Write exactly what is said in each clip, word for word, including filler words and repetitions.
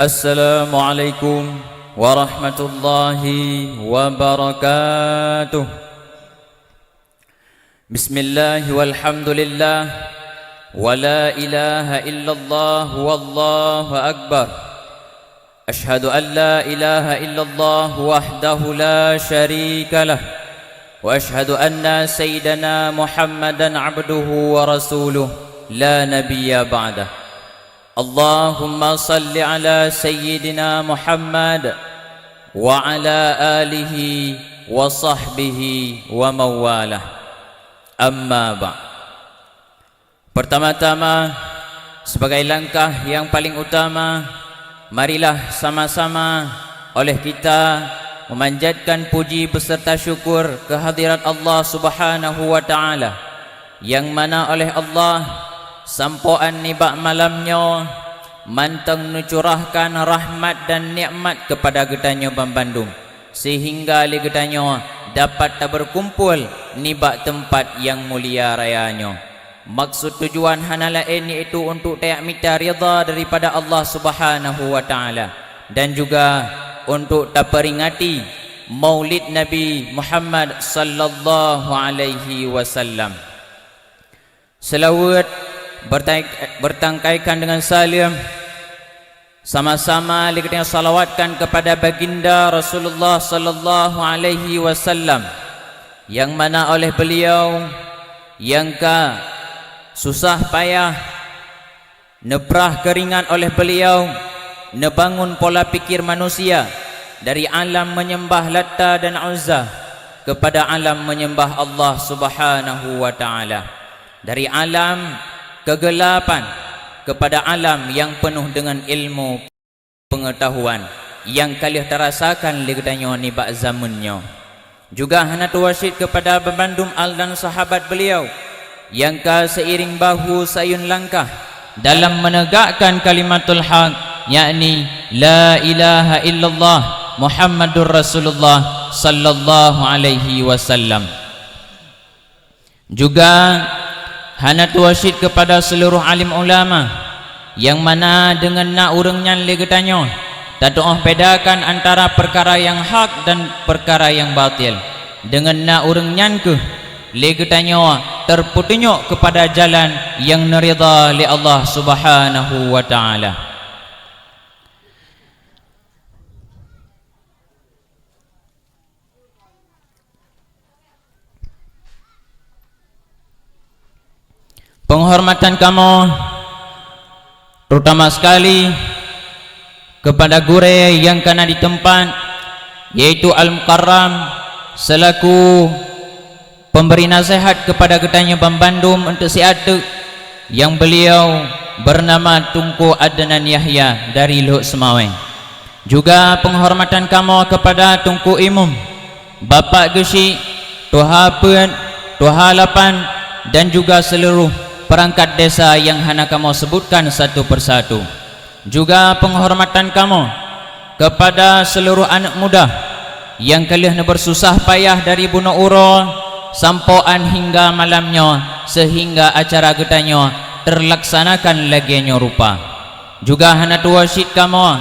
Assalamualaikum warahmatullahi wabarakatuh. Bismillah walhamdulillah, wa la ilaha illallah, wallahu akbar. Asyhadu an la ilaha illallah wahdahu la syarika lah, wa asyhadu anna sayyidana Muhammadan abduhu wa rasuluh, la nabiyya ba'dah. Allahumma salli ala sayyidina Muhammad wa ala alihi wa sahbihi wa mawalah. Amma ba'd. Pertama-tama, sebagai langkah yang paling utama, marilah sama-sama oleh kita memanjatkan puji beserta syukur kehadirat Allah Subhanahu wa Ta'ala, yang mana oleh Allah, sampoan nibak malam nyoe, mantong neucurahkan rahmat dan nikmat kepada geutanyoe banbandum, sehingga lé geutanyoe dapat taberkumpul nibak teumpat nyang mulia raya nyoe. Maksud tujuan hana laén, yaitu untuk tajak mita ridha daripada Allah Subhanahu wa Ta'ala, dan juga untuk taperingati Maulid Nabi Muhammad sallallahu alaihi wasallam. Seulaweuet bertai-, bertangkaikan dengan saleuem, sama-sama lé geutanyoe salawatkan kepada Baginda Rasulullah sallallahu alaihi wasallam, yang mana oleh beliau nyang ka susah payah neuprah keuringat oleh beliau, neubangun pola pikir manusia dari alam menyembah Latta dan Uzza kepada alam menyembah Allah Subhanahu wa Ta'ala, dari alam kegelapan kepada alam yang penuh dengan ilmu pengetahuan nyang ka lheueh tarasakan lé geutanyoe nibak zameun nyoe. Juga hana tuwoe cit kepada banbandum al dan sahabat beliau nyang ka seiring bahu sayun langkah dalam menegakkan kalimatul haq, yakni la ilaha illallah Muhammadur Rasulullah sallallahu alaihi wasallam. Juga hana tuwoe cit kepada seluruh alim ulama, nyang mana deungon na ureuëng nyan lé geutanyoe tatuoh bedakan antara peukara nyang hak dan peukara nyang batil. Deungon na ureuëng nyan kheueh lé geutanyoe teupeuteunyok kepada jalan nyang neuridha lé Allah Subhanahu wa Ta'ala. Penghormatan kamoe, terutama sekali kepada gurée nyang ka na di teumpat, yaitu Al-Mukarram selaku pemberi nasihat kepada geutanyoe banbandum untuk siat teuk, nyang beliau bernama Teungku Adnan Yahya dari Lhokseumawe. Juga penghormatan kamoe kepada Teungku Imum, Bapak Geuchik, Tuha Peuet, Tuha Lapan, dan juga seluruh perangkat desa nyang hana kamoe sebutkan satu persatu. Juga penghormatan kamoe kepada seluruh aneuk muda nyang ka lheueh neubeususah payah dari bunoe uroe sampoe án hingga malam nyoe, sehingga acara geutanyoe teulaksanakan lagée nyoe rupa. Juga hana tuwoe cit kamoe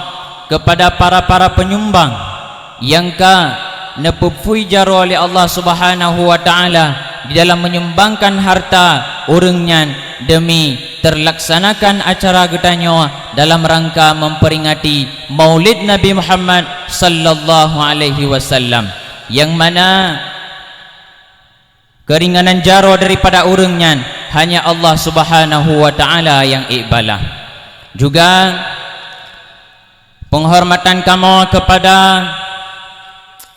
kepada para-para peunyumbang nyang ka neupeuphui jaroe lé Allah Subhanahu wa Ta'ala di dalam menyumbangkan harta ureuëng nyan deumi teulaksanakan acara geutanyoe dalam rangka memperingati Maulid Nabi Muhammad sallallahu alaihi wasallam, nyang mana keuringanan jaroe daripada ureuëng nyan hanya Allah Subhanahu wa Ta'ala nyang ék balaih. Juga penghormatan kamoe kepada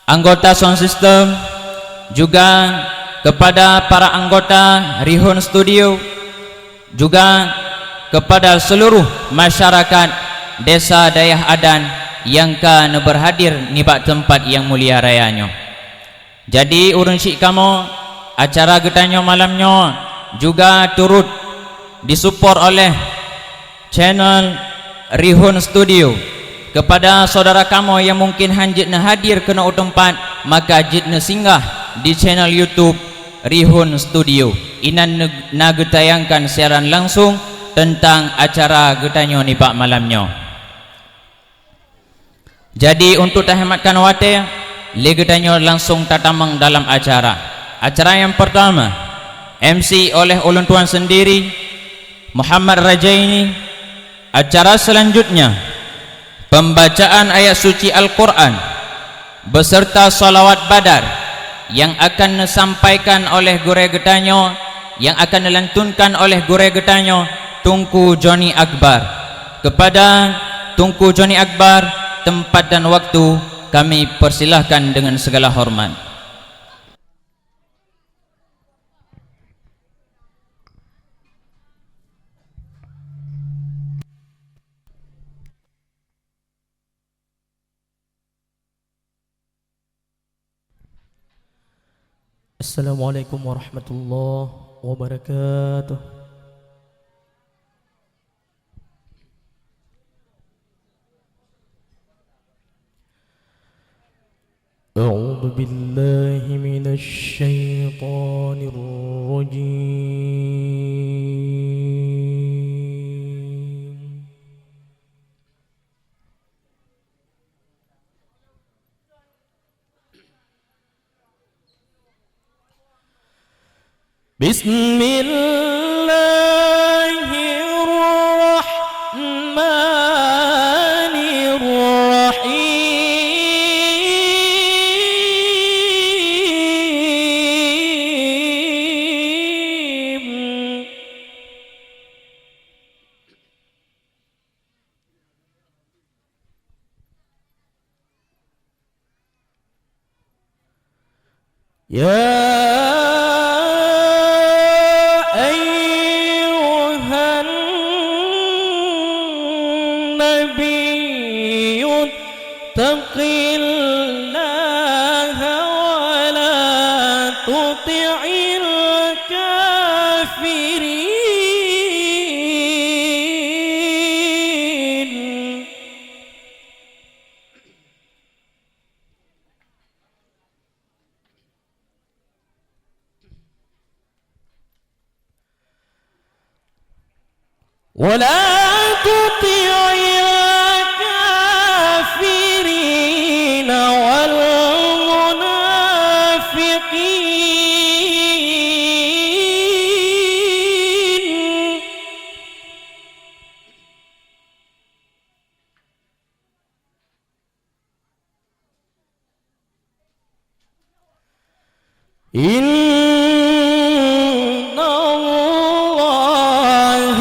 anggota sound system, juga kepada para anggota Rihun Studio, juga kepada seluruh masyarakat Desa Dayah Adan nyang ka neubeurhadir nibak teumpat nyang mulia raya nyoe. Jadi, ureuëng syik kamoe, acara geutanyoe malam nyoe juga turut disupport oleh channel Rihun Studio. Kepada saudara kamoe nyang mungkin hán jeuet neuhadir keunoe u teumpat, maka jeuet neusinggah di channel YouTube Rihun Studio. Inan ne-, na geutayangkan siaran langsung teuntang acara geutanyoe nibak malam nyoe. Jadi, untuk tahematkan watée, lé geutanyoe langsung tatamong dalam acara. Acara nyang pertama, M C oleh ulôn tuan sendiri, Muhammad Rajaini. Acara selanjutnya, pembacaan ayat suci Al-Quran beserta salawat badar yang akan disampaikan oleh gurée geutanyoe, yang akan dilantunkan oleh gurée geutanyoe, Teungku Joni Akbar. Kepada Teungku Joni Akbar, tempat dan waktu kami persilahkan dengan segala hormat. Assalamualaikum warahmatullahi wabarakatuh. أعوذ بالله من الشيطان الرجيم. بسم الله الرحمن الرحيم. يا أيها النبي اتق الله ولا تطع الكافرين. ولا تطع الكافرين والمنافقين. إن الله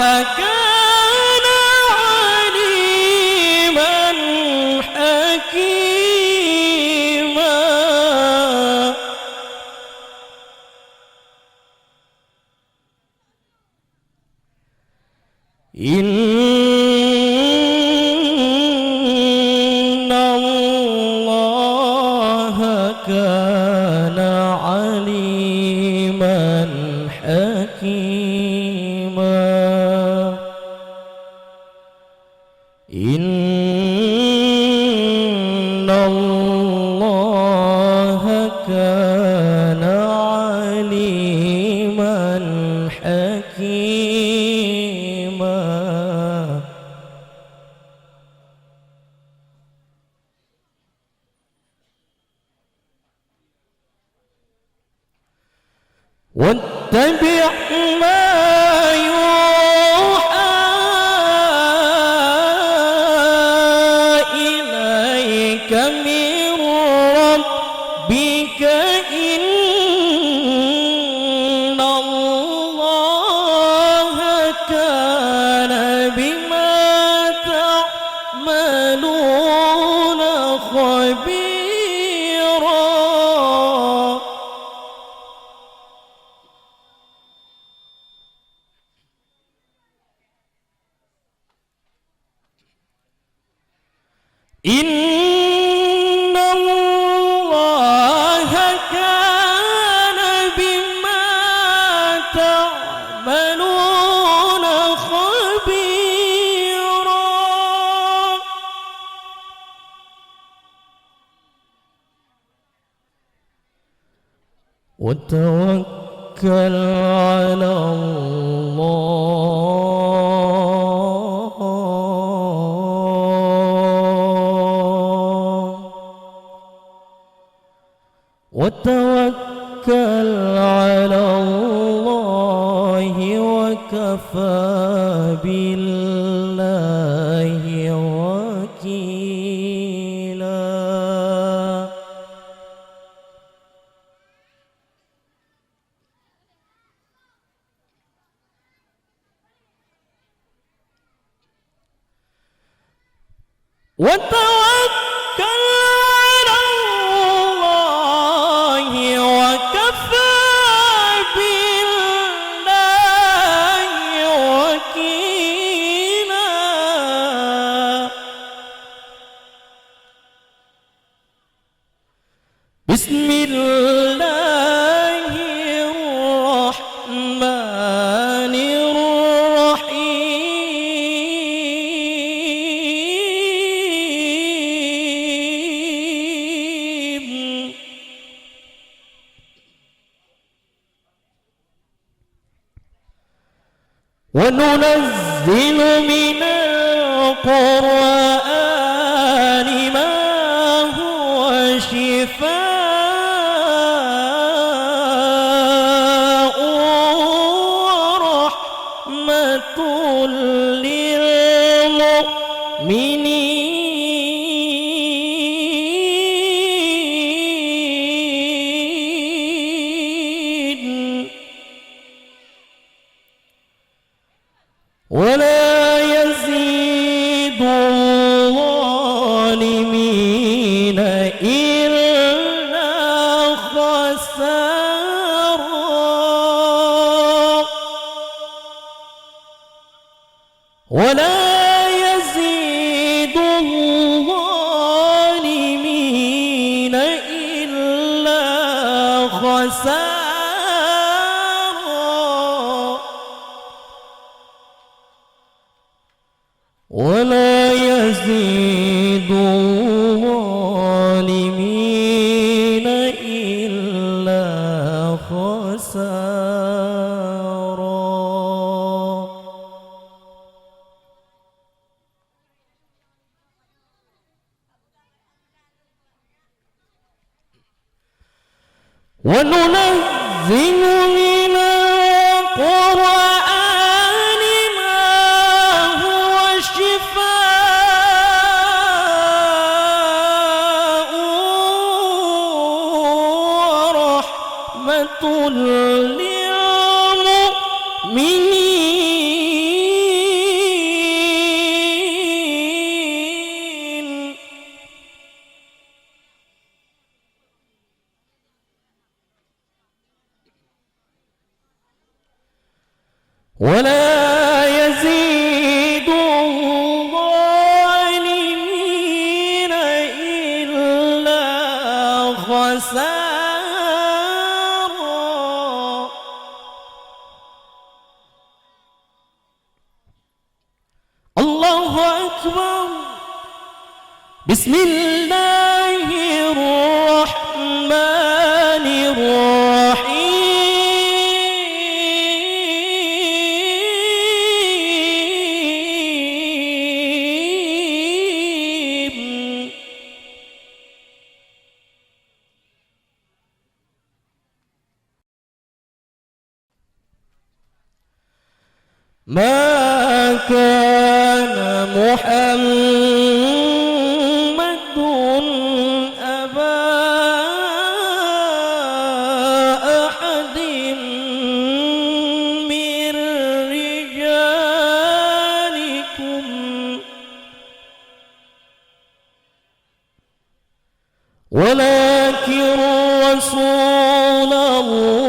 كان عليما حكيما. إن الله كان عليما حكيما. إن الله كان عليما حكيما. واتبع ما يوحى إليك من ربك، إن الله كان بما تعملون خبيرا. إن الله كان بما تعملون خبيرا. وتوكل على الله. وتوكل على الله وكفى بالله وكيلا. وتوكل على الله وكفى بالله وكيلا. بسم الله الرحمن الرحيم. وننزل من القرآن ما هو شفاء ورحمة للمؤمنين. ولا يزيد الظالمين إلا خسارا. ولا يزيد الظالمين إلا خسارا. ولا يزيد الظالمين إلا خسارا. وننزل من القرآن ما هو شفاء ورحمة للمؤمنين. ولا يزيد الظالمين إلا خسارا. الله أكبر. بسم الله الرحمن الرحيم. ما كان محمد أبا أحد من رجالكم ولكن رسول الله،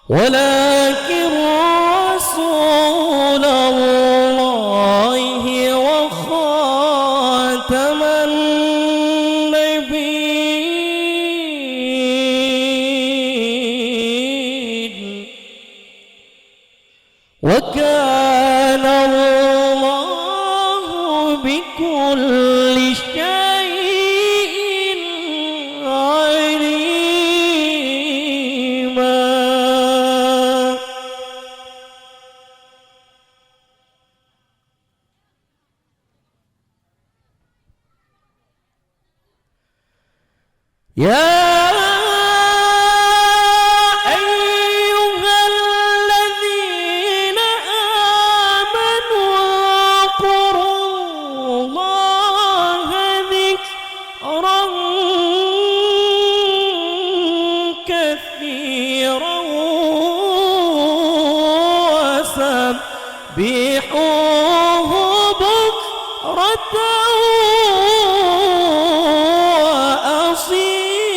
ولكن رسول الله وخاتم النبيين. وكان الله بكل شيء عليما. يا أيها الذين آمنوا اذكروا الله ذكرا كثيرا وسبحوه بكرة وأصيلا.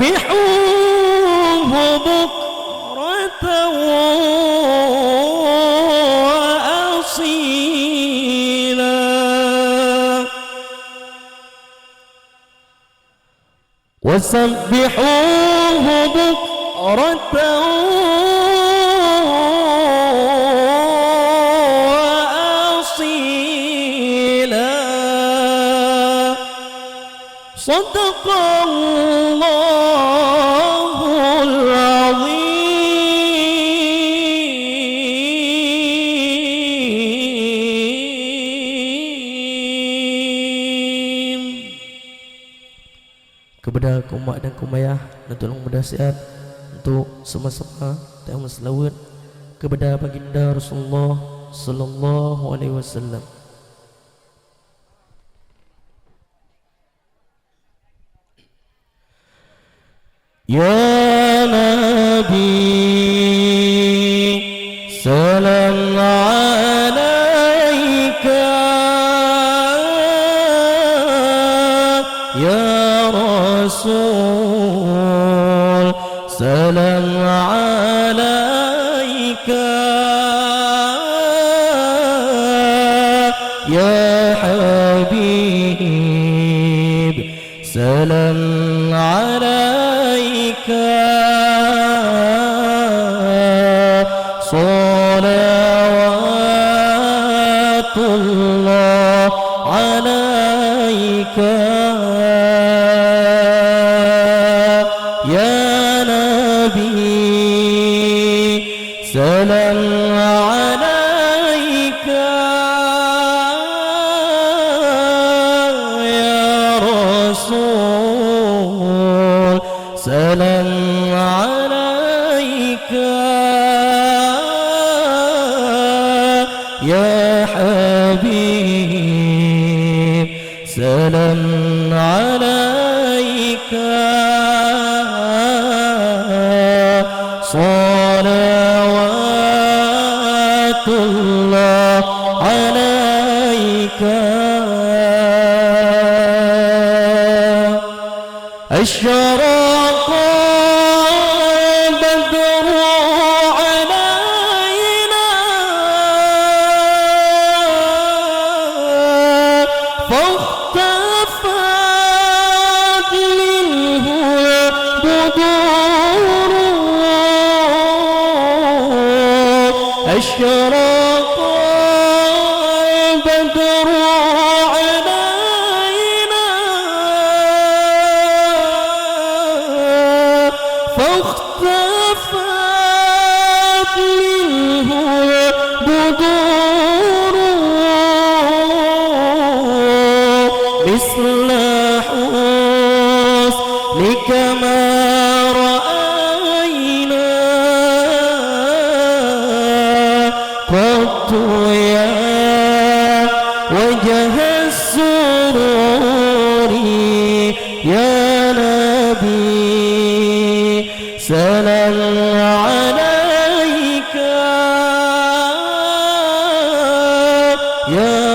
وسبحوه بكرة وأصيلا. وسبحوه بكرة وأصيلا. صدق الله العظيم. Keubeuda keu mak dan keu ayah, neutulông mudah siat untuk sama-sama tameuseulaweuet keubeuda Baginda Rasulullah sallallahu alaihi wasallam. يا نبي سلام عليك، يا رسول سلام عليك، يا حبيب سلام عليك، صلوات الله عليك، يا نبي سلام عليك، يا رسول سلام عليك، يا حبيب سلام عليك، صلوات الله عليك. أشرق البدر علينا فاختفت منه البدور. أشرق البدر علينا فاختفت منه البدور مثل حسنك ما رأينا قط يا وجه السرور يا نبي سلام عليك يا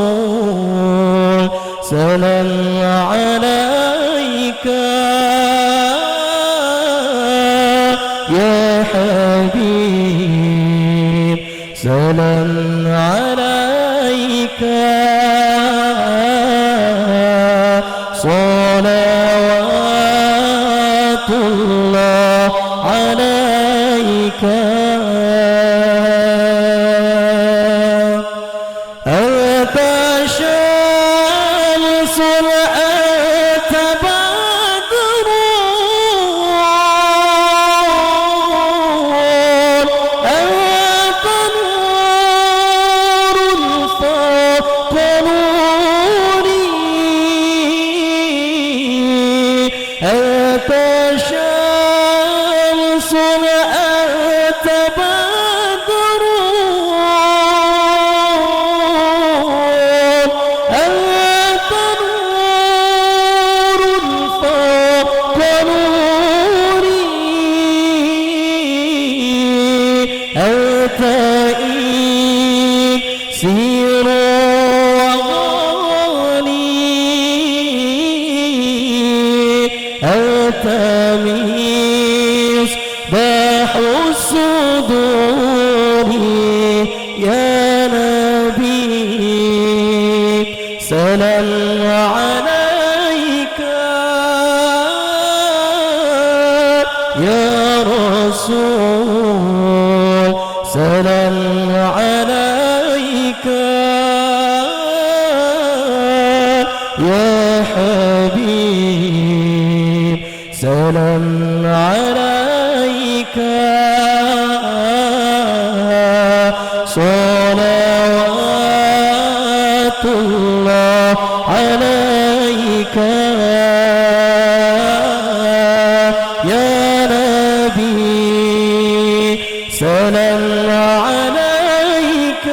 رسول سلام عليك يا حبيب سلام عليك صلوات الله عليك أنت شمس أنت بدر أنت نور أنت مصباح الصدور يا نبي، سلام عليك يا رسول، سلام عليك يا حبيب، سلام عليك، صلوات الله عليك يا نبي، سلام عليك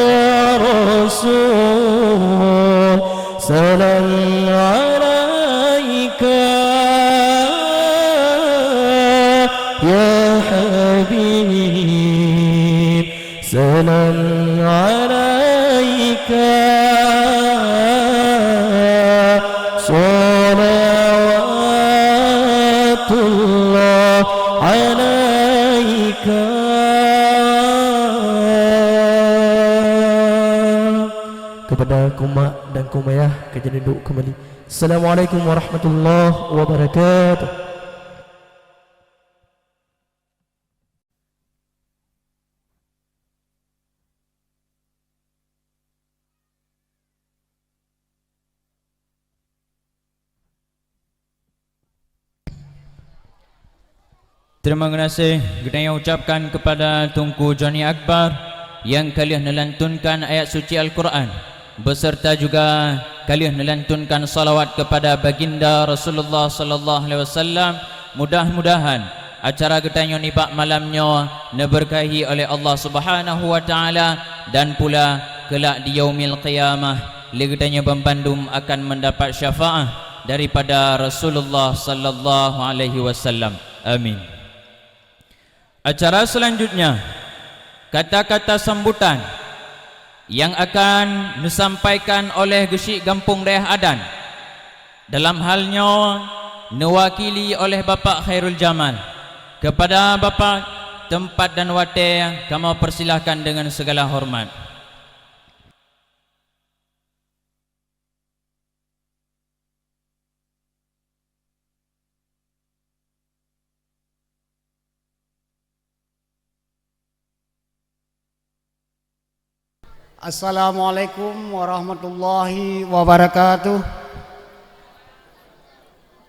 يا رسول، سلام عليك يا حبيب، سلام عليك، صلوات الله عليك. Kepada kumak dan kumayah ka jeuet duduk kembali. Assalamualaikum warahmatullahi wabarakatuh. Terima kasih geutanyoe ucapkan kepada Teungku Joni Akbar nyang ka lheueh neulantunkan ayat suci Al-Quran, beserta juga ka lheueh neulantunkan salawat kepada Baginda Rasulullah sallallahu alaihi wasallam. Mudah-mudahan acara geutanyoe nibak malam nyoe neuberkahi oleh Allah Subhanahu wa Taala dan pula kelak di Yaumil Qiyamah lé geutanyoe banmandum akan mendapat syafaat daripada Rasulullah sallallahu alaihi wasallam. Amin. Acara selanjutnya, kata-kata sambutan yang akan neusampaikan oleh Geuchik Gampông Dayah Adan. Dalam hal nyoe, neuwakili oleh Bapak Khairul Jamal. Kepada Bapak, tempat dan watée kamoe persilahkan dengan segala hormat. Assalamualaikum warahmatullahi wabarakatuh.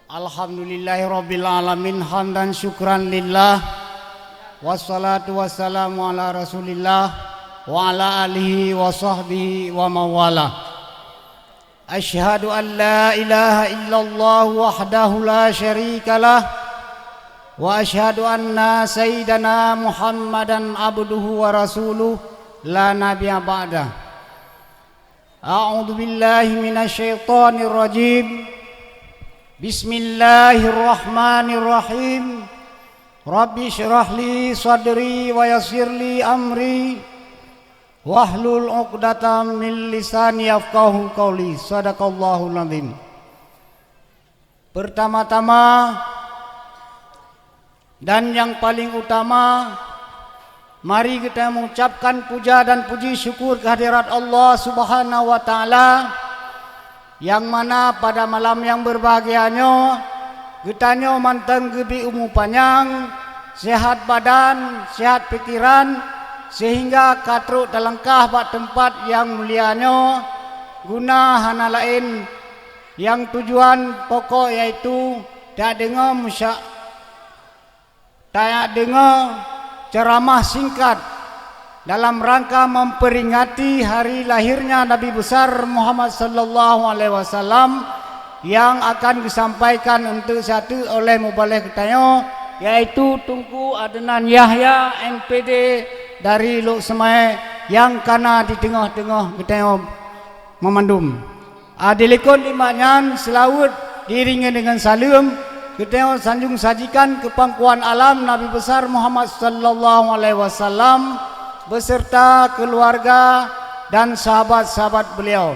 Alhamdulillahirabbil alamin, hamdan syukran lillah. Wassalatu wassalamu ala Rasulillah wa ala alihi wa sahbihi wa mawala. Asyhadu an la ilaha illallah wahdahu la syarikalah, wa asyhadu anna sayyidana Muhammadan abduhu wa rasuluh, la nabiyya ba'dah. A'udzu billahi minasy syaithanir rajim. Bismillahirrahmanirrahim. Rabbi syrah li sadri wa yassir li amri. Wahlul 'uqdatam min lisani yafqahu qauli. Sadaqallahul azim. Pertama-tama dan nyang paling utama, mari kita mengucapkan puja dan puji syukur kehadirat Allah Subhanahu wa Taala, nyang mana pada malam nyang berbahagia nyoe, geutanyoe mantong geubri umu panyang, sehat badan, sehat pikiran, sehingga ka trok talangkah bak teumpat nyang mulia nyoe, guna hana laén nyang tujuan pokok yaitu tadeungoe musya-, tadeungoe ceuramah singkat dalam rangka memperingati hari lahirnya Nabi Besar Muhammad sallallahu alaihi wasallam nyang akan geusampaikan untuk satu oleh mubalek geutanyoe, yaitu Teungku Adnan Yahya, M P D dari Lhokseumawe, nyang kana di teungoh-teungoh geutanyoe meumandum. Di likot nibak nyan, seulaweuet diiringi deungon saleuem, geutanyoe sanjong sajikan keu pangkuan alam Nabi Besar Muhammad sallallahu alaihi wasallam beserta keuluwarga dan sahabat-sahabat beliau.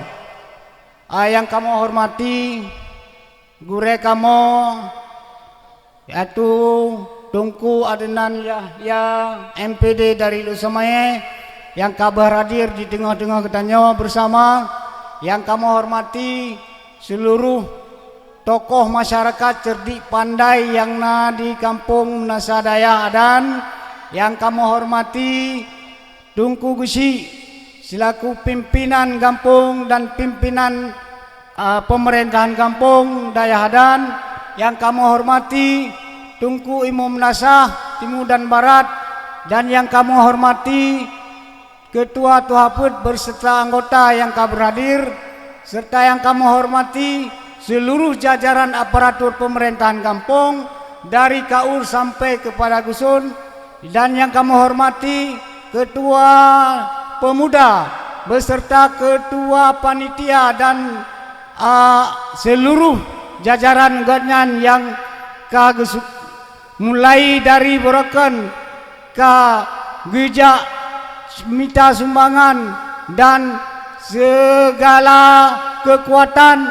Ah, nyang kamoe hormati gurée kamoe, yaitu Teungku Adnan Yahya, M P D dari Luseumaya, nyang ka beuhadir di teungoh-teungoh geutanyoe beusama. Nyang kamoe hormati seuluruh tokoh masyarakat cerdik pandai nyang na di Kampung Meunasah Dayah Adan. Nyang kamoe hormati Teungku Geuchik, selaku pimpinan gampông dan pimpinan, a, pemerintahan gampông Dayah Adan, nyang kamoe hormati Teungku Imum Meunasah Timu dan Barat, dan nyang kamoe hormati Keutua Tuha Peuet beserta anggota nyang ka beuhadir, serta nyang kamoe hormati seuluruh jajaran aparatur pemerintahan gampông, dari Kaur sampai keupada Guson, dan nyang kamoe hormati Keutua Peumuda beserta Keutua Panitia dan, a, seuluruh jajaran gobnyan nyang ka geusu-, mulai dari barokon ka geujak mita sumbangan dan sigala keukuatan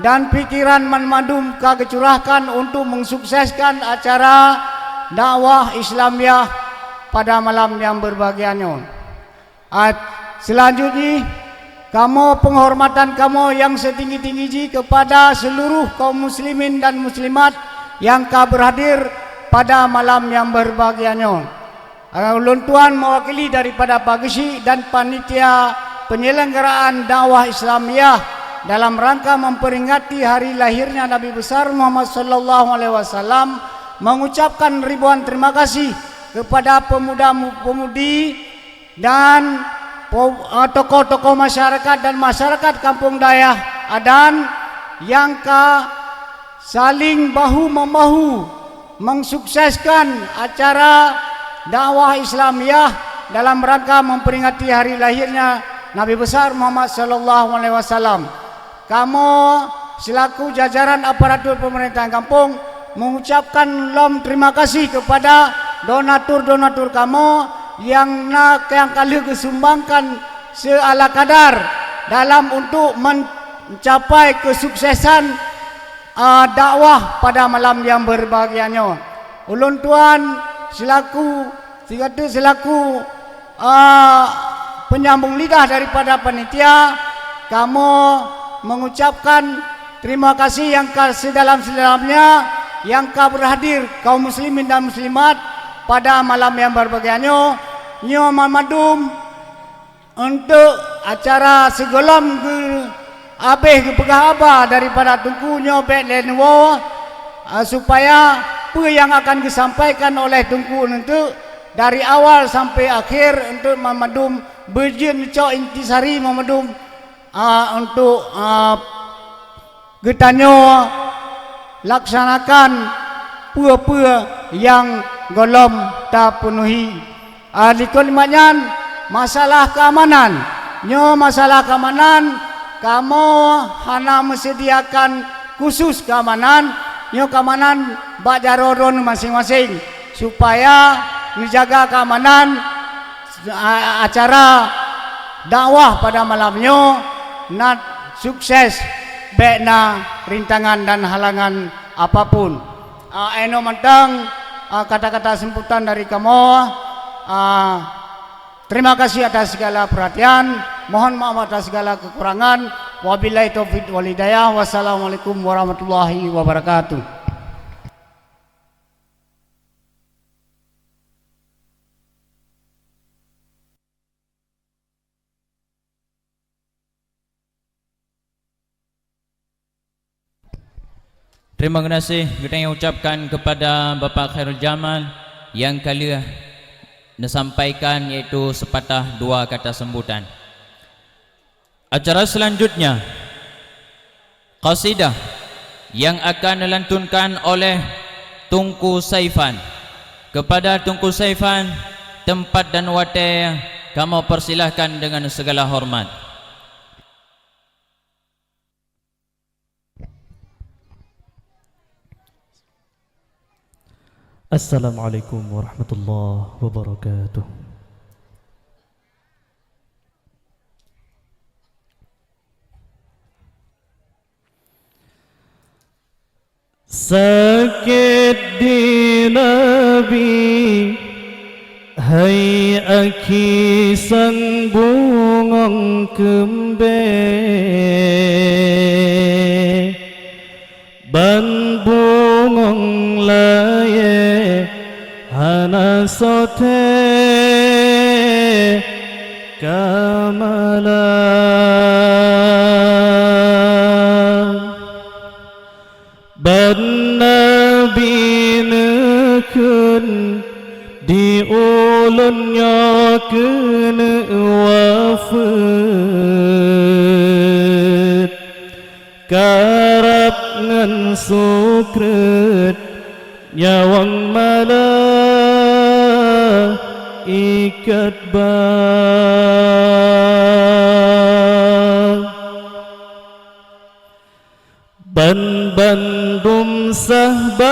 dan pikiran banmandum ka geucurahkan untuk mensukseskan acara dakwah Islamiah pada malam nyang berbahagia nyoe. A, seulanjut jih, kamoe, peunghormatan kamoe nyang seutinggi-tinggi jih keupada seuluruh kaum muslimin dan muslimat nyang ka beuhadir pada malam nyang berbahagia nyoe. A, ulôn tuan mewakili daripada Pak Geuchik dan panitia penyelenggaraan dakwah Islamiah dalam rangka memperingati hari lahirnya Nabi Besar Muhammad sallallahu alaihi wasallam mengucapkan ribuan terima kasih kepada pemuda-pemudi dan po-, eh, tokoh-tokoh masyarakat dan masyarakat Kampung Dayah Adan nyang ka saling bahu-membahu mensukseskan acara dakwah Islamiah dalam rangka memperingati hari lahirnya Nabi Besar Muhammad sallallahu alaihi wasallam. Kamoe selaku jajaran aparatur pemerintahan gampông mengucapkan lom terima kasih kepada donatur-donatur kamoe nyang na, nyang ka lheueh geusumbangkan seala kadar dalam untuk mencapai kesuksesan, a, dakwah pada malam nyang berbahagia nyoe. Ulôn tuan selaku, sigateuk selaku a, penyambung lidah daripada panitia, kamoe mengucapkan terima kasih nyang ka sedalam-sedalamnya nyang ka beuhadir kaum muslimin dan muslimat pada malam nyang berbahagia nyoe. Nyoe mandum untuk acara sigohlom geu-, habéh geupeugah haba daripada Teungku nyoe bék lé neuwoe, a, supaya peue nyang akan geusampaikan oleh Teungku nyoe dari awal sampai akhir untuk mandum beujeuet neucok intisari mandum, a, untuk, a, geutanyoe laksanakan peue-peue nyang gohlom tapeunuhi. A, dikeue nyan masalah keamanan. Nyoe masalah keamanan, kamoe hana meuseudiakan khusus keamanan. Nyoe keamanan bak jaroe droeneuh maséng-maséng, supaya neujaga keamanan a-, acara dakwah pada malam nyoe na sukses, bék na rintangan dan halangan apapun. A, inoe mantong, a, kata-kata sambutan dari kamoe. A, terima kasih atas segala perhatian. Mohon maaf atas segala kekurangan. Wabillahi taufiq wal hidayah. Wassalamualaikum warahmatullahi wabarakatuh. Terima kasih geutanyoe ucapkan kepada Bapak Khairul Jamal nyang ka lheueh neusampaikan, yaitu sepatah dua kata sambutan. Acara selanjutnya, qasidah yang akan dilantunkan oleh Teungku Saifan. Kepada Teungku Saifan, tempat dan watée kamoe persilahkan dengan segala hormat. Assalamualaikum warahmatullahi wabarakatuh. Sakét di Nabi, hai akhi sang bungöng keumbée. Ban bungöng layée hana soe-soe ka malam. Ban Nabi neukheun di ulôn nyoe keuneuk wafeuet. Karab ngon sukreut nyawöng malaikat ba. Ban bandum sahbat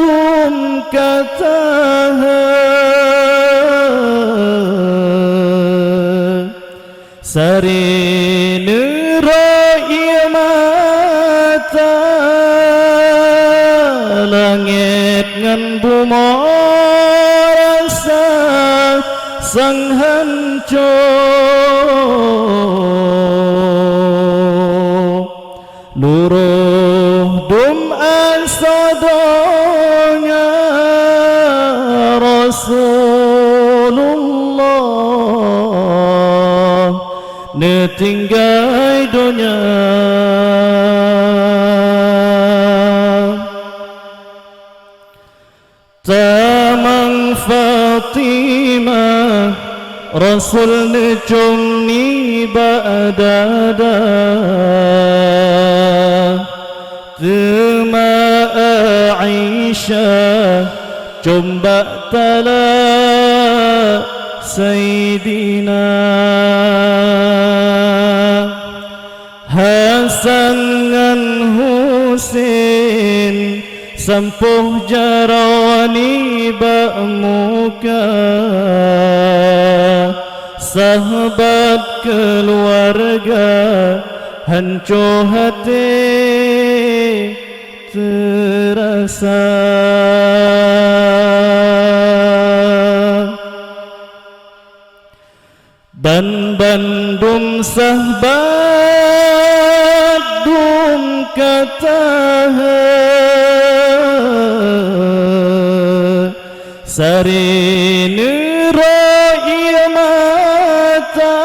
dum ka tahe. Sari neurok ie mata, langét ngon bumoe rasa sang hanco. Luroh dum asoe donya Rasulullah neutinggai donya. Tamang Fatimah, Rasul neucöm nibak dada. Teuma Aisyah cöm bak talak Saidina. Hasan ngon Husein sampôh jaroe nibak muka. Sahbat keuluwarga hanco até teurasa. Ban bandum sahbat dum ka tahe. Sari neurok ie mata,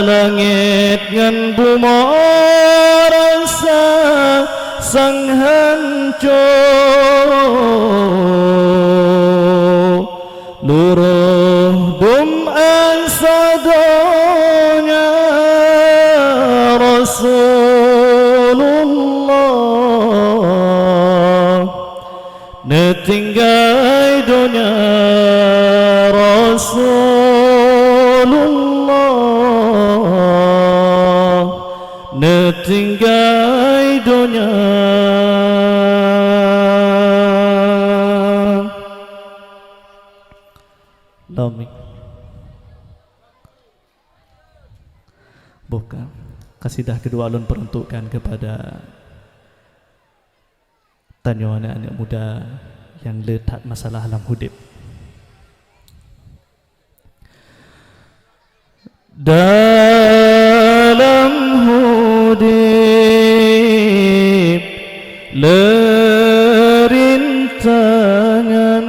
langét ngon bumoe rasa sang hanco. Luroh dum asoe donya Rasulullah neutinggai donya. Rasulullah neutinggai donya. Lom. Boh ka, kasidah keudua lôn peruntukkan kepada tanyoe aneuk-aneuk muda nyang le that masalah lam udép. Dalam udép le rintangan,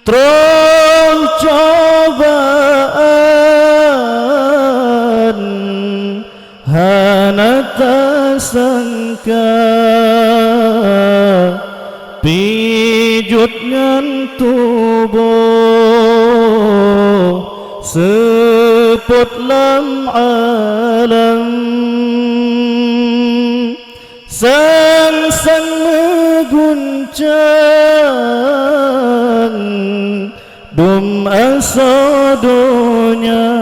troh cobaan hana tasangka. Pijot ngon tuboh seupôt lam alam, sang-sang meuguncang dum asoe donya.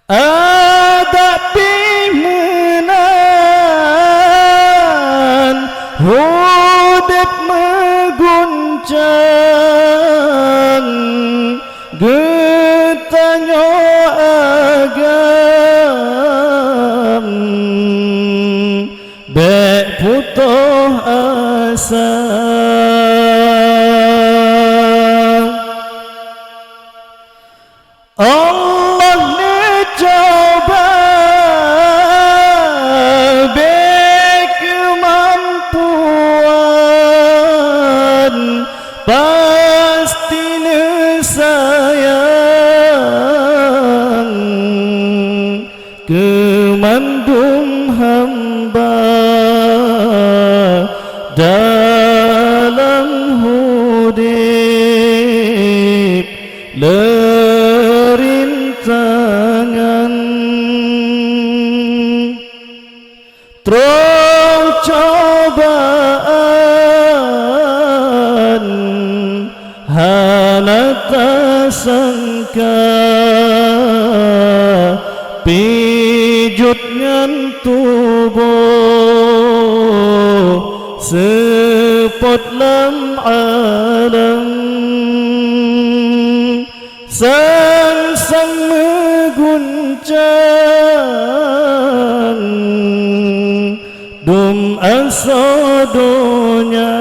Adak pih meunan udép meuguncang. Cang geutanyoe agam bék putôh asa. Allah neucoba bék keumampuan, pasti neusayang keumandum hamba dalam udeb le rintangan. Troh cobaan hana tasangka, pijot ngon tuboh seupôt lam alam. Sang-sang meuguncang dum asoe donya.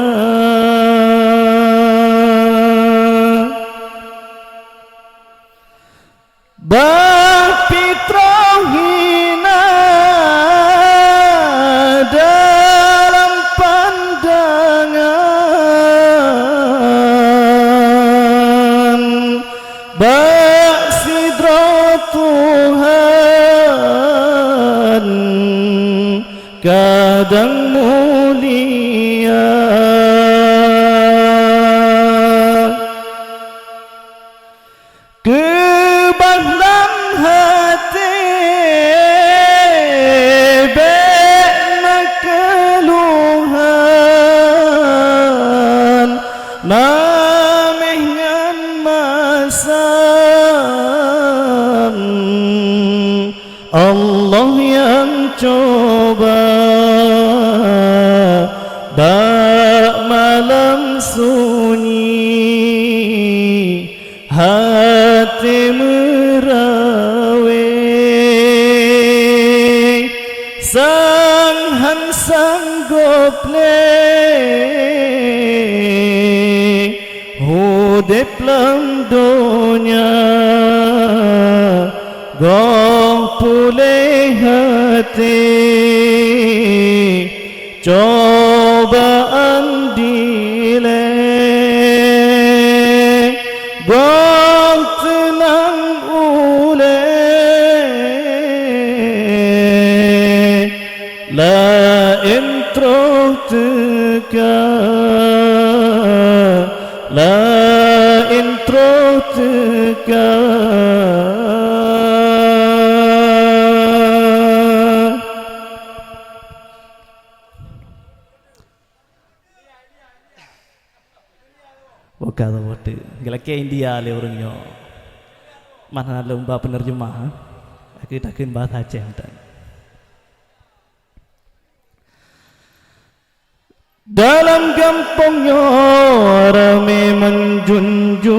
Bah pitroh hina dalam pandangan, bak sidroe Tuhan kadang mulia. Keubah lam até bék na keuluhan, maméh ngon masam, Allah nyang coba bak malam sunyi. Até meurawé, sang han sanggob lé udeb lam donya. Goh puléh até cobaan dilée, goh teunang ulée, laén troh teuka, laén troh teuka. Boka saboh teuk. Geulakée India lé ureuëng nyoe. Man hana lôn ba peuneurjeumah, ha? Aku takheun bahasa Aceh mantong. Dalam gampông nyoe ramé meujunjung.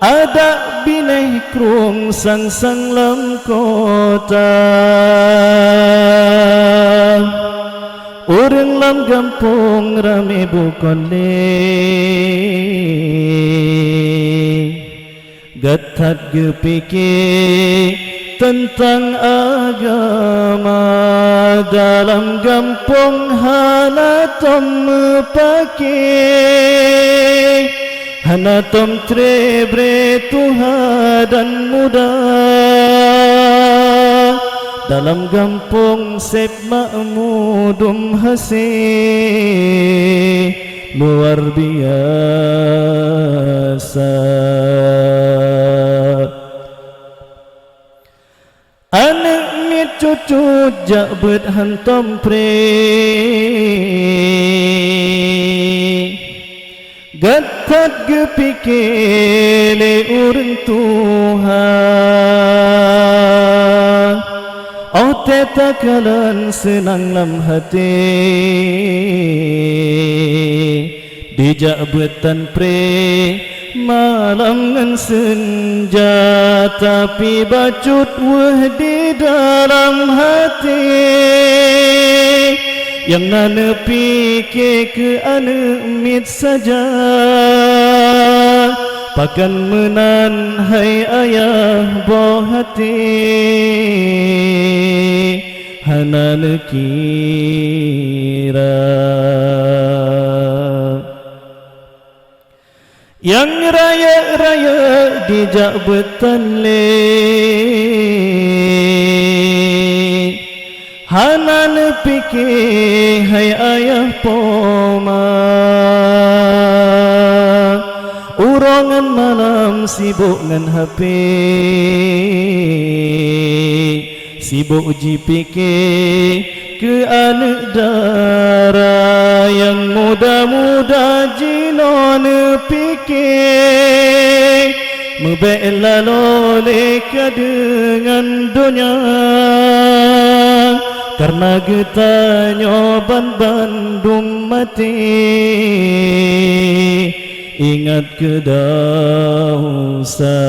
Adak binéh krueng sang-sang lam kota. Ureuëng lam gampông ramé bukon lé. Gét that geupike teuntang agama, dalam gampông hana tom meupake. Hana tom treb ré tuha dan muda, dalam gampông seb makmu dum hase luar biasa. Aneuëk miet cucut jak beuet hantom pré. Gét that geupike lé ureuëng tuha. Oh teuh takalon seunang lam até, dijak beuet tan pré malam ngon seunja, tapi bacut weueh di dalam até. Nyang na neupiké keu aneuëk miet saja, pakon meunan hai ayah boh até hana neukira. Nyang rayeuk-rayeuk dijak beuet tan lé, hana neupiké hai ayah poma. Uroe ngon malam sibok ngon hapé, sibok jipiké keu aneuëk dara. Nyang muda-muda jinoe neupiké, meubék lalo lé ka deungon donya, kareuna geutanyoe banbandum maté ingat keu desya.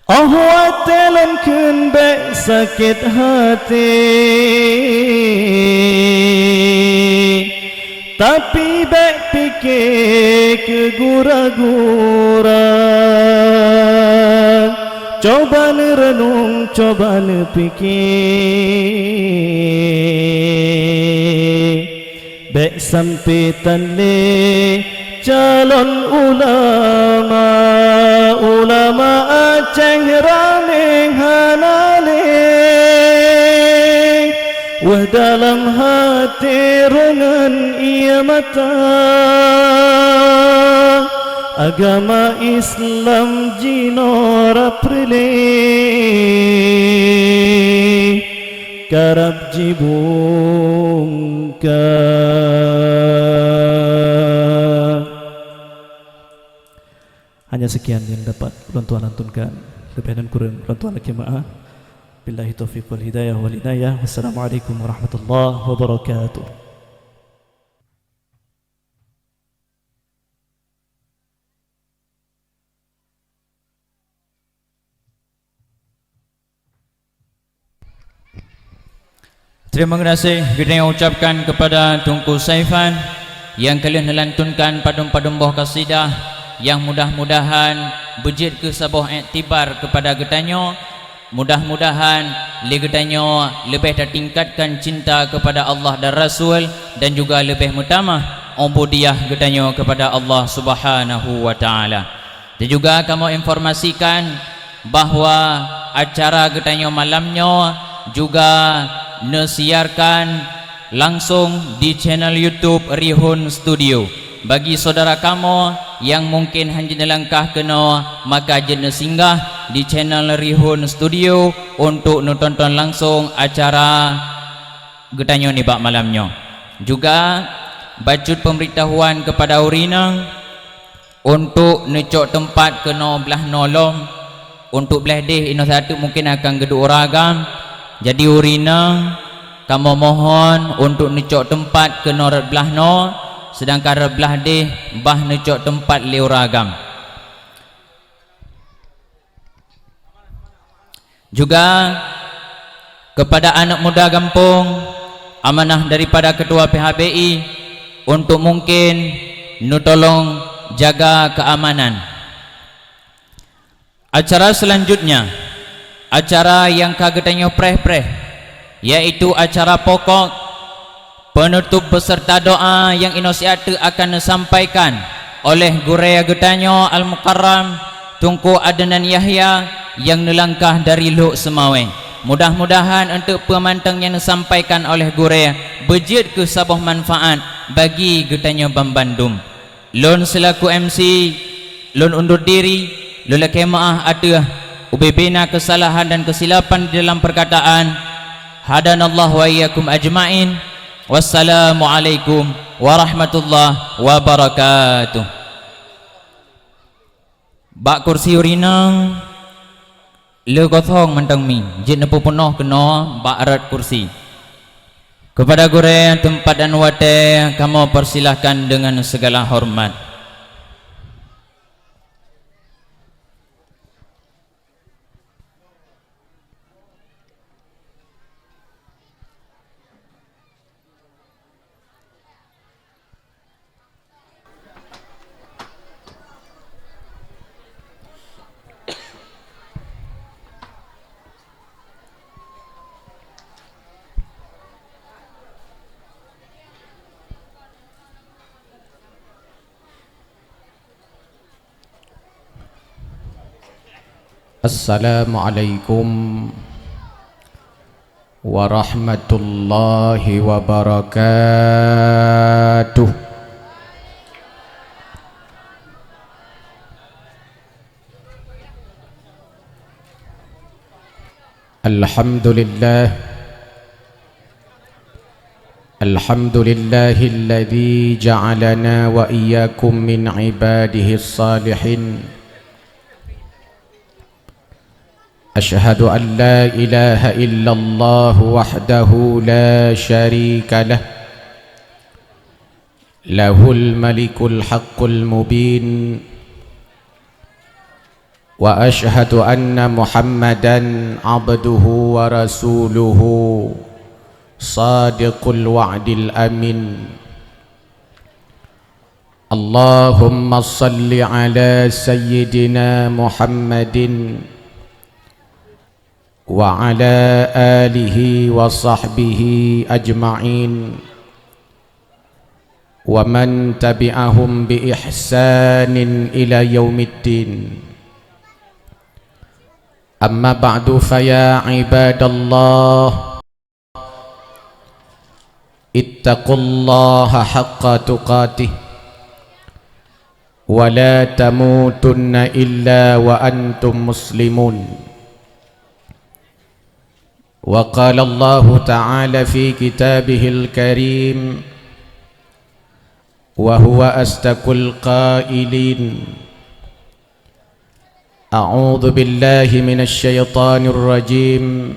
Oh watée lôn kheun bék sakét até, tapi bék piké keu gura-gura. Coba neureunong, coba neupiké. Bék sampoe tan lé calon ulama, ulama Aceh ramé hana lé. Weueh dalam até rongan ié mata, agama Islam jinoe rab peureulée. Karab jibungka. Hanya sekian yang dapat ulôn tuan lantunkan. Leubeh dan kureueng ulôn tuan lakée meu'ah. Billahi taufiq wal hidayah wal inayah. Wassalamualaikum warahmatullahi wabarakatuh. Terima kasih geutanyoe ucapkan kepada Teungku Saifan nyang ka lheueh neulantunkan padum-padum boh kasidah nyang mudah-mudahan beujeuet keu saboh iktibar kepada geutanyoe. Mudah-mudahan lé geutanyoe leubeh tatingkatkan cinta kepada Allah dan Rasul dan juga leubeh meutamah ubudiyah geutanyoe kepada Allah Subhanahu wa Ta'ala. Dan juga kamoe informasikan bahwa acara geutanyoe malam nyoe juga neusiarkan langsong di channel YouTube Rihun Studio. Bagi syedara kamoe nyang mungken hana jeuet neulangkah keunoe, maka jeuet neusinggah di channel Rihun Studio untuk neutonton langsong acara geutanyoe nibak malam nyoe. Juga bacut pemberitahuan kepada ureueng inong, untuk neucok teumpat keunoe blaih noe lom, untuk blaih déh inoe sateuk mungken akan geuduek ureueng agam. Jadi ureueng inong, kamoe mohon untuk neucok teumpat keunoe rot blaih noe, seudangkan rot blaih déh bah neucok teumpat lé ureueng agam. Juga kepada anak muda gampông, amanah daripada Ketua P H B I untuk mungkin neutulông jaga keamanan. Acara selanjutnya, acara nyang ka geutanyoe preh-preh, yaitu acara pokok penutup beserta doa nyang inoe siat teuk akan neusampaikan oleh gurée geutanyoe Al-Mukarram Teungku Adnan Yahya nyang neulangkah dari Lhok Seumawée. Mudah-mudahan eunteuk peue mantong nyang neusampaikan oleh gurée beujeuet keu saboh manfaat bagi geutanyoe banmandum. Lôn seulaku M C, lôn undur diri, lôn lakée meu'ah ateueh ubé-bé na keusalahan dan keusilapan di dalam peurkataan. Hadanallahu wa iyyakum ajmain. Wassalamualaikum warahmatullahi wabarakatuh. Bak kursi ureueng inong, Le kosong mantong mi, jeuet neupeupunoh keunoe bak rot kursi. Keupada gurée, teumpat dan watée kamoe peusilahkan deungon sigala horeumat. Assalamualaikum warahmatullahi wabarakatuh. Alhamdulillah. Alhamdulillahilladzi ja'alana wa iyyakum min ibadihis salihin. Asyhadu an la ilaha illallah wahdahu la syarika lah. Lahul malikul haqqul mubin. Wa asyhadu anna Muhammadan abduhu wa rasuluhu, shadiqul wa'dil amin. Allahumma shalli ala sayyidina Muhammadin wa ala alihi wa sahbihi ajma'in, wa man tabi'ahum bi ihsanin ila yaumiddin. Amma ba'du, fa ya ibadallah, ittaqullaha haqqa tuqatih, wa la tamutunna illa wa antum muslimun. Wa qala Allahu ta'ala fi kitabihil karim, wa huwa asdaqul qailin. A'udzu billahi minasy syaithanir rajim.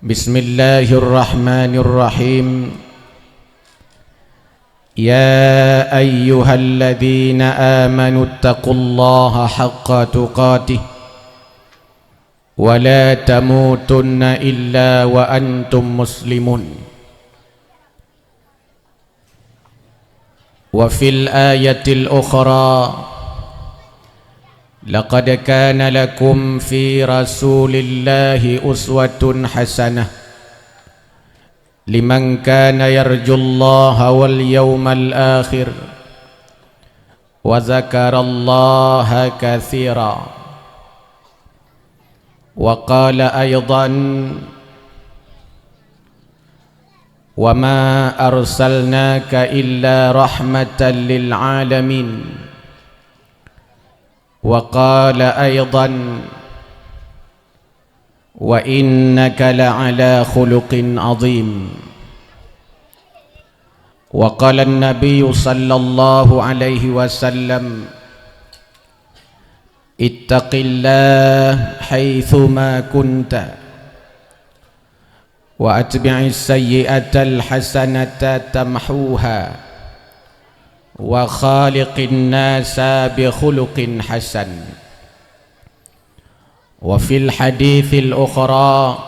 Bismillahirrahmanirrahim. Ya ayyuhalladzina amanu taqullaha haqqa tuqatih wa la tamutunna illa wa antum muslimun. Wa fil ayatil ukhra, laqad kana lakum fi Rasulillahi uswatun hasanah, liman kana yarjullaha wal yaumal akhir, wa dzakarallaha katsira. Wa qala aidan, wa ma arsalnaka illa rahmatan lil alamin. Wa qala aidan, wa innaka la'ala khuluqin azim. Wa qala an-nabiyyu sallallahu alaihi wasallam, ittaqillah haitsuma kunta, wa atbi'is sayyi'atal hasanata tamhuha, wa khaliqin nasa bi khuluqin hasan. Wa fil haditsil ukhra,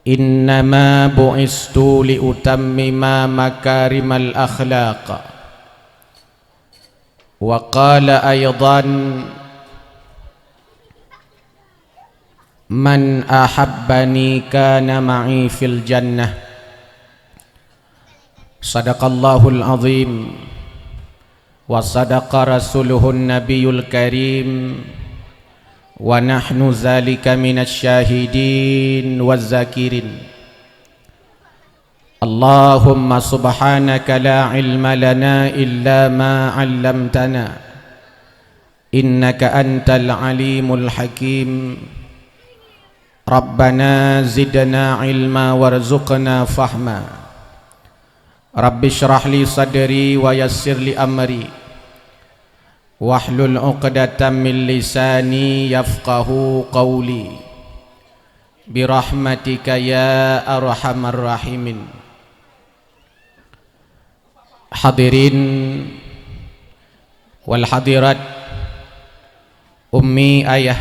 innama bu'istu li utammima makarimal akhlaq. Wa qala aidan, man ahabbani kana ma'i fil jannah. Sadaqallahul azim, wa sadaqa rasuluhun nabiyul karim, wa nahnu dzalika minasy syahidin waz zakirin. Allahumma subhanaka la ilma lana illa ma 'allamtana, innaka antal alimul hakim. Rabbana zidna ilma warzuqna fahma. Rabbi shrah li sadri wa yassir li amri. Wahlul 'uqdatam min lisani yafqahu qauli. Birahmatika ya arhamar rahimin. Hadirin wal hadirat, ummi, ayah,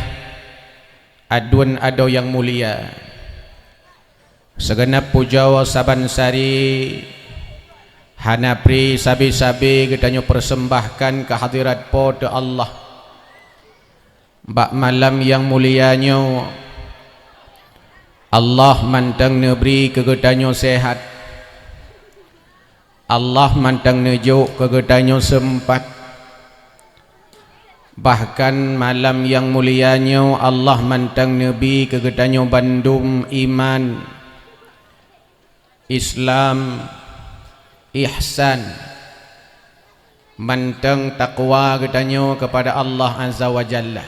aduen adoe nyang mulia. Sigeunab pujoe saban sari hana pri sabe-sabe geutanyoe persembahkan keu hadirat Po teu Allah. Bak malam nyang mulia nyoe, Allah mantong neubri keu geutanyoe seuhat. Allah mantong neujok keu geutanyoe seumpat. Bahkan malam nyang mulia nyoe Allah mantong neubi keu geutanyoe bandum iman, Islam, ihsan, mantong takwa geutanyoe keupada Allah Azza wa Jalla.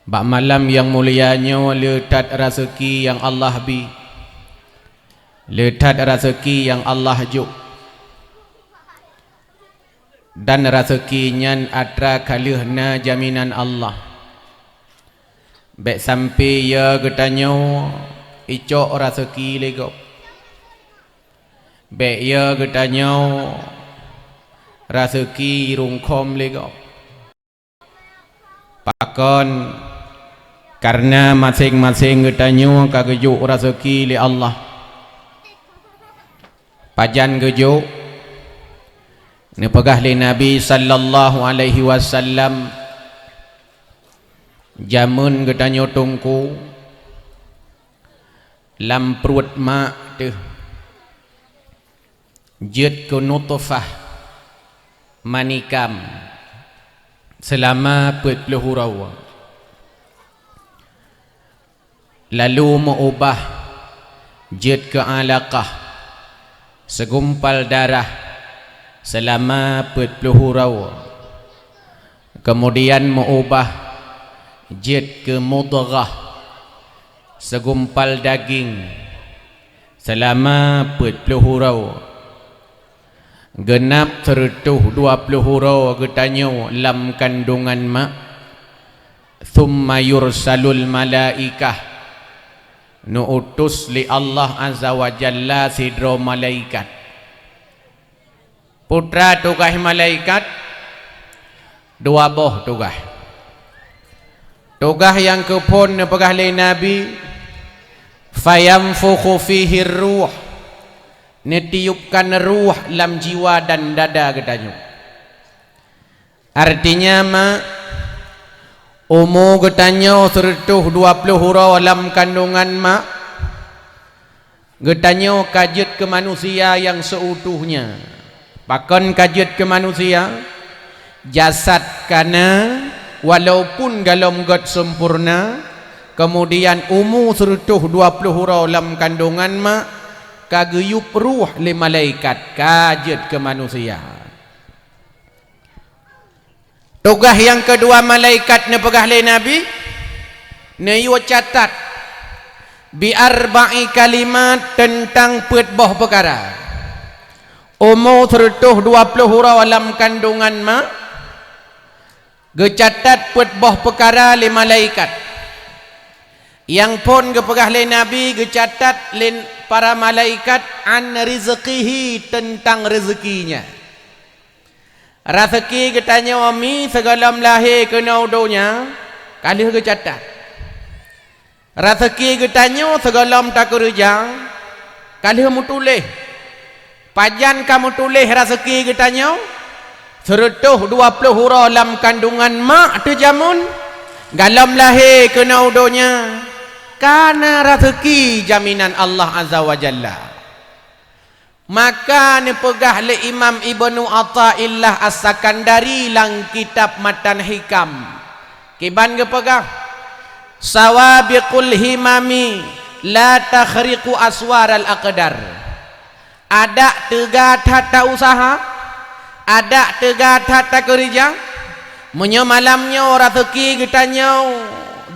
Bak malam nyang mulia nyoe le that raseuki nyang Allah bi, le that raseuki nyang Allah jok. Dan raseuki nyan atra ka lheueh na jaminan Allah. Bék sampe ya geutanyoe icok raseuki lé gob. Bék ya geutanyoe raseuki rungkhom lé gob. Pakon? Kareuna maséng-maséng geutanyoe ka geujok raseuki lé Allah. Pajan geujok? Neupeugah lé Nabi sallallahu alaihi wasallam, jameun geutanyoe teungku, lam pruet mak teuh jeuet keu nutfah manikam seulama peuet ploh uroe, lalu meuubah jeuet keu alaqah, seugumpal darah, seulama peuet ploh uroe, keumudian meuubah jeuet keu mudghah, seugumpal daging, seulama peuet ploh uroe. Geunab seureutôh dua ploh uroe geutanyoe lam kandongan mak, tsumma yursalul malaikah, neuutus lé Allah Azza wa Jalla sidroe malaikat. Peue teuma tugaih malaikat? Dua boh tugaih. Tugaih nyang keuphon neupeugah lé Nabi, "Fayanfukhu fihir ruh," neutiupkan ruh lam jiwa dan dada geutanyoe. Artinya, mak, umu geutanyoe seureutôh dua ploh uroe lam kandongan mak, geutanyoe ka jeuet keu manusia nyang seutuhnya. Pakon ka jeuet keu manusia? Jasad ka na, walaupun golom göt sempurna, keumudian umu seureutôh dua ploh uroe lam kandongan mak, ka geuyueb ruh lé malaikat, ka jeuet keu manusia. Tugaih nyang keudua malaikat neupeugah lé Nabi, neuyue catat bi arba'i kalimat teuntang peuet boh peukara. Umu seureutôh dua ploh uroe lam kandongan mak, geucatat peuet boh peukara lé malaikat. Nyang phon geupeugah lé Nabi geucatat lé para malaikat an rizqihi teuntang reuzeukinya. Raseuki geutanyoe mi sigohlom lahé keunoe donya ka lheueh geucatat. Raseuki geutanyoe sigohlom takeureuja ka lheueh meutuléh. Pajan ka meutuléh raseuki geutanyoe? Seureutôh dua ploh uroe lam kandongan mak teuh jameun, gohlom lahé keunoe donya, ka na raseuki jaminan Allah Azza wa Jalla. Maka neupeugah lé Imam Ibnu Athaillah As-Sakandari lam kitab Matan Hikam, kiban geupeugah, "Sawabiqul himami la takhriqu aswaral aqdar." Adak teuga that ta-useuha, adak teuga that takeureuja. Meunyoe malam nyoe raseuki geutanyoe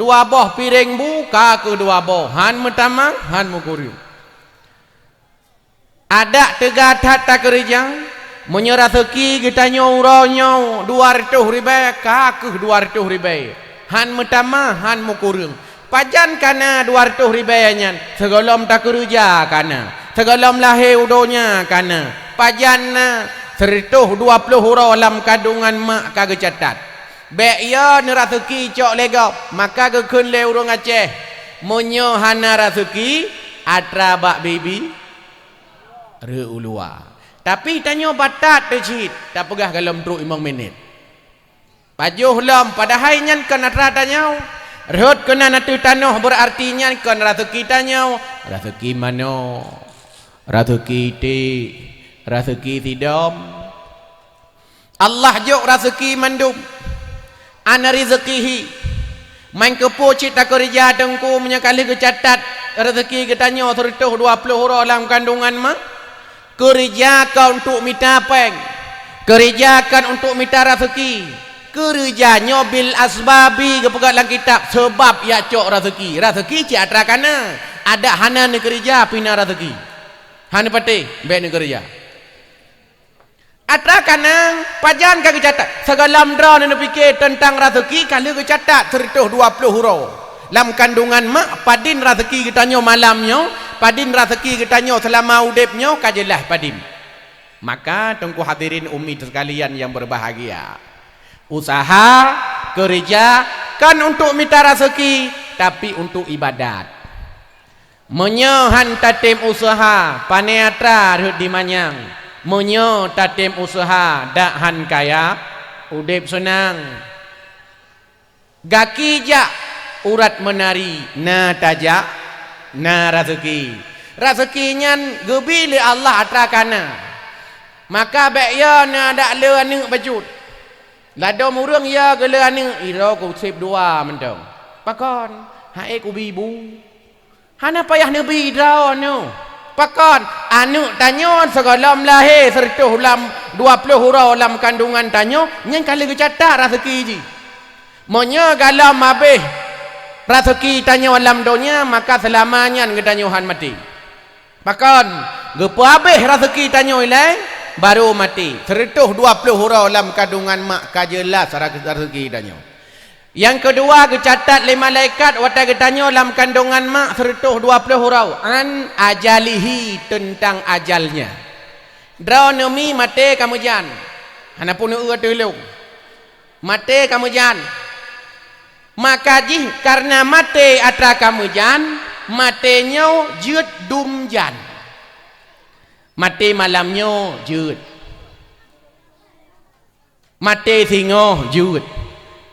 dua boh piréng bu, ka keu dua boh, han meutamah, han meukureueng. Adak teuga that takeureuja, Meunyoe raseuki geutanyoe uroe nyoe dua reutôh ribèe, ka kheueh dua reutôh ribèe. Han meutamah, han meukureueng. Pajan ka na dua reutôh ribèe nyan? Sigohlom takeureuja ka na. Sigohlom lahé u donya ka na. Pajan na? Sireutôh dua ploh uroe lam kandungan mak ka geucatat. Bèk yo neuraseuki cok lé gob, maka geukheun lé ureuëng Aceh, meunyoe hana raseuki, atra bak bibi reu uluwa. Tapi tanyoe batat teuh cit, tapeugah gohlom trok limong minét. Pajoh lom, padahai nyan kon atra tanyoe. Rhot keunan ateueh tanoh, beurarti nyan kon raseuki tanyoe. Raseuki manok, raseuki iték, raseuki sidom. Allah jok raseuki mandum. An rizqihi. Man keupeue cit takeureuja Teungku meunyoe ka lheueh geucatat raseuki geutanyoe sireutôh dua ploh uroe lam kandungan mak? Keureuja kon untuk mita péng. Keureuja kon untuk mita raseuki. Keureuja nyoe bil asbabi, geupeugah lam kitab, seubab jak cok raseuki. Raseuki cit atra ka na, adak hana neukeureuja pih na raseuki. Hana patéh, bèk neukeureuja. Atra ka na, pajan ka geucatat. Sigohlom droeneuh neupike teuntang raseuki ka lheueh geucatat sireutôh dua ploh uroe. Lam kandungan mak, padum raseuki geutanyoe malam nyoe, padum raseuki geutanyoe seulama udeb nyoe, ka jeulaih padum. Maka, Teungku hadirin ummi sekalian nyang berbahagia, usaha, keureuja, kon untuk mita raseuki, tapi untuk ibadat. Meunyoe han tatem useuha, pané atra rhot dimanyang. Meunyoe tatem useuha, dak han kaya, udeb seunang. Gaki jak, urat meunari, na tajak, na raseuki. Raseuki nyan geubi lé Allah atra ka na. Maka bèk yo na dak le aneuëk bacut. Ladôm ureuëng yo geule aneuëk, iroe kuseb dua mantong. Pakon? Hai kubi bu. Hana payah neubi droeneuh. Pakon? Aneuëk tanyoe sigohlom lahé sireutôh lam dua ploh uroe lam kandungan tanyoe, nyan ka lheueh geucatat raseuki jih. Meunyoe gohlom habéh raseuki tanyoe lam donya, maka seulama nyan geutanyoe han maté. Pakon? Geupeuhabéh raseuki tanyoe ilée, barô maté. Sireutôh dua ploh uroe lam kandungan mak ka jeulaih raseuki tanyoe. Nyang keudua, geucatat lé malaikat watée geutanyoe lam kandungan mak sireutôh dua ploh uroe, an ajalihi, teuntang ajalnya. Droeneuh mi maté ka meujan, hana peuneue ateueh lôn. Maté ka meujan. Maka jih kareuna maté atra ka meujan, maté nyoe jeuet dum jan. Maté malam nyoe jeuet. Maté singoh jeuet.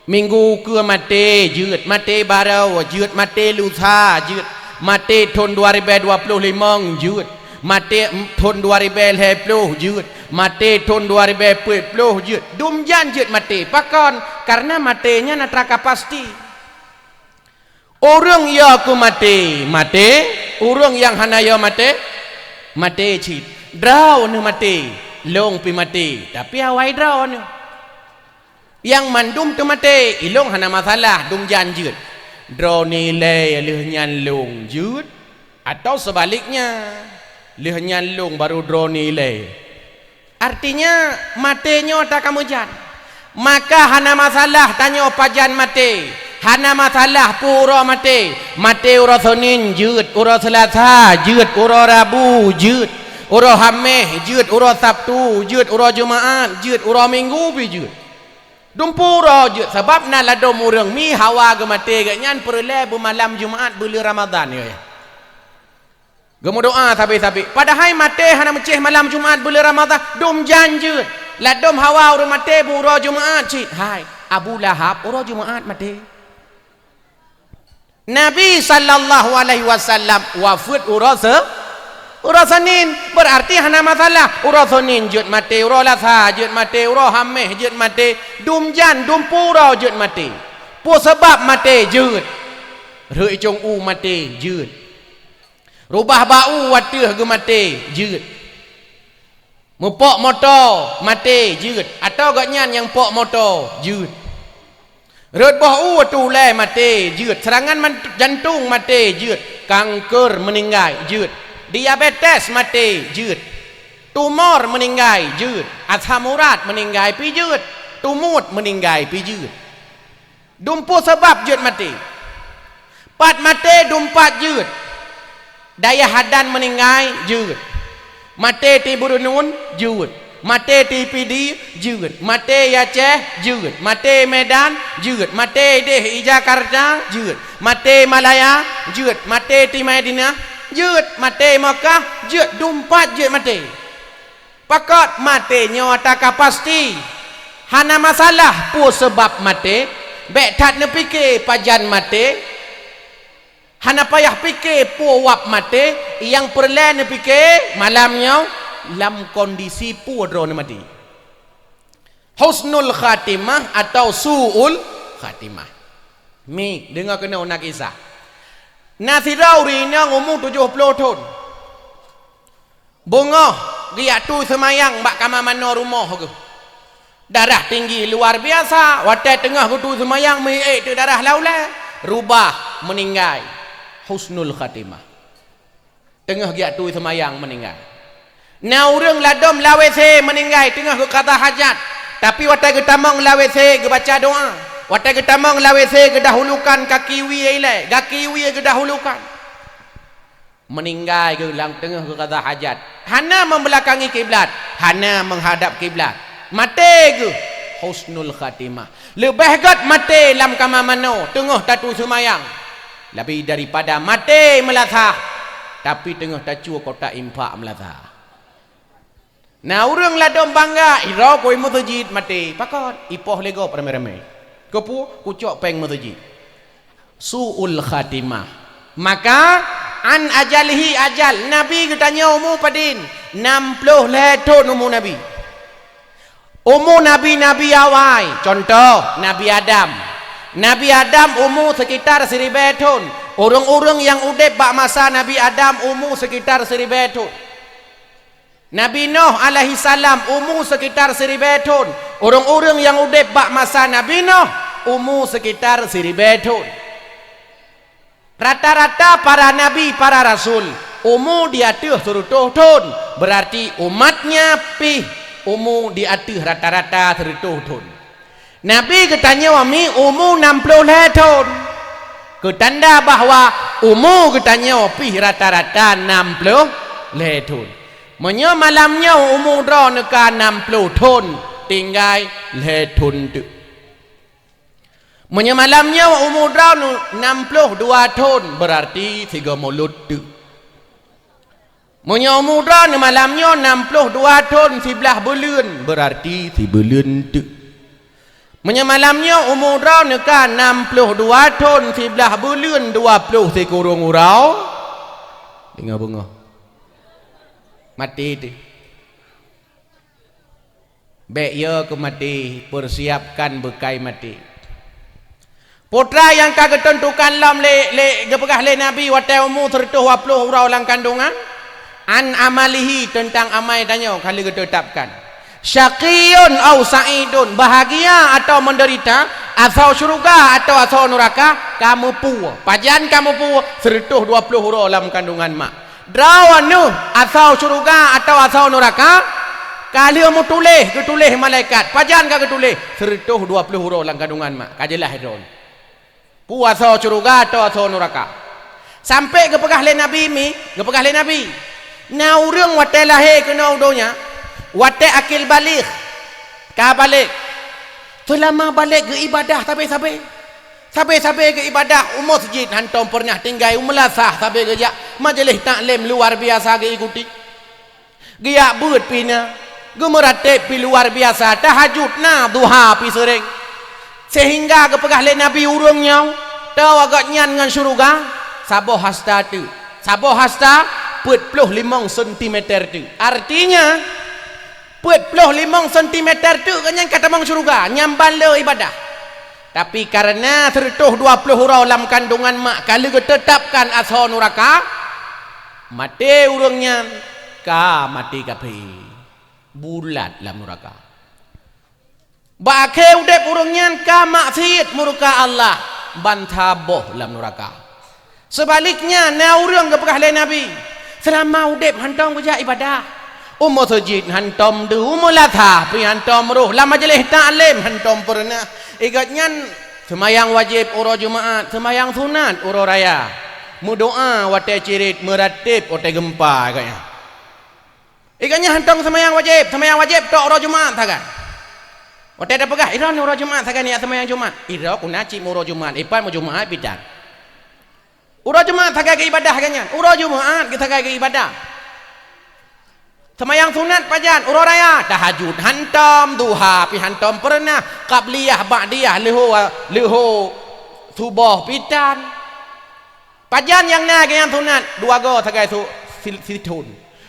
Minggu keue maté jeuet, maté barô jeuet, maté lusa jeuet, maté thon dua ribèe dua ploh limong jeuet, maté thon dua ribèe lhèe ploh jeuet, maté thon dua ribèe peuet ploh jeuet. Dum jan jeuet maté. Pakon? Kareuna maté nyan atra ka pasti. Ureuëng yo keu maté, maté. Ureuëng nyang hana yo maté, maté cit. Droeneuh maté, lôn pih maté, tapi awai droeneuh. Nyang mandum teumaté, ilôn hana masalah, dum jan jeuet. Droeneuh ilée lheueh nyan lôn jeuet, atawa seubaliknya, lheueh nyan lôn barô droeneuh ilée. Artinya, maté nyoe atra ka meujan. Maka hana masalah tanyoe pajan maté. Hana masalah peue uroe maté. Maté uroe Senin jeuet, uroe Seulasa jeuet, uroe Rabu jeuet, uroe Haméh jeuet, uroe Sabtu jeuet, uroe Jumaat jeuet, uroe Minggu pih jeuet. Dumpeue uroe jeuet, sabab na ladôm ureuëng mi hawa geumaté geuhnyan peureulée beumalam Jumaat buleuen Ramadhan, ya, ya. Geumeudoá sabe-sabe. Padahai maté hana meucéh malam Jumaat buleuen Ramadhan, dum jan jeuet. Ladôm hawa ureuëng maté beu uroe Jumaat cit. Hai, Abu Lahab uroe Jumaat maté. Nabi sallallahu alaihi wasallam wafeuet uroe se-, uroe Senin. Beurarti hana masalah. Uroe Senin jeuet maté, uroe Lasa jeuet maté, uroe Haméh jeuet maté. Dum jan, dumpeue uroe jeuet maté. Peue sabab maté jeuet? Rhot icong u maté jeuet. Rubah bak u ateueh geumaté jeuet. Meupok moto maté jeuet, atawa gobnyan nyang pok moto jeuet. Rhot boh u ateueh ulée maté jeuet, seurangan man-, jantong maté jeuet, kanker meuninggai jeuet, diabetes maté jeuet. Tumor meuninggai jeuet, asam urat meuninggai pih jeuet, tumut meuninggai pih jeuet. Dumpeue sabab jeuet maté. Pat maté dumpat jeuet. Dayah Adan meuninggai jeuet. Maté di Bureunun jeuet. Maté di Pidie jeuet. Maté Aceh jeuet. Maté Medan jeuet. Maté deh i Jakarta jeuet. Maté Malaya jeuet. Maté di Madinah jeuet. Maté Makkah jeuet. Dumpat jeuet maté. Pakot maté nyoe ata ka pasti. Hana masalah peue sabab maté, bék that neupike pajan maté. Hana payah pike peue wab maté, nyang peureulée neupike malam nyoe lam kondisi peue droeneuh maté. Husnul khatimah atau su'ul khatimah. Mi, deungoe keunoe na kisah. Na sidroe ureuëng inong umu tujoh ploh thon. Beungoh geujak tui seumayang bak kama manoe rumoh geuh. Darah tinggi luar biasa, watée teungoh geutui seumayang meuék teuk darah lam ulée, rubah meuninggai. Husnul khatimah. Teungoh geujak tui seumayang meuninggai. Na ureuëng ladom lam WC meuninggai teungoh geuqadha hajat, tapi watée geutamong lam WC geubaca doa. Watée geutamong lam WC geudahulukan kaki wie ilée, gaki wie geudahulukan. Meuninggai geuh lam teungoh geuqadha hajat, hana membeulakangi kiblat, hana meuhadab kiblat. Maté geuh husnul khatimah. Leubeh gét maté lam kama manoe teungoh tatui seumayang, leubeh daripada maté meulasah, tapi teungoh tacue kotak infak meulasah. Na ureuëng ladom bangga, idroe keu meuseujid maté, pakon? Ipoh lé gob ramé-ramé. Keupeue? Kucok péng meuseujid. Su'ul khatimah. Maka, an ajalihi ajal, Nabi geutanyoe umu padin? Nam ploh lhée thon umu Nabi. Umu nabi-nabi awai, contoh, Nabi Adam. Nabi Adam umu sekitar siribée thon. Ureuëng-ureuëng nyang udeb bak masa Nabi Adam umu sekitar siribée thon. Nabi Nuh alaihissalam umu sekitar siribée thon. Ureuëng-ureuëng nyang udeb bak masa Nabi Nuh umu sekitar siribée thon. Rata-rata para nabi, para rasul umu di ateueh seureutôh thon, beurarti umat nyan pih umu di ateueh rata-rata seureutôh thon. Nabi geutanyoe mi umu nam ploh lhée thon. Keutanda bahwa umu geutanyoe pih rata-rata nam ploh lhée thon. Meunyoe malam nyoe umu droeneuh ka nam ploh thon, tinggai lhée thon teuk. Meunyoe malam nyoe umu droeneuh nam ploh dua thon, beurarti sigoe mulod teuk. Meunyoe umu droeneuh malam nyoe nam ploh dua thon siblaih buleuen, beurarti sibuleuen teuk. Meunyoe malam nyoe umu droeneuh ka nam ploh dua thon siblaih buleuen dua ploh sikureueng uroe, deungoe beungoh. Maté teuh. Bék yo keu maté, peusiapkan beukai maté. Putra nyang ka geuteuntukan lom lé, lé, geupeugah lé Nabi watée umu seureutôh dua ploh uroe lam kandongan, an amalihi, teuntang amai tanyoe ka lheueh geuteutapkan. Syaqiyyun au sa'idun, bahagia atau menderita, asoe syeuruga atau asoe nuraka, ka meupeue. Pajan ka meupeue? Seureutôh dua ploh uroe lam kandongan mak. Droeneuh asoe syeuruga atau asoe nuraka, ka lheueh meutuléh, geutuléh malaikat. Pajan ka geutuléh? Seureutôh dua ploh uroe lam kandongan mak, ka jeulaih droeneuh. Peue asoe syeuruga atau asoe nuraka. Sampoe geupeugah lé Nabi mi, geupeugah lé Nabi, na ureuëng watée lahé keunoe u donya, watée akil baligh, ka balek, seulama balek geuibadah sabe-sabe. Sabe-sabe geuibadah u meuseujid, hántom peureunah tinggai u meulasah, sabe geujak majeulih taklim luar biasa geuikuti. Geujak beuet pih na, geumeuratéb pih luar biasa, tahajud na, duha pih seuréng. Seuhingga geupeugah lé Nabi ureuëng nyoe, teuh awak gobnyan ngon syeuruga, saboh hasta teuk. Saboh hasta peuet ploh limong sentimeter teuk. Artinya, peuet ploh limong sentimeter teuk gobnyan ka tamong syeuruga, nyan ban le ibadah. Tapi kareuna seureutôh dua ploh uroe lam kandongan mak ka lheueh geuteutabkan asoe nuraka, maté ureuëng nyan ka maté kafé, bulat lam nuraka. Bak akhé udeb ureuëng nyan ka maksiet murka Allah, ban saboh lam nuraka. Seubaliknya, na ureuëng geupeugah lé Nabi, seulama udeb hántom geujak ibadah. U meuseujid hantom deuh, u meulasah pih hantom rôh, lam majeulih taklim hantom peureunah. Igat nyan seumayang wajéb uroe Jumaat, seumayang sunat uroe raya. Meudoá watée cirit, meuratéb watée geumpa, igat nyan. Igat nyan hantom seumayang wajéb, seumayang wajéb tok uroe Jumaat sagai. Watée tapeugah, "Iroe uroe Jumaat sagai neujak seumayang Jumaat." Iroe kuna cit uroe Jumaat, ipat meujumaat bidan. Uroe Jumaat sagai geuibadah geuh nyan. Uroe Jumaat geuh sagai geuibadah. Seumayang sunat pajan, uroe raya, tahajud hantom, duha pih hantom peureunah, qabliyah, ba'diyah, leuho, leuho suboh pih tan. Pajan nyang na geuh nyang sunat, dua go sagai su-, si-, sithon.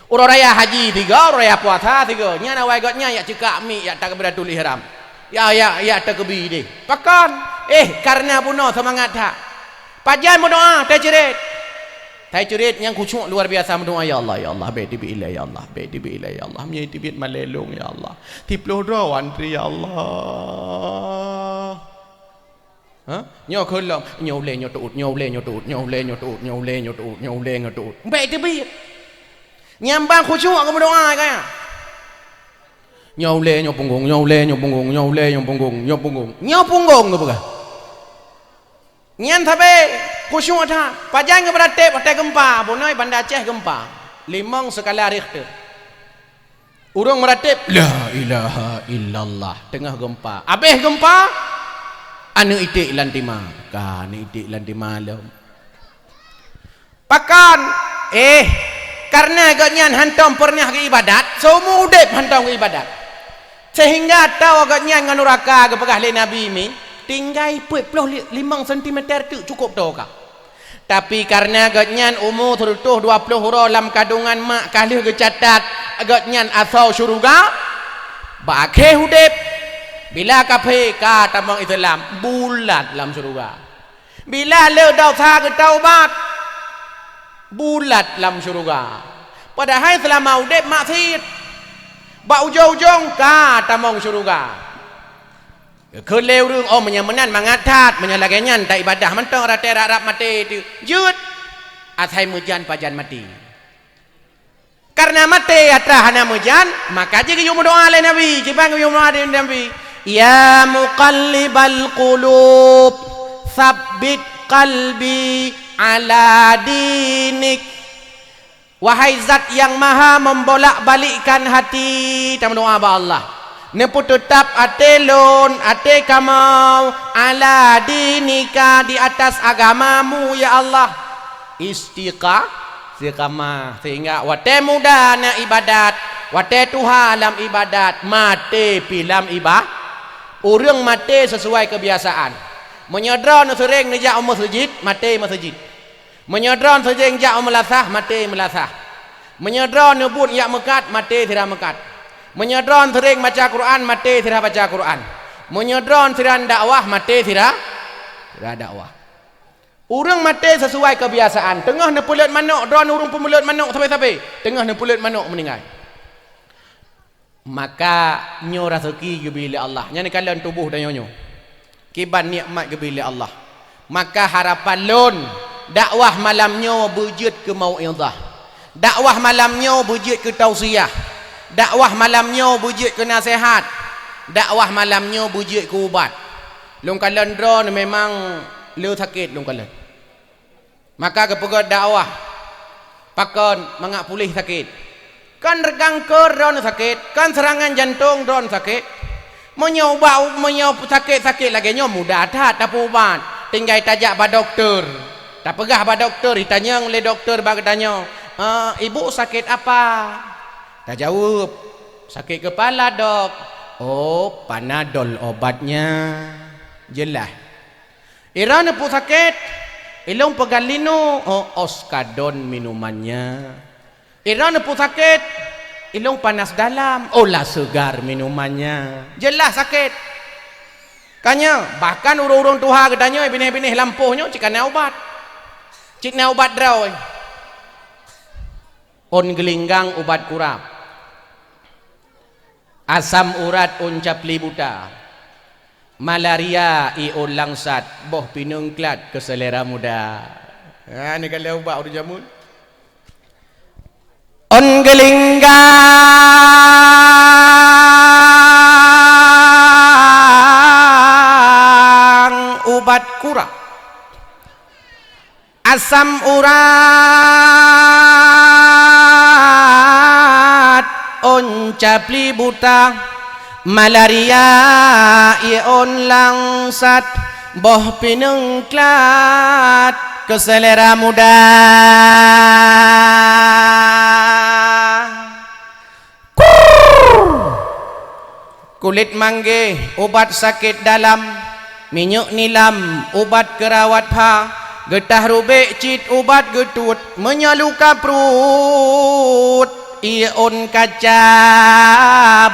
Uroe raya haji tiga, uroe raya puasa tiga. Nyan awai gobnyan yak ceukak miek, yak takbiratul ihram. Ya, ya, ya takbir deh. Pakon? Eh, karena bunoe seumangat that. Pajan meudoá, teuceuret. Teuceuret nyang khusyuk luar biasa meudoá, "Ya Allah, ya Allah, bèk teubiet ilèe, ya Allah, bèk teubiet ilèe, ya Allah. Meunyoe teubiet malèe lôn, ya Allah. Siploh droe antri, ya Allah." Ha? Nyoe kheun lom, nyoe ulèe nyoe teuôt, nyoe ulèe nyoe teuôt, nyoe ulèe nyoe teuôt, nyoe ulèe nyoe teuôt, nyoe ulèe nyoe teuôt. Bèk teubiet. Nyang ban khusyuk keu meudoá kaya. Nyoe ulèe nyoe punggong, nyoe ulèe nyoe punggong, nyoe ulèe nyoe punggong, nyoe punggong. Nyoe punggong geupeugah. Nyan sabe khusyuk that. Pajan geupeuratéb watèe geumpa, bunoe Banda Aceh geumpa. Limong skala Richter. Ureueng meuratéb, "La ilaha illallah." Teungoh geumpa. Abéh geumpa, aneuk iték lam tima. Ka aneuk iték lam tima lom. Pakon? Eh, kareuna gobnyan hantom peureunah geuibadat, seumu udép hantom geuibadat. Seuhingga tao gobnyan ngon nuraka geupeugah lé Nabi mi, tinggai peuet ploh li-, limong sentimeter teuk cukôp tao ka. Tapi kareuna gobnyan umu seureutôh dua ploh uroe lam kandungan mak ka lheueh geucatat, gobnyan asoe syeuruga, bak akhé udép, bila kafé ka tamong Islam, bulat lam syeuruga. Bila le desya geutaubat, bulat lam syeuruga. Padahai seulama udép maksiet, bak ujong-ujong ka tamong syeuruga. Geukheun lé ureueng, "Oh, meunyoe meunan mangat that, meunyoe lagèe nyan taibadah mantong, watèe rab-rab maté teuh jeuet, asai meujan pajan maté." Kareuna maté atra hana meujan, maka jih geuyue meudoá lé Nabi, kiban geuyue meudoá lé Nabi, "Ya muqallibal qulub, tsabbit qalbi ala dinik." Wahai Zat nyang Maha membolak-balikkan hati, tameudoá bak Allah. Neupeuteutab até lôn, até kamoe, ala dinika, di atas agamamu, ya Allah. Istiqa-, istiqamah. Sehingga watèe muda na ibadat, watèe tuha lam ibadat, maté pih lam iba-, ureueng maté sesuai kebiasaan. Meunyoe droeneuh seuréng neujak u meuseujid, maté meuseujid. Meunyoe droeneuh seuréng jak u meulasah, maté meulasah. Meunyoe droeneuh buet jak meukat, maté sira meukat. Meunyoe droeneuh seuréng baca Quran, maté sira baca Quran. Meunyoe droeneuh sira dakwah, maté sira, sira dakwah. Ureueng maté sesuai kebiasaan. Teungoh neupeuleuet manok, droeneuh ureueng peumuleuet manok sabe-sabe. Teungoh neupeuleuet manok meuninggai. Maka nyoe raseuki geubri lé Allah. Nyan neukalon tuboh tanyoe nyoe. Kiban nikmat geubri lé Allah. Maka harapan lôn, dakwah malam nyoe beujeuet keu mau'izah. Dakwah malam nyoe beujeuet keu tausiah. Dakwah malam nyoe beujeuet keu naseuhat. Dakwah malam nyoe beujeuet keu ubat. Lôn kalon droeneuh memang le sakét lôn kalon. Maka geupeugöt dakwah, pakon mangat puléh sakét. Kan reukangkor droeneuh sakét, kan seurangan jantong droeneuh sakét. Meunyoe ubat, meunyoe sakét-sakét lagèe nyoe mudah that tapeuubat. Tinggai tajak bak dokto. Tapeugah bak dokto, itanyong lé dokto bak geutanyoe, "Eh, ibu sakit apa?" Tajaweueb, "Sakit kepala, Dok." "Oh, Panadol obatnya." Jeulaih. "Droeneuh peue sakét?" "Ilôn peugah linu." "Oh, Oskadon minumannya." "Droeneuh peue sakét?" "Ilôn panas dalam." "Oh, La Segar minumannya." Jeulaih sakét. Ka nyoe, bahkan ureueng-ureueng tuha geutanyoe binéh-binéh lampôh nyoe cit ka na ubat. Cit na ubat droe. Ôn geulinggang ubat kurab. Asam urat ôn capli buta. Malaria ié ôn langsat, boh pineung klat keu seulera muda. Ha, neukalon ubat ureueng jameun. On geulinggang ubat kurang, asam urat on capli buta, malaria ie on langsat, boh pineung klat keu selera muda. Kur! Kulét manggéh, ubat sakét dalam, minyeuk nilam, ubat keurawat pha, geutah rubék cit ubat geutuet, meunyoe luka pruet, ie ôn kaca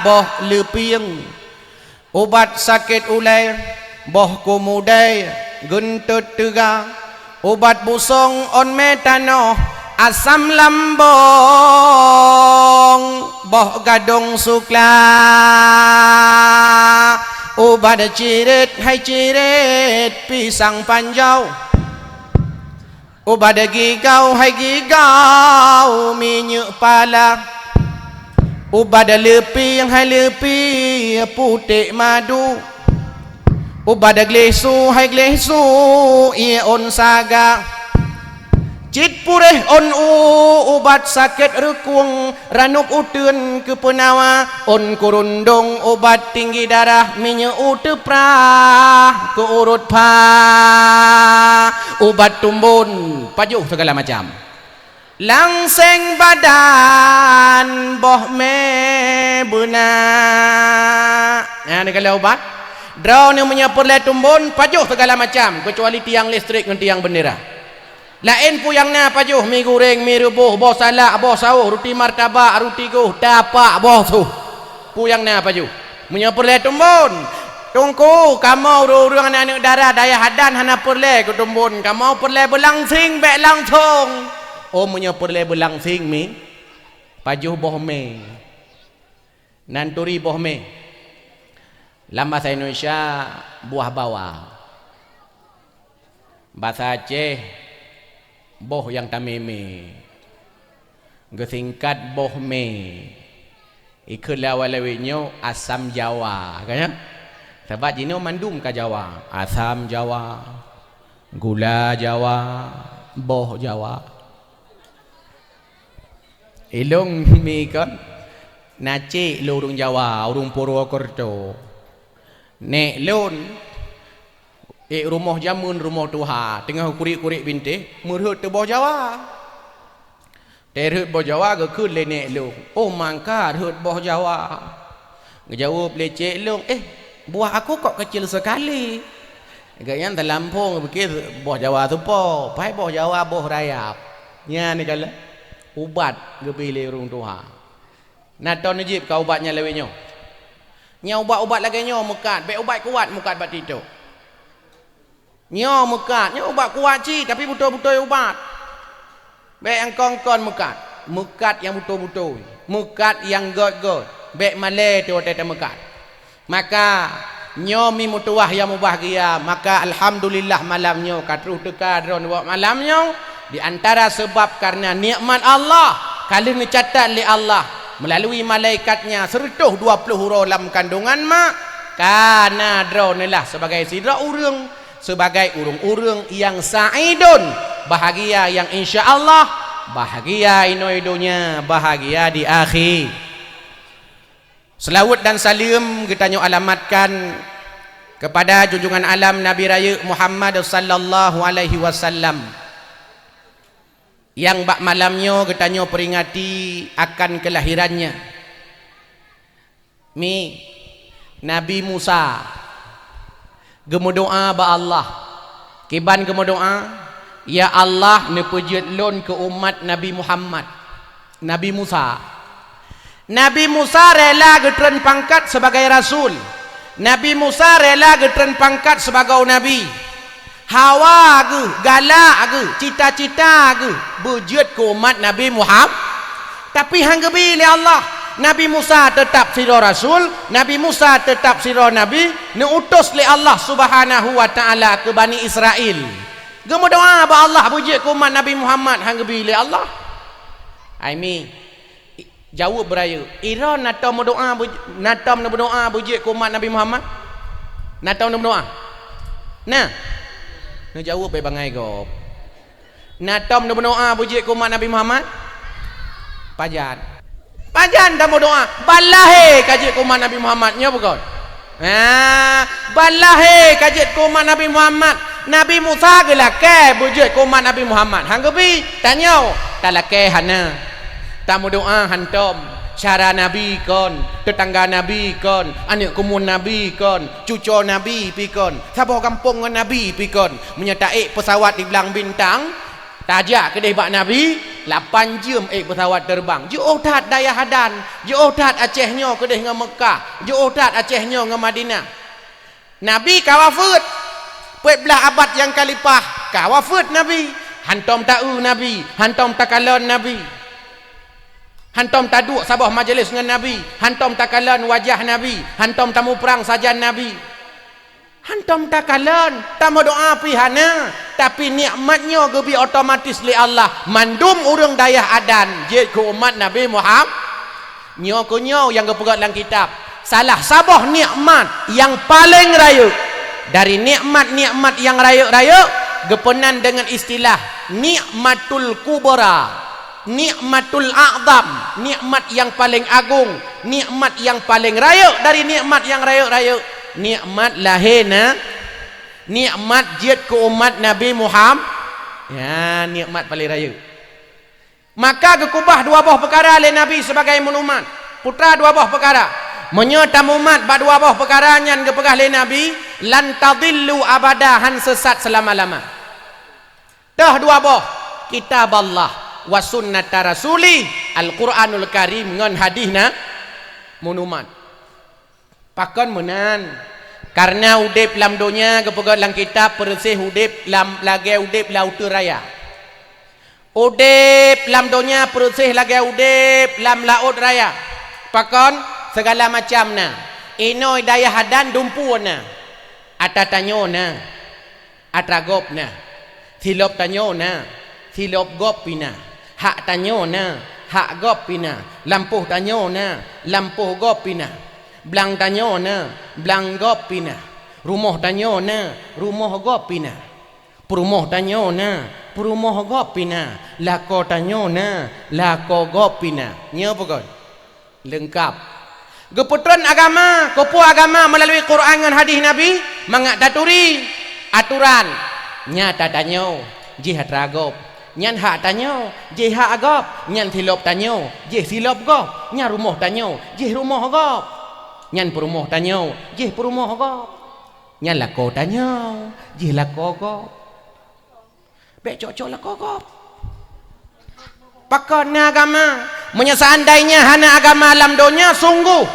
boh leupieng. Ubat sakét ulée, boh kumudée, geuntot teuga, ubat busong ôn mé tanoh, asam lambong, boh gadong sukla, ubat cirét hai cirét pisang panjau. Ubat gigau hai gigau minyeuk pala, ubat leupi hai leupi putéh madu, ubat gleh su hai gleh su ie ôn saga, cit puréh ôn u, ubat sakét reukueng, ranub uteuen keu peunawa, ôn kurundong ubat tinggi darah, minyeuk u teuprah keu urut pha, ubat tumbon pajoh segala macam. Langseng badan boh mé beuna. Nyan keuh ubat. Droeneuh meunyoe peureulée tumbon pajoh segala macam, keucuali tiang listrik ngon tiang bendera. Laén peue nyang na pajoh, mi guréng, mi reuboh, boh salak, boh sawoh, ruti martabak, ruti goh, tapak, boh soh. Peue nyang na pajoh. Meunyoe peureulée tumbon, Teungku, kamoe ureuëng-ureuëng aneuëk dara dayah adan hana peureulée keu tumbon, kamoe peureulée beulangsing bék langsong. Oh, meunyoe peureulée beulangsing mi, pajoh boh mé. Nan turi boh mé. Lam basa Indonesia, buah bawa. Basa Aceh, boh nyang tamé-mé. Geusingkat boh mé. Ikheun lé awai lawét nyoe asam Jawa, kan nyan? Sabab jinoe mandum ka Jawa. Asam Jawa, gula Jawa, boh Jawa. Ilôn mi kon, na cék lôn ureuëng Jawa, ureuëng Purwokerto. Nék lôn, ék rumoh jameun rumoh tuha, teungoh kuriek-kuriek bintéh, meurhot teuh boh Jawa. Teurhot boh Jawa geukheun lé nék lôn, "Oh, mangka rhot boh Jawa." Geujaweueb lé cék lôn, "Eh, buah aku kok kecil sekali." Gobnyan teulampông geupike boh Jawa teupo, pai boh Jawa boh rayap. Nyan kalon ubat geubri lé ureuëng tuha. Na ton neujép ka ubat nyang lawét nyoe. Nyan ubat-ubat lagée nyoe meukat, bék ubat kuat meukat bak TikTok. Nyoe meukat, nyoe ubat kuat cit, tapi beutôi-beutôi ubat. Bék nyang kon-kon meukat, meukat nyang beutôi-beutôi, meukat nyang gét-gét, bék malée teuh watée tameukat. Maka, nyoe mi meutuwah nyang mubahgia, maka alhamdulillah malam nyoe ka troh teuka droeneuh bak malam nyoe, di antara seubab kareuna nikmat Allah ka lheueh neucatat lé Allah meulalu malaikat-Nya seureutôh dua ploh uroe lam kandongan mak, ka na droeneuh lah sibagai sidroe ureuëng, sibagai ureuëng-ureuëng nyang saidon, bahagia nyang insya Allah bahagia inoe donya, bahagia di akhé. Seulaweuet dan saleuem geutanyoe alamatkan keupada junjungan alam Nabi Rayeuk Muhammad sallallahu alaihi wasallam, nyang bak malam nyoe geutanyoe peuringati akan keulahirannya. Mi, Nabi Musa geumeudoá bak Allah. Kiban geumeudoá, "Ya Allah, neupeujeuet lôn keu umat Nabi Muhammad." Nabi Musa. Nabi Musa rela geutreun pangkat sibagai rasul. Nabi Musa rela geutreun pangkat sibagoe nabi. Hawa geuh, galak geuh, cita-cita geuh beujeuet keu umat Nabi Muham-, tapi han geubri lé Allah. Nabi Musa teutab sidroe rasul, Nabi Musa teutab sidroe nabi, neuutus lé Allah Subhanahu wa Ta'ala keu Bani Israel. Geumeudoá bak Allah beujeuet keu umat Nabi Muhammad, han geubri lé Allah. Ai mi, Jaweueb beurayeuk. Iron na tom meudoa beu-, na tom neumeudoa beujeuet keu umat Nabi Muhammad? Na tom neumeudoa? Na? Neujaweueb bèk bangai gob. Na tom neumeudoa beujeuet keu umat Nabi Muhammad? Pajan. Pajan tameudoa, ban lahé ka jeuet keu umat Nabi Muhammad. Nyoe bukon? Ha, ban lahé ka jeuet keu umat Nabi Muhammad. Nabi Musa geulakèe beujeuet keu umat Nabi Muhammad. Han geubi, tanyoe, talakèe hana. Tameudoa hantom. Syara Nabi kon, teutangga Nabi kon, aneuk keumuen Nabi kon, cuco Nabi pi kon, saboh gampông ngon Nabi pi kon. Meunyoe taék peusawat di blang bintang, tajak keudeh bak Nabi, lapan jeuem ék peusawat teureubang. Jiôh that dayah Adan, jiôh that Aceh nyoe keudeh ngon Meukah, jiôh that Aceh nyoe ngon Madinah. Nabi ka wafeuet. Peuet blaih abad nyang ka leupah, ka wafeuet Nabi. Hantom taeu Nabi, hantom takalon Nabi. Hantom taduek saboh majelis ngon Nabi, hantom takalon wajah Nabi, hantom tamuprang sajan Nabi. Hantom takalon, tameudoa pi hana, tapi nikmat nyoe geubri otomatis lé Allah. Mandum ureuëng dayah Adan jeuet keu umat Nabi Muhammad. Nyoe keuh nyoe nyang geupeugah lam kitab, salah saboh nikmat nyang paleng rayeuk dari nikmat-nikmat nyang rayeuk-rayeuk geupeunan deungon istilah nikmatul kubra, nikmatul a'zam, nikmat nyang paleng agong, nikmat nyang paleng rayeuk dari nikmat nyang rayeuk-rayeuk, nikmat lahé na, nikmat jeuet keu umat Nabi Muhammad. Ya, nikmat paleng rayeuk. Maka geukeubah dua boh peukara lé Nabi sibagai monuman. Peue teuma dua boh peukara? Meunyoe tamumat bak dua boh peukara nyan geupeugah lé Nabi, "Lan tadillu abada," han seusat seulama-lama. Toh dua boh, Kitaballah wa sunnata Rasulih, Al-Quranul Karim ngon hadih na monuman. Pakon meunan? Kareuna udeb lam donya geupeugah lam kitab peureuséh udeb lam lagée udeb lam uteue raya. Udeb lam donya peureuséh lagée udeb lam laôt raya. Pakon? Sigala macam na. Inoe dayah Adan dumpeue na. Atra tanyoe na. Atra gob na. Silop tanyoe na. Silop gob pih na. Hak tanyoe na. Hak gob pih na. Lampôh tanyoe na. Lampôh gob pih na. Blang tanyoe na. Blang gob pih na. Rumoh tanyoe na. Rumoh gob pih na. Peurumoh tanyoe na. Peurumoh gob pih na. Lakoe tanyoe na. Lakoe gob pih na. Nyoe peue kon? Leungkap. Geupeutron agama, keupeue agama meulalu Quran ngon hadih Nabi, mangat taturi atoran. Nyan atra tanyoe, jih atra gob. Nyan hak tanyoe, jih hak gob. Nyan silop tanyoe, jih silop gob. Nyan rumoh tanyoe, jih rumoh gob. Nyan peurumoh tanyoe, jih peurumoh gob. Nyan lakoe tanyoe, jih lakoe gob. Bék cok-cok lakoe gob. Pakon na agama? Meunyoe seandainya hana agama lam donya, sunggoh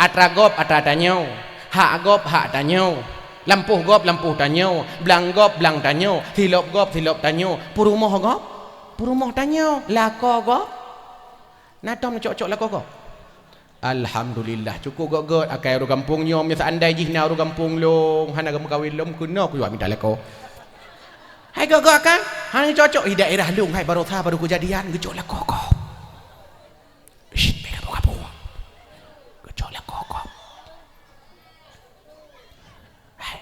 atra gob atra tanyoe, hak gob hak tanyoe, lampôh gob lampôh tanyoe, blang gob blang tanyoe, silop gob silop tanyoe, peurumoh gob peurumoh tanyoe, lakoe gob. Na tom neucok-cok lakoe gob? Alhamdulillah, cukôp göt-göt akai ureuëng gampông nyoe. Meunyoe seandai jih na ureuëng gampông lôn hana geumeukawen lom, keunoe kuyue mita lakoe. Hai göt-göt akai, hana geucok-cok. Di daerah lôn hai baroesa baru keujadian geucok lakoe gob. Shh, beda buka buah. Geucok lakoe gob. Hai,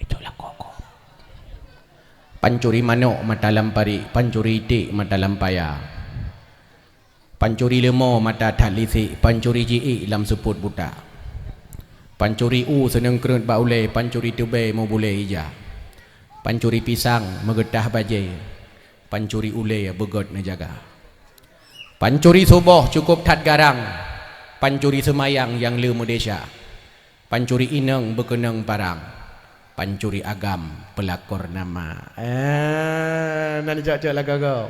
geucok lakoe gob. Pancuri manok mata lam parit, pancuri iték mata lam paya. Pancuri leumô mata that lisek, pancuri jiék lam seupôt buta. Pancuri u seuneueng kreuet bak ulée, pancuri teubée meubulée ija. Pancuri pisang meugeutah bajée, pancuri ulée beugöt neujaga. Pancuri suboh cukôp that garang, pancuri seumayang nyang le meudesya. Pancuri inong beukeunong parang, pancuri agam peulakor nama. Ah, na neucok-cok lakoe gob.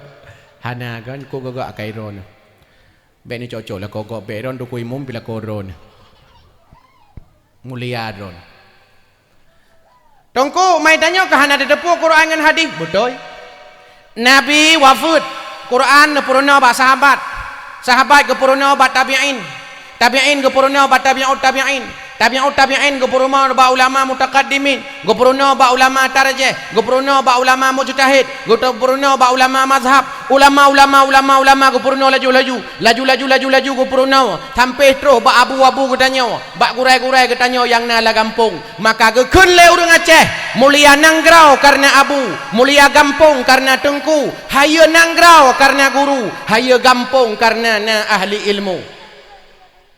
Hana kan, kok gob akai droeneuh. Bék neucok-cok lakoe gob, bék droeneuh dukui mum pih lakoe droeneuh. Mulia droeneuh. Teungku, mai tanyoe ka hana tateupeue Quran ngon hadih, beutôi. Nabi wafeuet, Quran neupeurunoe bak sahabat, sahabat geupeurunoe bak tabi'in, tabi'in geupeurunoe bak tabi'ut tabi'in, Tabi'ut tabi'in geupeurunoe bak ulama mutakaddimin, geupeurunoe bak ulama tarjih, geupeurunoe bak ulama mujtahid, geupeurunoe bak ulama mazhab, ulama, ulama, ulama, ulama geupeurunoe laju-laju, laju-laju, laju-laju geupeurunoe, sampai troh bak abu-abu geutanyoe, bak gurée-gurée geutanyoe nyang na lam gampông. Maka geukheun lé ureuëng Aceh, mulia nanggroe kareuna abu, mulia gampông kareuna teungku, hayeue nanggroe kareuna guru, hayeue gampông kareuna na ahli ilmu.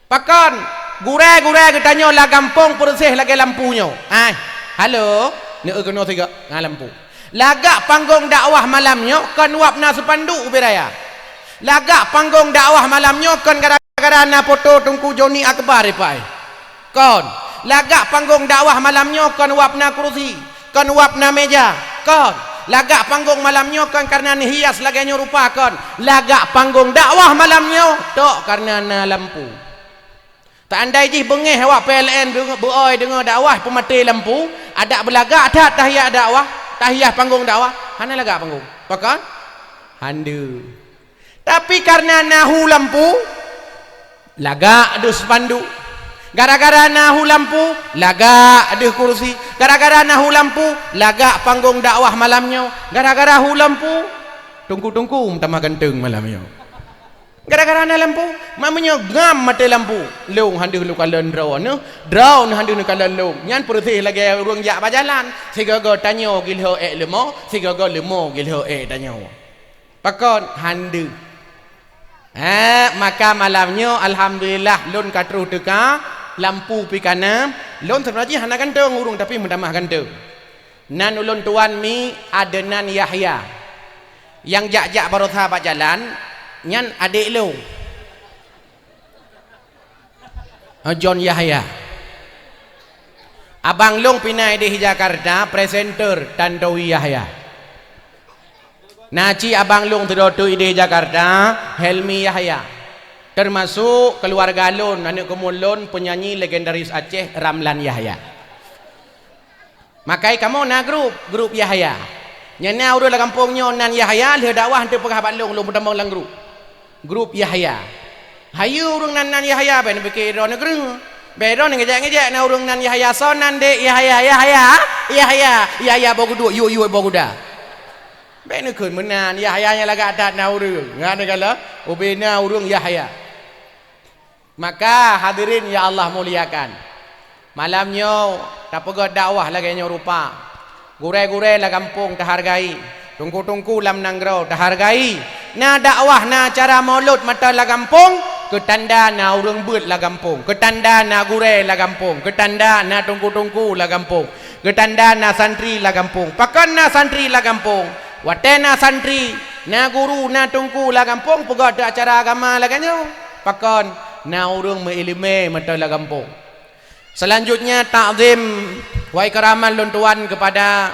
Pakon, gurée-gurée geutanyoe lam gampông peureuseh lagée lampu nyoe. Ai, halo, neu keunoe sigoe ngon lampu. Lagak panggong dakwah malam nyoe kon wab na seupanduk ubé raya. Lagak panggong dakwah malam nyoe kon gara-gara na poto Teungku Joni Akbar ipai. Kon, lagak panggong dakwah malam nyoe kon wab na kurusi, kon wab na meja, kon. Lagak panggong malam nyoe kon kareuna neuhias lagée nyoe rupa, kon. Lagak panggong dakwah malam nyoe tok kareuna na lampu. Teuandai jih beungéh awak P L N beu-, beuoi deungoe dakwah peumaté lampu, adak beulagak that tahiyah dakwah, tahiyah panggong dakwah, hana lagak panggong. Pakon? Hande. Tapi kareuna na hu lampu, lagak deuh spanduk. Gara-gara na hu lampu, lagak deuh kursi. Gara-gara na hu lampu, lagak panggong dakwah malam nyoe. Gara-gara hu lampu, teungku-teungku meutamah ganteng malam nyoe. Gara-gara na lampu, mak meunyoe ngam maté lampu, lôn han deuh lôn kalon droe neuh, droe neuh han deuh neukalon lôn. Nyan peureuseh lagée ureuëng jak bak jalan, sigoe-goe tanyoe geulheueh ék leumo, sigoe-goe leumo geulheueh ék tanyoe. Pakon? Han deuh. Ha, maka malam nyoe alhamdulillah lôn ka troh teuka, lampu pih ka na, lôn sebenarnya jih hana ganteng ureuëng tapi meutamah ganteng. Nan ulôn tuan mi Adenan Yahya. Nyang jak-jak baroesa bak jalan, nyan adék lôn. John Yahya. Abang lôn pih na idéh Jakarta, presenter Tantowi Yahya. Na cit abang lôn sidroe teuk idéh Jakarta, Helmi Yahya. Termasuk keluarga lôn, aneuëk keumuen lôn, penyanyi legendaris Aceh, Ramlan Yahya. Makai kamoe na grup, grup Yahya. Nyan na ureuëng lam gampông nyoe nan Yahya, lheueh dakwah han teupeugah bak lôn, lôn peutamong lam grup. Grup Yahya. Hayeue ureuëng nan, nan Yahya, bék neupike droe neugreueng. Bék droe neungejek-ngejek na ureuëng nan Yahya, soe nan dek Yahya, Yahya, Yahya, Yahya boh geuduek, yue-yue boh guda. Bék neukheun meunan, Yahya nyang lagak that na ureuëng. Ngat neukalon, ubé na ureuëng Yahya. Maka hadirin ya Allah muliakan, malam nyoe tapeugét dakwah lagée nyoe rupa. Gurée-gurée lam gampông tahargai, teungku-teungku lam nanggroe tahargai. Na dakwah, na acara maulud mata lam gampông, keutanda na ureuëng beuet lam gampông, keutanda na gurée lam gampông, keutanda na teungku-teungku lam gampông, keutanda na santri lam gampông. Pakon na santri lam gampông? Watée na santri, na guru, na teungku lam gampông peugét acara agama lagée nyoe. Pakon? Na ureuëng meuiéleumé mata lam gampông. Selanjutnya, takzim wa ikraman lôn tuan kepada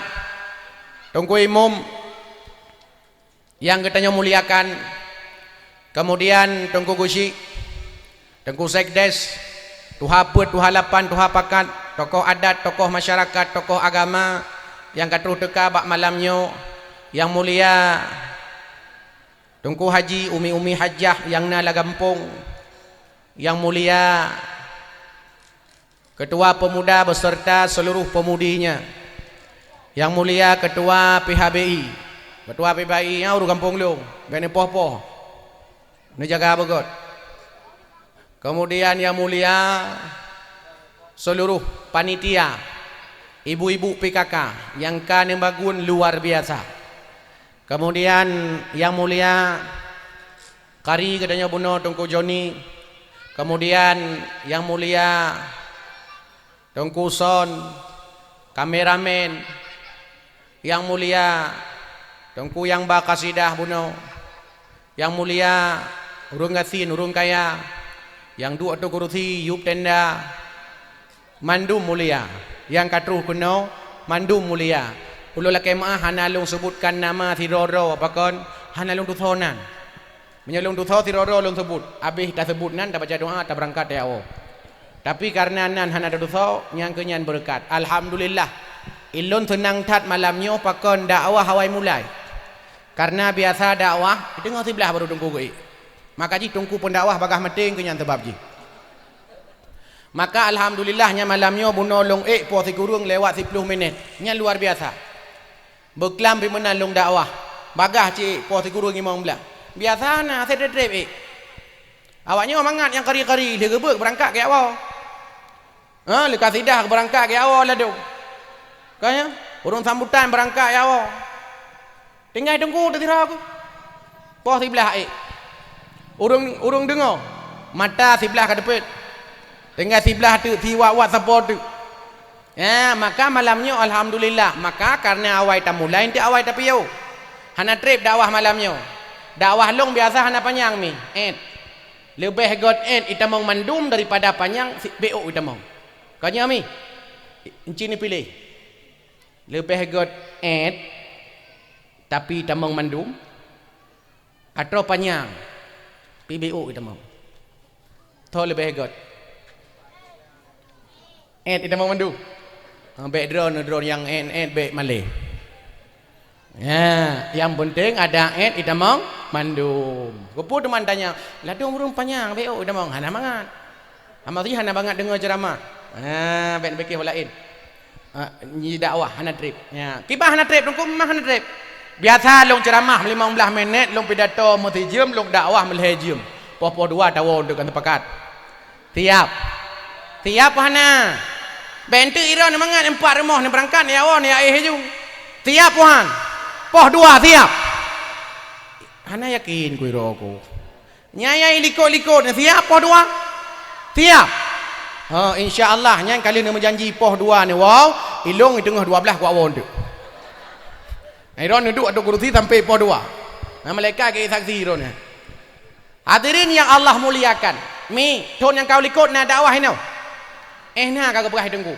Teungku Imum nyang geutanyoe muliakan, kemudian Teungku Gusyik, Teungku Sekdes, Tuha Peuet, Tuha Lapan, Tuha Pakat, tokoh adat, tokoh masyarakat, tokoh agama nyang ka troh teuka bak malam nyoe, nyang mulia Teungku Haji, umi-umi hajah nyang na lam gampông, nyang mulia Ketua Pemuda beserta seluruh pemudinya, nyang mulia Ketua P H B I, Ketua P H B I nyan ureuëng gampông lôn, bék neupoh-poh, neujaga beugét. Kemudian nyang mulia seluruh panitia, ibu-ibu P K K nyang ka neubangun luar biasa. Kemudian nyang mulia kari geutanyoe bunoe Teungku Joni, kemudian nyang mulia Teungku Son, kameramen, nyang mulia Teungku nyang ba kasidah bunoe, nyang mulia ureuëng gasien, ureuëng kaya, nyang duek ateueh kurusi, yueb tenda, mandum mulia. Nyang ka troh keunoe, mandum mulia. Ulôn lakée meuáh hana lôn seubutkan nama sidroe-droe, pakon hana lôn tusoe nan. Meunyoe lôn tusoe sidroe-droe lôn seubut, abéh taseubut nan, tabaca doa, tabeurangkat tayawoe. Tapi kareuna nan hana tatusoe, nyang keu nyan beureukat. Alhamdulillah, ulôn seunang that malam nyoe pakon dakwah awai mulai. Kareuna biasa dakwah, teungoh siblaih barô teungku geuék. Maka jih teungku peundakwah bagaih maté keu nyan sabab jih. Maka alhamdulillah nyan malam nyoe bunoe lôn ék poh sikureueng lewat siploh minét. Nyan luar biasa. Beuklam pih meunan lôn dakwah. Bagaih cit poh sikureueng limong blah. Biasa na, asai treb-treb ék. Awak nyoe mangat nyang kari-kari lheueh geubeuk beurangkat keu Jawa. Ha, lheueh kasidah beurangkat keu Jawa ladôm. Ka nyan, ureuëng sambutan beurangkat keu Jawa. Tinggai teungku teuh sidroe ku. Poh siblah ék. Ureuëng, ureuëng deungoe, mata siblah ka teupeuet. Tinggai siblah teuk, siwat-wat sapo teuk. Ya, maka malam nyoe alhamdulillah. Maka kareuna awai tamulai, enteuk awai tapiôh. Hana treb dakwah malam nyoe. Dakwah lôn biasa hana panyang mi, ék. Leubeh göt ék itamong mandum daripada panyang si-, bék ôk itamong. Ka nyoe mi, enci neupiléh. Leubeh göt ék, tapi tamong mandum, atawa panyang, pi bék ôk itamong. Tho leubeh göt. Ék itamong mandum. Ha, bék droeneuh, droeneuh nyang ék-ék bék malée. Ya, nyang peunteng ada ék itamong mandum. Keupeue teuma tanyong, ladôm ureuëng panyang bék ôk itamong, hana mangat. Hama sih hana bangat deungoe ceuramah. Ha, bék neupiké ho laén. Ha, nyi dakwah hana treb. Ya, kiban hana treb, teungku mah hana treb. Biasa lôn ceuramah limong blah minét, lôn pidato meusijeuem, lôn dakwah meulhèe jeuem. Poh-poh dua tawoe untuk kan teupakat. Siap. Siap hana? Bék enteuk iroe neumangat empat rumoh neubeurangkat, neuyawoe neuyaéh laju. Siap, Tuhan? Poh dua siap? Hana yakin ku iroe ku. Nyang likot-likot nyan siap poh dua? Siap. Ha, insya Allah nyan ka lheueh neumeujanji poh dua nyoe, wow, ilong teungoh dua blah kuat woe teuk. Iron neuduek ateueh kurusi sampai poh dua. Nah, malaikat geusaksi iron nyan. Hadirin yang Allah muliakan, mi, thon nyang ka likot na dakwah inoe? Eh, na ka geupeugah teungku.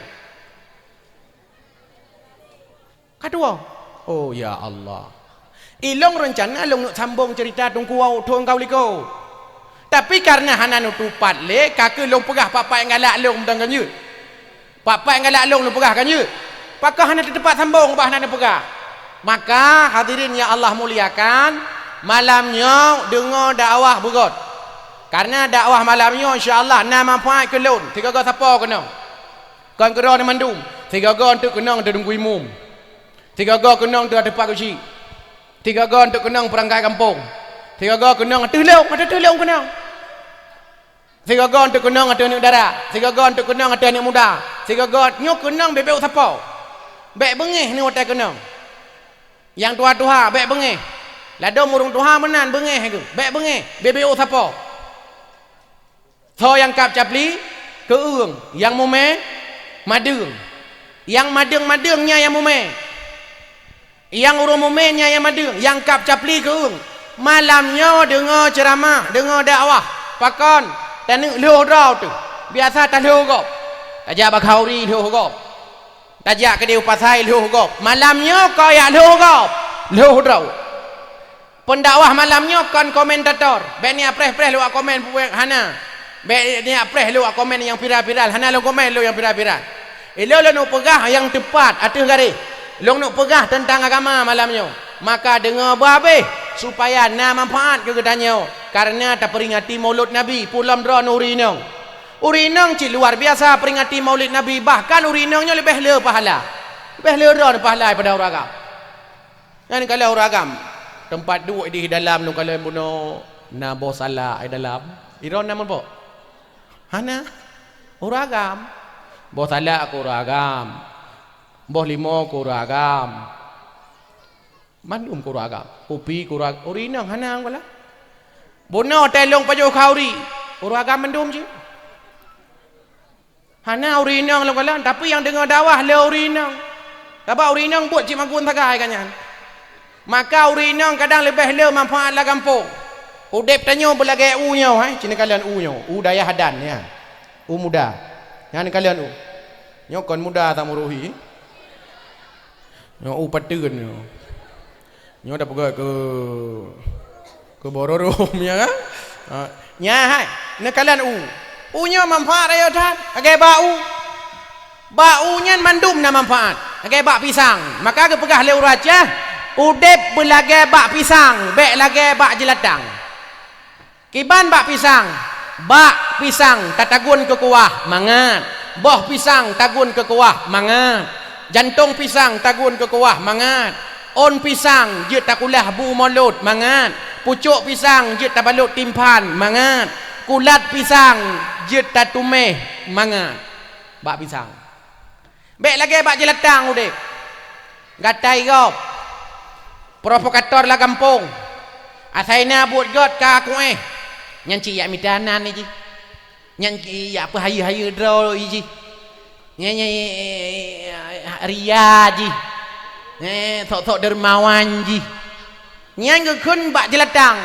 Ka tuwoe. Oh, ya Allah. Ilong reuncana lôn neuk sambong ceurita teungku wau thon ka likot. Tapi kareuna hana neutupat lé, ka keuh lôn peugah pat-pat nyang galak lôn meudan ganjeuet. Pat-pat nyang galak lôn lôn peugah ganjeuet. Pakon hana teutupat sambong bah hana neupeugah. Maka hadirin yang Allah muliakan, malam nyoe deungoe dakwah beugöt. Kareuna dakwah malam nyoe insya Allah na manfaat keu lôn, sigoe-goe sapo keunoe. Kon keudroe mandum, sigoe-goe teuk keunong teungku imum. Sigoe-goe keunong teuk ateueh pak geuchik. Sigoe-goe teuk keunong peurangkat gampông. Sigoe-goe keunong ateueh lôn, ateueh lôn keunong. Sigoe-goe teuk keunong ateueh aneuk dara. Sigoe-goe teuk keunong ateueh aneuk muda. Sigoe-goe nyoe keunong bék-bék sapo. Bék beungéh neuh watée keunong. Nyang tuha-tuha bék beungéh. Ladôm ureuëng tuha meunan beungéh geuh. Bék beungéh, bék-bék sapo. Soe nyang kab capli keu ureuëng, nyang mumé madeueng. Nyang madeueng-madeueng nyan nyang mumé. Nyang ureuëng mumé nyan nyang madeueng, nyang kab capli keu ureuëng. Malam nyoe deungoe ceuramah, deungoe dakwah. Pakon? Taneuk lhôh droe teuh. Biasa talhôh gob. Tajak bak khauri lhôh gob. Tajak keudéh u pasai lhôh gob. Malam nyoe kau jak lhôh gob. Lhôh droe. Pendakwah malam nyoe kon komentator. Bék niyak preh-preh lewat komen puwék hana. Bék niyak preh lewat komen nyang viral-viral. Hana lôn komen lôn nyang viral-viral. Ilôn lôn neuk peugah nyang teupat ateueh garéh. Lôn neuk peugah teuntang agama malam nyoe. Maka deungoe beuhabéh supaya na manfaat keu geutanyoe. Kareuna tapeuringati Maulud Nabi, peue lom droeneuh ureuëng inong. Ureuëng inong cit luar biasa peuringati Maulid Nabi, bahkan ureuëng inong nyoe leubeh le pahala. Leubeh le droeneuh pahala daripada ureuëng agam. Nyan kalon ureuëng agam, teumpat duek di dalam nyoe kalon bunoe na boh salak di dalam. Droeneuh na meurumpok? Hana. Ureuëng agam. Boh salak keu ureuëng agam. Boh limo keu ureuëng agam. Mandum keu ureuëng agam. Kupi keu ureuëng, ureuëng inong hana ngon lah. Bunoe teuh lôn pajoh khauri, ureuëng agam mandum cit. Hana ureuëng inong lôn kalon, tapi nyang deungoe dakwah le ureuëng inong. Sabab ureuëng inong buet cit magun sagai ka nyan. Maka ureuëng inong kadang leubeh le manfaat lam gampông. Udeb tanyoe beulagée u nyoe, hai, ci neukalon u nyoe, u dayah adan nyan. U muda. Nyan neukalon u. Nyoe kon muda tamuruhi. Nyoe u pateuen nyoe. Nyoe tapeugah keu, keu bororo nyan kan? Ha, nyan hai, neukalon u. U nyoe manfaat rayeuk that, lagée bak u. Bak u nyan mandum na manfaat, lagée bak pisang. Maka geupeugah lé ureuëng Aceh, udeb beulagée bak pisang, bék lagée bak jeulatang. Kiban bak pisang, bak Pisang tatagun keu kuah, mangat. Boh pisang tagun keu kuah, mangat. Jantong pisang tagun keu kuah, mangat. Ôn pisang jeuet takulah bu mulot, mangat. Pucok pisang jeuet tabalot timphan, mangat. Kulat pisang jeuet tatuméh, mangat. Bak pisang. Bék lagée bak jeulatang udeb. Gatai gob. Provokator lam gampông. Asai na buet gét ka kuéh. Nyan cit jak mita nan jih. Nyan cit jak peuhayeue-hayeue droe jih. Nyan, nyan, ria jih. Eh, sok-sok dermawan jih. Nyan geukheun bak jeulatang.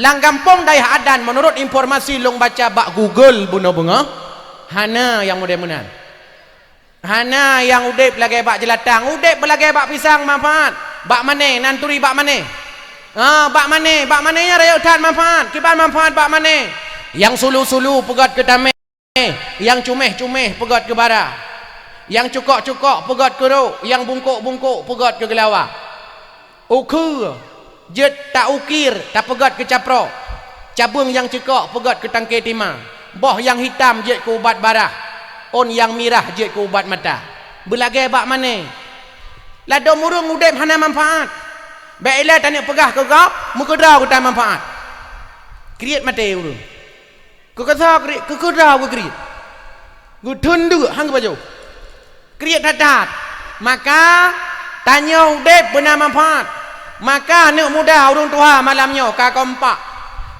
Lam gampông Dayah Adan, meunurot informasi lôn baca bak Google bunoe beungoh, hana nyang model meunan. Hana nyang udeb lagée bak jeulatang, udeb lagée bak pisang manfaat. Bak mané, nan turi bak mané. Ha, bak mané, bak mané nyan rayeuk that manfaat. Kiban manfaat bak mané? Nyang sulu-sulu peugét keu tamé, nyang cuméh-cuméh peugét keu bara, nyang cukok-cukok peugét keu rok, nyang bungkok-bungkok peugét keu geulawa. Ukeue jeuet ta-ukir, tapeugét keu caproe. Cabeueng nyang cukok peugét keu tangke tima. Boh nyang hitam jeuet keu ubat barah. Ôn nyang mirah jeuet keu ubat mata. Beulagée bak mané. Ladôm ureuëng udeb hana manfaat. Bék ilée taneuk peugah keu gob, meukeudroe geutanyoe manfaat. Kriet maté ureuëng. Keukeusah kriet, keukeudroe geukriet. Geutheun deuk han geupajoh. Kriet that-that. Maka, tanyoe udeb beuna manfaat. Maka, aneuëk muda ureuëng tuha malam nyoe ka kompak.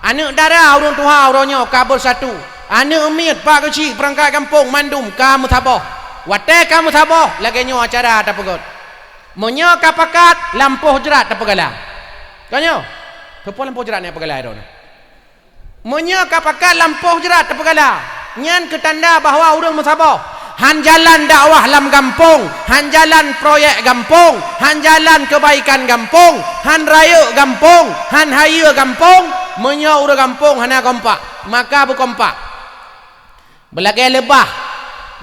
Aneuëk dara ureuëng tuha uroe nyoe ka beusatu. Aneuëk miet pak keuchik peurangkat gampông mandum ka meusaboh. Watée ka meusaboh, lagée nyoe acara tapeugét. Meunyoe ka pakat, lampôh jrat tapeugala. Ka nyoe? Keupeue lampôh jrat nyang peugala droeneuh? Meunyoe ka pakat lampôh jrat tapeugala, nyan keu tanda bahwa ureuëng meusaboh. Han jalan dakwah lam gampông, han jalan proyek gampông, han jalan keubaikan gampông, han rayeuk gampông, han hayeue gampông, meunyoe ureuëng gampông hana kompak, maka beukompak. Beulagée leubah,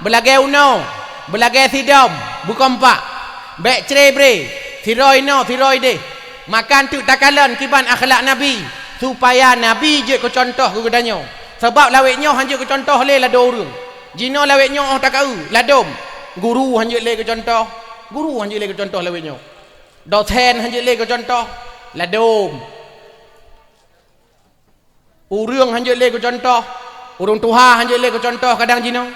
beulagée unoe, beulagée sidom, beukompak. Bék cre-bre, sidroe inoe, sidroe ideh. Maka teuk takalon kiban akhlak Nabi, supaya Nabi jeuet keu cuntoh keu geutanyoe. Sabab lawét nyoe han jeuet keu cuntoh lé ladôm ureuëng. Jinoe lawét nyoe óh takaeu, ladôm. Guru han jeuet lé keu cuntoh, guru han jeuet lé keu cuntoh lawét nyoe. Dosen han jeuet lé keu cuntoh, ladôm. Ureuëng han jeuet lé keu cuntoh, ureuëng tuha han jeuet lé keu cuntoh kadang jinoe.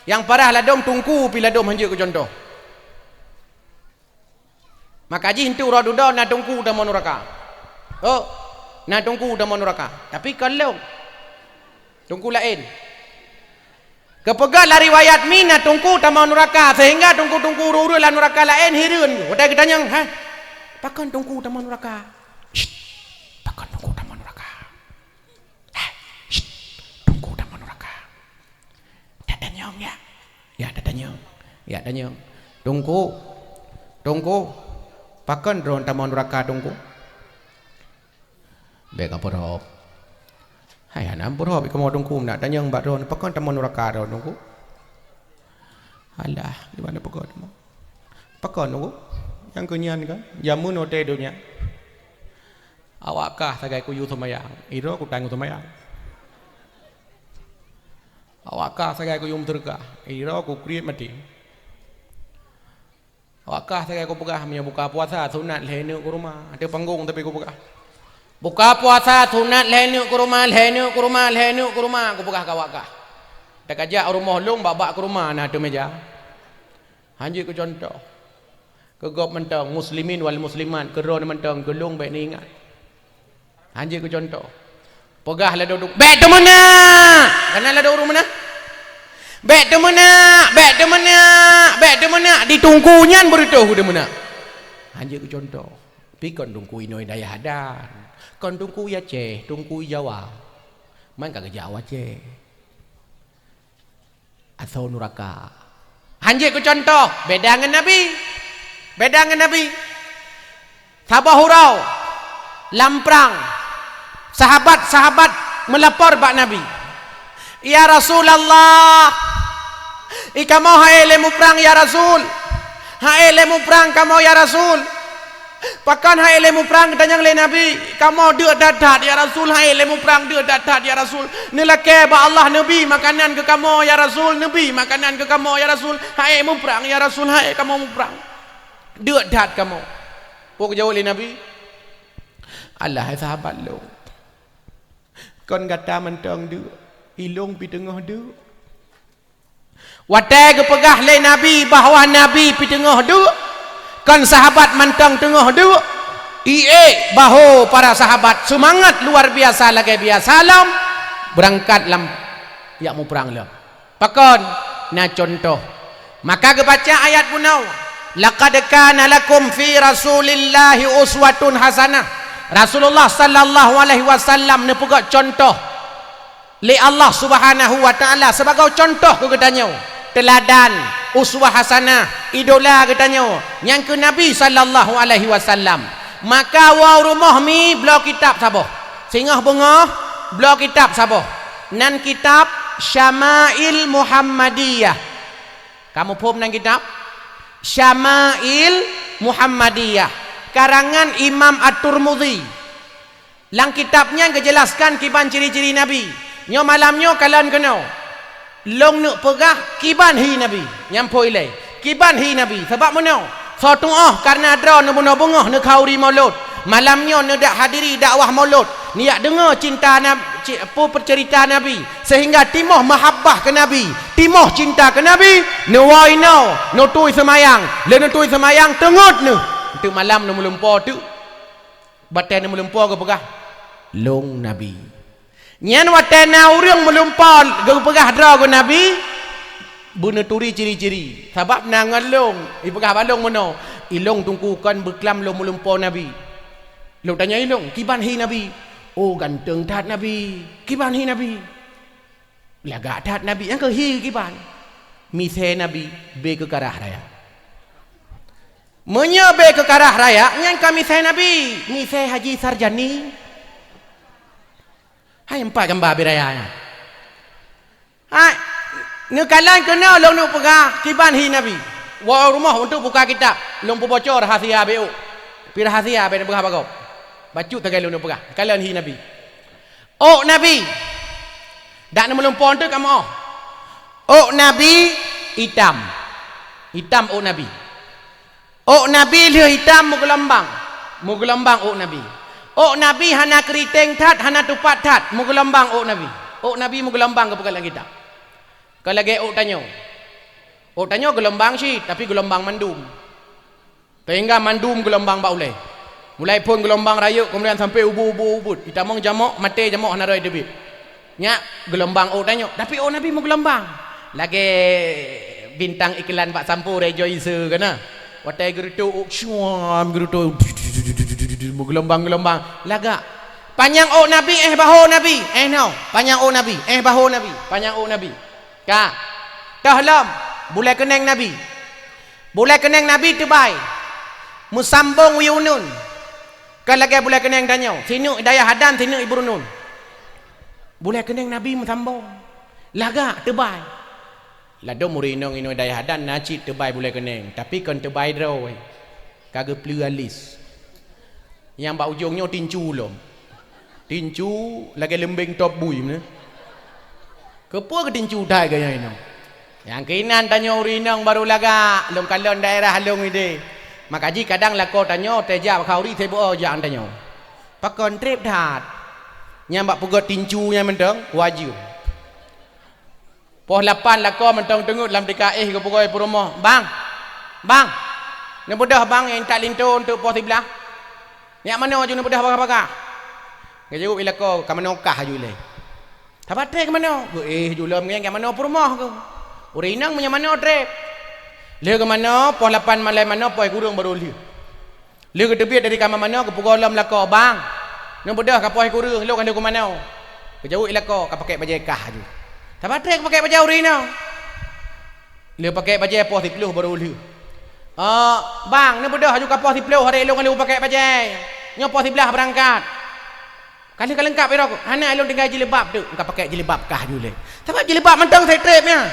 Nyang parah ladôm teungku pih ladôm han jeuet keu cuntoh. Maka jih enteuk uroe dudoe na teungku tamong nuraka. Oh, na teungku tamong nuraka. Tapi kon lôn. Teungku laén. Geupeugah lam riwayat mi na teungku tamong nuraka, sehingga teungku-teungku ureuëng-ureuëng lam nuraka laén hireuen. Watée geutanyong, "Hah? Pakon teungku tamong nuraka? Syit, pakon teungku tamong nuraka? Hah? Syit, teungku tamong nuraka." Tatanyong ya. Ya tatanyong. Ya tanyong. "Teungku, teungku, pakon droen tamong nuraka, teungku?" Bék kapeurhôb. Hai hana peurhôb, ikamoe teungku meunak tanyong bak droen, pakon tamong nuraka droen teungku? Alah, di mana pakon teungku? Pakon teungku? Nyang keu nyan kan, jameun watée donya. Awak kah sagai kuyue seumayang, idroe kutanyoe seumayang. Awak kah sagai kuyue meuseudeukah, idroe kukriet maté. Awak kah sagai kupeugah, meunyoe buka puasa sunat lhée neuk kuruma, ateueh panggong tapi kupeugah. Buka puasa sunat lhée neuk kuruma, lhée neuk kuruma, lhée neuk kuruma, kupeugah keu awak kah. Takajak u rumoh lôn bak-bak kuruma na ateueh meja. Han jeuet keu cuntoh. Keu gob mantong, muslimin wal muslimat, keu droeneuh mantong, keu lôn bék neuingat. Han jeuet keu cuntoh. Peugah ladôm teungku, "Bék teumeunak!" Kana ladôm ureuëng meunan. "Bék teumeunak, bék teumeunak, bék teumeunak!" Di teungku nyan beureutoh teumeunak. Han jeuet keu cuntoh. Pi kon teungku inoe Dayah Adan. Kon teungku Aceh, teungku Jawa. Man ka geujak u Aceh. Asoe nuraka. Han jeuet keu cuntoh, beda ngon Nabi. Beda ngon Nabi. Saboh uroe lam prang, sahabat-sahabat meulapor bak Nabi, "Ya Rasulullah, ikamoe han ék lé muprang ya Rasul. Han ék lé muprang kamoe ya Rasul." Pakon han ék lé muprang geutanyong lé Nabi, "Kamoe deuk that-that, ya Rasul, han ék lé muprang deuk that-that, ya Rasul. Neulakée bak Allah neubi makanan keu kamoe, ya Rasul, neubi makanan keu kamoe, ya Rasul. Han ék muprang, ya Rasul, han ék kamoe muprang. Deuk that kamoe." Peue geujaweueb lé Nabi? "Alah, hai sahabat lôn, kon gata mantong deuk, ilôn pih teungoh deuk." Watée geupeugah lé Nabi bahwa Nabi pih teungoh deuk, kon sahabat mantong teungoh deuk, iék bahô para sahabat seumangat luar biasa lagée biasa lom, beurangkat lam jak muprang lom. Pakon? Na cuntoh. Maka geubaca ayat bunoe, "Laqad kana lakum fi Rasulillahi uswatun hasanah." Rasulullah sallallahu alaihi wasallam neupeugét cuntoh lé Allah Subhanahu wa Ta'ala sibagoe cuntoh keu geutanyoe, teuladan, uswah hasanah, idola geutanyoe, nyang keuh Nabi sallallahu alaihi wasallam. Maka woe u rumoh mi bloe kitab saboh. Singoh beungoh bloe kitab saboh. Nan kitab Syama'il Muhammadiyah. Kamoe phom nan kitab Syama'il Muhammadiyah, karangan Imam At-Tirmidzi. Lam kitab nyan geujelaskan kiban ciri-ciri Nabi. Nyoe malam nyoe kalon keunoe. Lôn neuk peugah kiban hi Nabi. Nyan phon ilée. Kiban hi Nabi. Sabab meunoe, soe tuoh kareuna droe neubunoe beungoh neukhauri Maulud. Malam nyoe neudak hadiri dakwah Maulud. Neujak deungoe cinta Nab-, ci-, peue peuceurita Nabi. Seuhingga timoh mahabbah keu Nabi. Timoh cinta keu Nabi. Neuwoe inoe, neutui seumayang. Lé neutui seumayang, teungeut neuh. Teuk malam neumeulumpoe teuk. Batée neumeulumpoe geupeugah, "Lôn Nabi." Nyan watée na ureuëng meulumpoe geupeugah droe geuh Nabi, beuneuturi ciri-ciri. Sabab na ngon lôn, ipeugah bak lôn meunoe, "Ilôn Teungku kon beuklam lôn meulumpoe Nabi." Lôn tanyong ilôn, "Kiban hi Nabi?" "Oh, ganteng that Nabi." "Kiban hi Nabi?" Lagak that Nabi nyang keuh hi kiban. Misée Nabi bée keukarah raya. Meunyoe bée keukarah raya, nyan ka misée Nabi, misée Haji Sarjani. Hai empat gamba bée raya nyan. Hai, neukalon keunoe lôn neuk peugah kiban hi Nabi. Woe rumoh untuk buka kitab, lôn peuboco rahsia bée ôk. Pi rahsia bée neupeugah bagoe. Bacut sagai lôn neuk peugah, kalon hi Nabi. Ôk Nabi. Dak neumeulumpoe teuk kamoe. Ôk Nabi itam. Itam ôk Nabi. Ôk Nabi lheueh itam meugeulombang. Meugeulombang ôk Nabi. Ôk Nabi hana keuriteng that, hana tupat that, meugeulombang ôk Nabi. Ôk Nabi meugeulombang geupeugah lam kitab. Kon lagée ôk tanyoe. Ôk tanyoe geulombang cit, tapi geulombang mandum. Seuhingga mandum geulombang bak ulée. Mulai phon geulombang rayeuk, keumudian sampoe ubit-ubit-ubit. Itamong jamok, maté jamok hana rhoi teubiet. Nyak geulombang ôk tanyoe, tapi ôk Nabi meugeulombang. Lagée bintang iklan bak sampoe Rejoice kana. Watée geureutôk ôk syuam, geureutôk meugeulombang-geulombang. Lagak. Panyang ôk Nabi, éh bahô Nabi, éh noe. Panyang ôk Nabi, éh bahô Nabi, panyang ôk Nabi. Ka. Toh lom, bulée keuneng Nabi. Bulée keuneng Nabi teubai. Meusambong u yue uneuen. Kon lagée bulée keuneng tanyoe, sineuk i dayah Adan, sineuk i Brunei. Bulée keuneng Nabi meusambong. Lagak teubai. Ladôm ureuëng inong inoe dayah Adan na cit teubai bulée keuneng, tapi kon teubai droe. Ka geupleue alis. Nyang bak ujong nyoe tincu lom. Tincu lagée leumbeng top bui meunan. Keupeue geutincu that gaya inoe? Nyang keuinan tanyoe ureuëng inong barô lagak, lôn kalon daerah lôn ideh. Maka jih kadang lakoe tanyoe teuh jak bak khauri sibuk jak tanyoe. Pakon treb that. Nyang bak peugét tincu nyan mantong wajeuem. Poh lapan lakoe mantong teungeut lam tika éh geupeugah peurumoh, "Bang! Bang! Neubeudôh bang, intat linto untuk poh siblaih." "Nyak manoe aju neubeudôh bagah-bagah?" Geujaweueb lé lakoe, "Ka manoe kah aju ilée." Saban treb geumanoe, geuéh aju lom ngieng jak manoe peurumoh geuh. Ureuëng inong meunyoe manoe treb. Lheueh geumanoe, poh lapan malée manoe, poh sikureueng barô lheueh. Lheueh geuteubiet dari kama manoe, geupeugah lom lakoe, "Bang, neubeudôh ka poh sikureueng, lôn ka lheueh kumanoe." Geujaweueb lé lakoe, "Ka pakèk bajée kah aju." Saban treb pakèk bajée ureuëng inong. Lheueh pakèk bajée poh siplôh barô lheueh. "Oh, bang, neubeudôh aju ka poh siplôh, hari lôn ka lheueh pakèk bajée. Nyoe poh siblaih beurangkat." "Ka lheueh ka leungkab irok?" "Hana, lôn tinggai jilbab teuk." "Ka pakèk jilbab kah aju ilée." Sabab jilbab mantong treb nyan.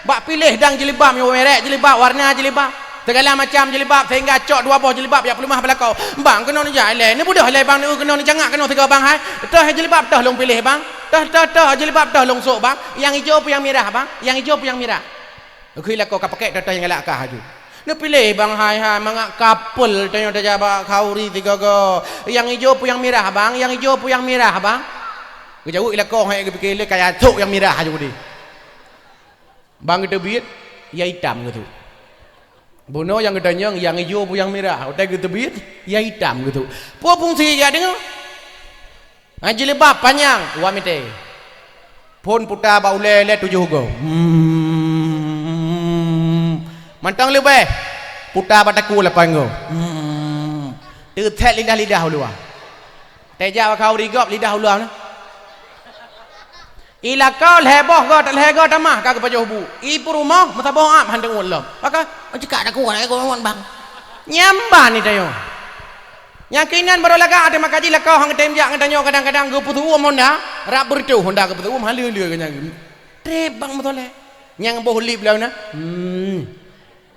Bak piléh dang jilbab, nyoe merek jilbab, warna jilbab. Segala macam jilbab, sehingga cok dua boh jilbab jak peuleumah bak lakoe. "Bang, keunoe neujak ilèe, neubeudôh ilèe bang, neueu keunoe neujangak keunoe sigoe bang hai. Toh jilbab toh lôn piléh bang. Toh, toh, toh jilbab toh lôn sôk bang. Nyang ijo peue nyang mirah bang? Nyang ijo peue nyang mirah?" Geukheun lakoe ka pakèk toh-toh nyang galak kah laju. Neupiléh bang hai, hai, mangat couple tanyoe tajak bak khauri sigoe-goe. Nyang ijo peue nyang mirah bang? Nyang ijo peue nyang mirah bang? Geujaweueb lakoe hai, geupike lé kaya sôk nyang mirah laju deh. Bang geuteubiet, ya itam geusôk. Bunoe nyang geutanyong, nyang ijo peue nyang mirah. Watèe geuteubiet, ya itam geusôk. Peue fungsi jak deungoe? Ha, jilbab panyang, dua meter. Phôn puta bak ulèe lé tujoh goe. Hmm. Mantong leubeh. Puta bak takue lapan goe. Hmm. Teuthèt lidah-lidah u luwa. Tajak bak khauri gob lidah u luwa na. I lakoe lhèe boh goe, lhèe goe tamah ka geupajoh bu. I peurumoh meusaboh ap han teungeut lom. Pakon? Cekak takue, eh, bang. Nyan ban ni tanyoe. Nyang keunan barô lagak, teuma kaji lakoe han geutem jak ngon tanyoe, kadang-kadang geupeuseuuem honda, rab beureutoh honda geupeuseuuem, han lé-lé geuh nyan. Trép bang meusoleh. Nyang boh lip lom na. Hmm.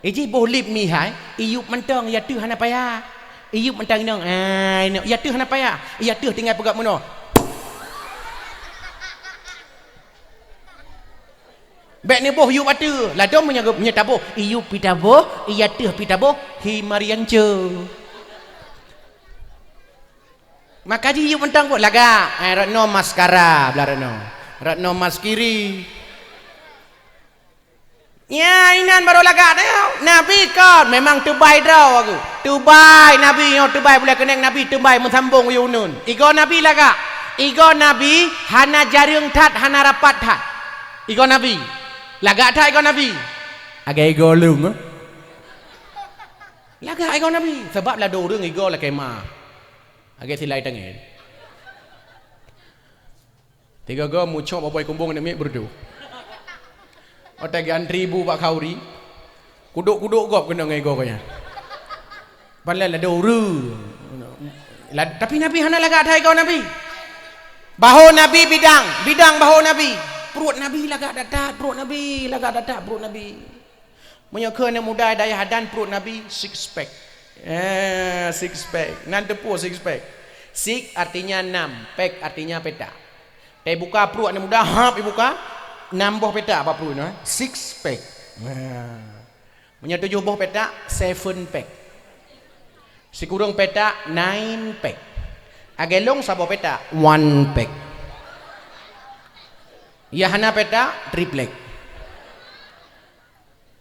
Iji boh lip mihai, iyup mantong, ya teuh hana payah. Iyup mantong inong, ah, inong, ya teuh hana payah. Ya teuh tinggai peugah meunoe. Bèk neuboh yup ateuh. Ladôm meunyoe, meunyoe taboh, iyup pih taboh, ya teuh pih taboh, hi mariang co. Maka jiyup mantong buet lagak. Eh, rot noe maskara blah rot noe. Rot noe maskiri. Nya, inan barô lagak teuh. Nabi kon memang teubai droe aku. Teubai Nabi nyoe, teubai bulèe keuneng Nabi, teubai meusambong u yup uneun. Igoe Nabi lagak. Igoe Nabi hana jareueng that, hana rapat that. Igoe Nabi. Lagak that igoe Nabi. Agak igoe lôn, eh? Lagak igoe Nabi. Sabab ladôm ureueng igoe lakèe ma. Agak silai tangen. Tiga goe mucok babah kumbong aneuk miet beureudu. Watèe geuantri bu bak khauri, kudok-kudok gob keunoe ngon igoe gobnyan. Padahai ladôm ureueng. Lad-, tapi Nabi hana lagak that igoe Nabi. Bahô Nabi bidang, bidang bahô Nabi. Pruet Nabi lagak that-that, pruet Nabi lagak that-that, pruet Nabi. Meunyoe kheun aneuk muda dayah adan pruet Nabi six pack. Eh, six pack. Nan teupeue six pack? Six artinya enam, pack artinya peta. Teubuka pruet aneuk muda, hap ibuka, enam boh peta bak pruet nyoe, eh. Six pack. Nah. Meunyoe tujoh boh peta, seven pack. Sikureueng peta, nine pack. Agak lôn saboh peta, one pack. Ya hana peta, triplek.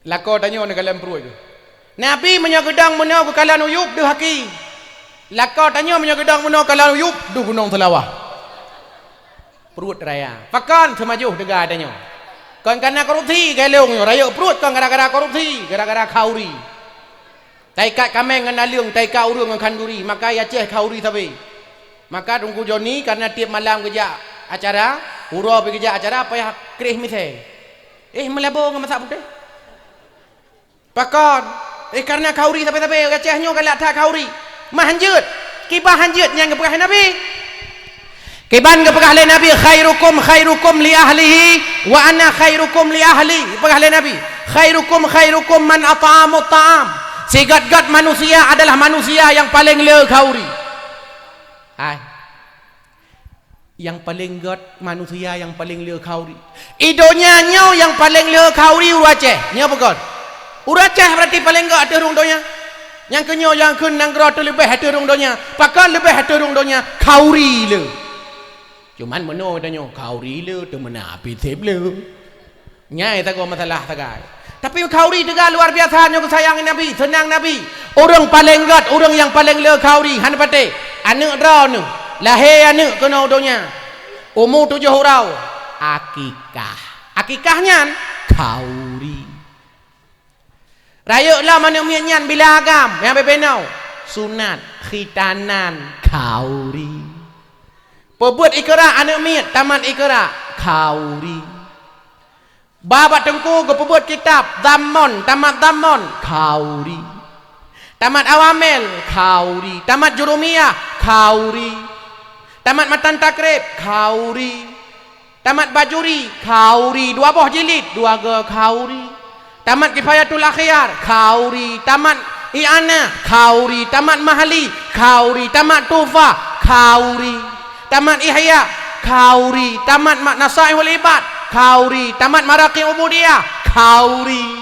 Lakoe tanyoe neukalon pruet geuh. Nabi meunyoe geudong meunoe geukalon u yup deuh aki. Lakoe tanyoe meunyoe geudong meunoe kalon u yup deuh Gunong Seulawah. Pruet raya. Pakon seumajoh teuga tanyoe. Kon kareuna korupsi galong nyoe, rayeuk pruet kon gara-gara korupsi, gara-gara khauri. Taikat kaméng ngon naleueng, taikat ureueng ngon khanduri, maka i Aceh khauri sabe. Maka Teungku Joni kareuna tiep malam geujak acara, uroe pih geujak acara, payah kreh misé. Eh, meulabô ngon masak putéh. Pakon? Eh, kareuna khauri sabe-sabe, Aceh nyoe galak that khauri. Mah hanjeuet. Kiban hanjeuet nyang geupeugah Nabi. Kiban geupeugah lé Nabi, "Khairukum khairukum li ahlihi, wa ana khairukum li ahli." Geupeugah lé Nabi, "Khairukum khairukum man at'amut ta'am." Sigöt-göt manusia adalah manusia nyang paleng le khauri. Hai. Nyang paleng göt manusia nyang paleng le khauri. I donya nyoe nyang paleng le khauri ureueng Aceh. Nyoe peugöt. Ureueng Aceh berarti paleng göt ateueh rhueng donya. Nyang keu nyoe nyang kheun nanggroe teuh leubeh ateueh rhueng donya. Pakon leubeh ateueh rhueng donya? Khauri le. Cuman meunoe tanyoe, khauri le, teuh meunan pih seb le. Nyan sagoe masalah sagai. Tapi khauri teuga luar biasa nyoe geusayang Nabi, seunang Nabi. Ureueng paleng göt, ureueng nyang paleng le khauri, hana patéh. Aneuk droeneuh, lahé aneuk keunoe u donya. Umu tujoh uroe, akikah. Akikah nyan khauri. Rayeuk lom aneuk miet nyan bila agam, nyang beubeunöh, sunat, khitanan, khauri. Peubeuet ikra aneuk miet, tamat ikra, khauri. Ba bak teungku geupeubeuet kitab, dhammon, tamat dhammon, khauri. Tamat awamel, khauri. Tamat jurumiyah, khauri. Tamat matan takrib, khauri. Tamat bajuri, khauri. Dua boh jilid, dua goe khauri. Tamat Kifayatul Akhyar, khauri. Tamat I'anah, khauri. Tamat Mahli, khauri. Tamat Tuhfah, khauri. Tamat Ihya, khauri. Tamat ma-, Nasaihul Ibad, khauri. Tamat Maraqi Ubudiyah, khauri.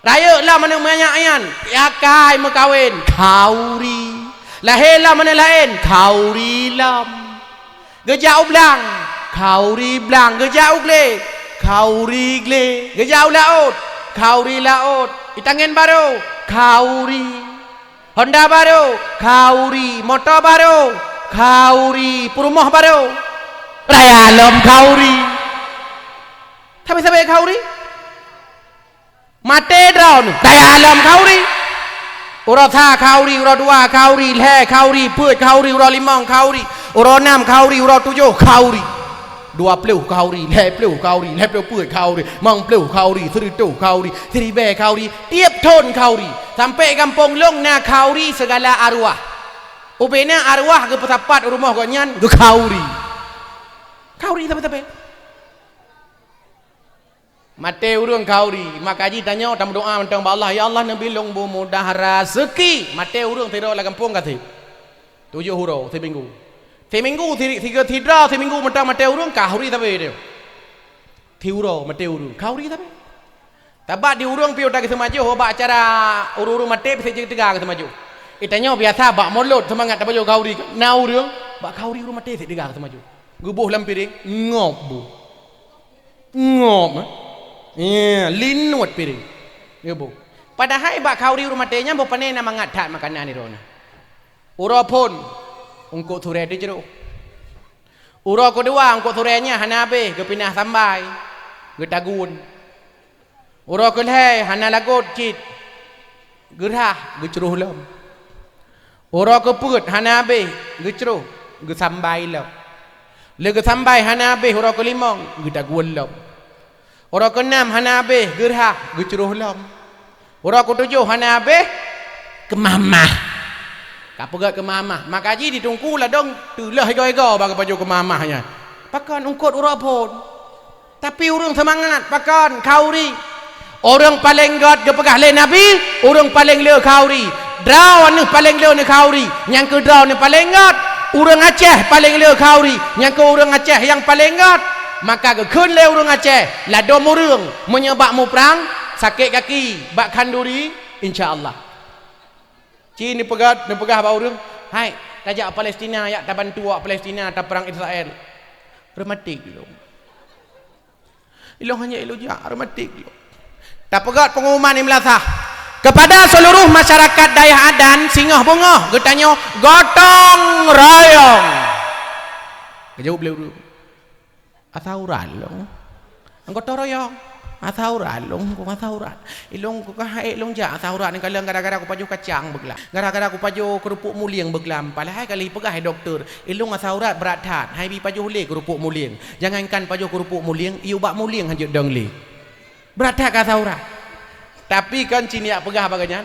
Rayeuk lom aneuk manyak nyan, akai meukawen, khauri. Lahé lom aneuk laén, khauri lom. Geujak u blang, khauri blang. Geujak u glé, khauri glé. Geujak u laôt, khauri laôt. Itangen barô, khauri. Honda barô, khauri. Moto barô, khauri. Peurumoh barô, raya lom khauri. Sabe-sabe khauri. Maté droeneuh, raya lom khauri. Uroe sa khauri, uroe dua khauri, lhèe khauri, peuet khauri, uroe limong khauri, uroe nam khauri, uroe tujoh khauri. Dua ploh khauri, lhèe ploh khauri, lhèe ploh peuet khauri, limong ploh khauri, sireutôh khauri, siribèe khauri, tiep thon khauri. Sampoe gampông lôn na khauri sigala arwah. Ubena arwah geupeusapat u rumoh gobnyan geukhauri. Khauri sabe-sabe. Maté ureueng khauri, maka jih tanyoe tameudoa mantong bak Allah, "Ya Allah, neubi lôn beumudah raseuki." Maté ureueng sidroe lam gampông ka sép. Tujoh uroe siminggu. Siminggu si-, sigoe sidroe siminggu mantong maté ureueng khauri sabe teuh. Siuroe maté ureueng khauri sabe. Sabab di ureueng pih ata geuseumajoh bak acara ureueng-ureueng maté pih sép jeuet teuga geuseumajoh. Eh, tanyoe biasa bak molot seumangat tapajoh khauri. Na ureueng bak khauri ureueng maté sép teuga geuseumajoh. Geuboh lam piréng, ngop bu. Ngop, eh? Ya, linuet piréng. Ya, bu. Padahai bak khauri ureueng maté nyan boh pané na mangat that makanan di droeneuh. Uroe phon, eungkôt surée teucroh. Uroe keudua, eungkôt surée nyan hana habéh, geupinah sambai, geutagun. Uroe keulhée hana lagot cit, geurhah geucroh lom. Uroe keupeuet hana habéh geucroh, geusambai lom. Lé geusambai hana habéh uroe keulimong, geutagun lom. Uroe keunam hana habéh geurhah geucroh lom. Uroe keutujoh hana habéh keumah-mah. Ka peugét keumah-mah, maka jih di Teungku ladôm teulheueh igoe-igoe bak geupajoh keumah-mah nyan. Pakon eungkôt uroe phon. Tapi ureueng seumangat, pakon khauri. Ureueng paleng gét geupeugah lé Nabi, ureueng paleng le khauri. Droeneuh paleng le neukhauri, nyang keu droeneuh paleng gét. Ureueng Aceh paleng le khauri, nyang keu ureueng Aceh nyang paleng gét. Maka geukheun lé ureueng Aceh, ladôm ureueng, meunyoe bak muprang, sakét gaki, bak khanduri, insya Allah. Ci neupeugah, neupeugah bak ureueng, "Hai, tajak Palestina, jak tabantu awak Palestina taprang Israel." Reumatik lom. Ilôn hana ilôn jak, reumatik lom. Tapeugét pengumuman di meulasah. Kepada seluruh masyarakat dayah Adan, singoh beungoh geutanyoe gotong royong. Geujaweueb lé ureueng. Asa urat lôn. Gotong royong. Asa urat lôn, kong asa urat. Ilôn kong hai lôn jak asa urat ni kalon gara-gara kupajoh kacang beuglam. Gara-gara kupajoh keurupuk mulieng beuglam. Padahai ka lheueh peugah lé dokto, ilôn asa urat brat that. Hai bi pajoh lé keurupuk mulieng. Jangankan pajoh keurupuk mulieng, ié ubak mulieng hanjeuet dong lé. Brat that ka asa urat. Tapi kon ci neujak peugah bak gobnyan,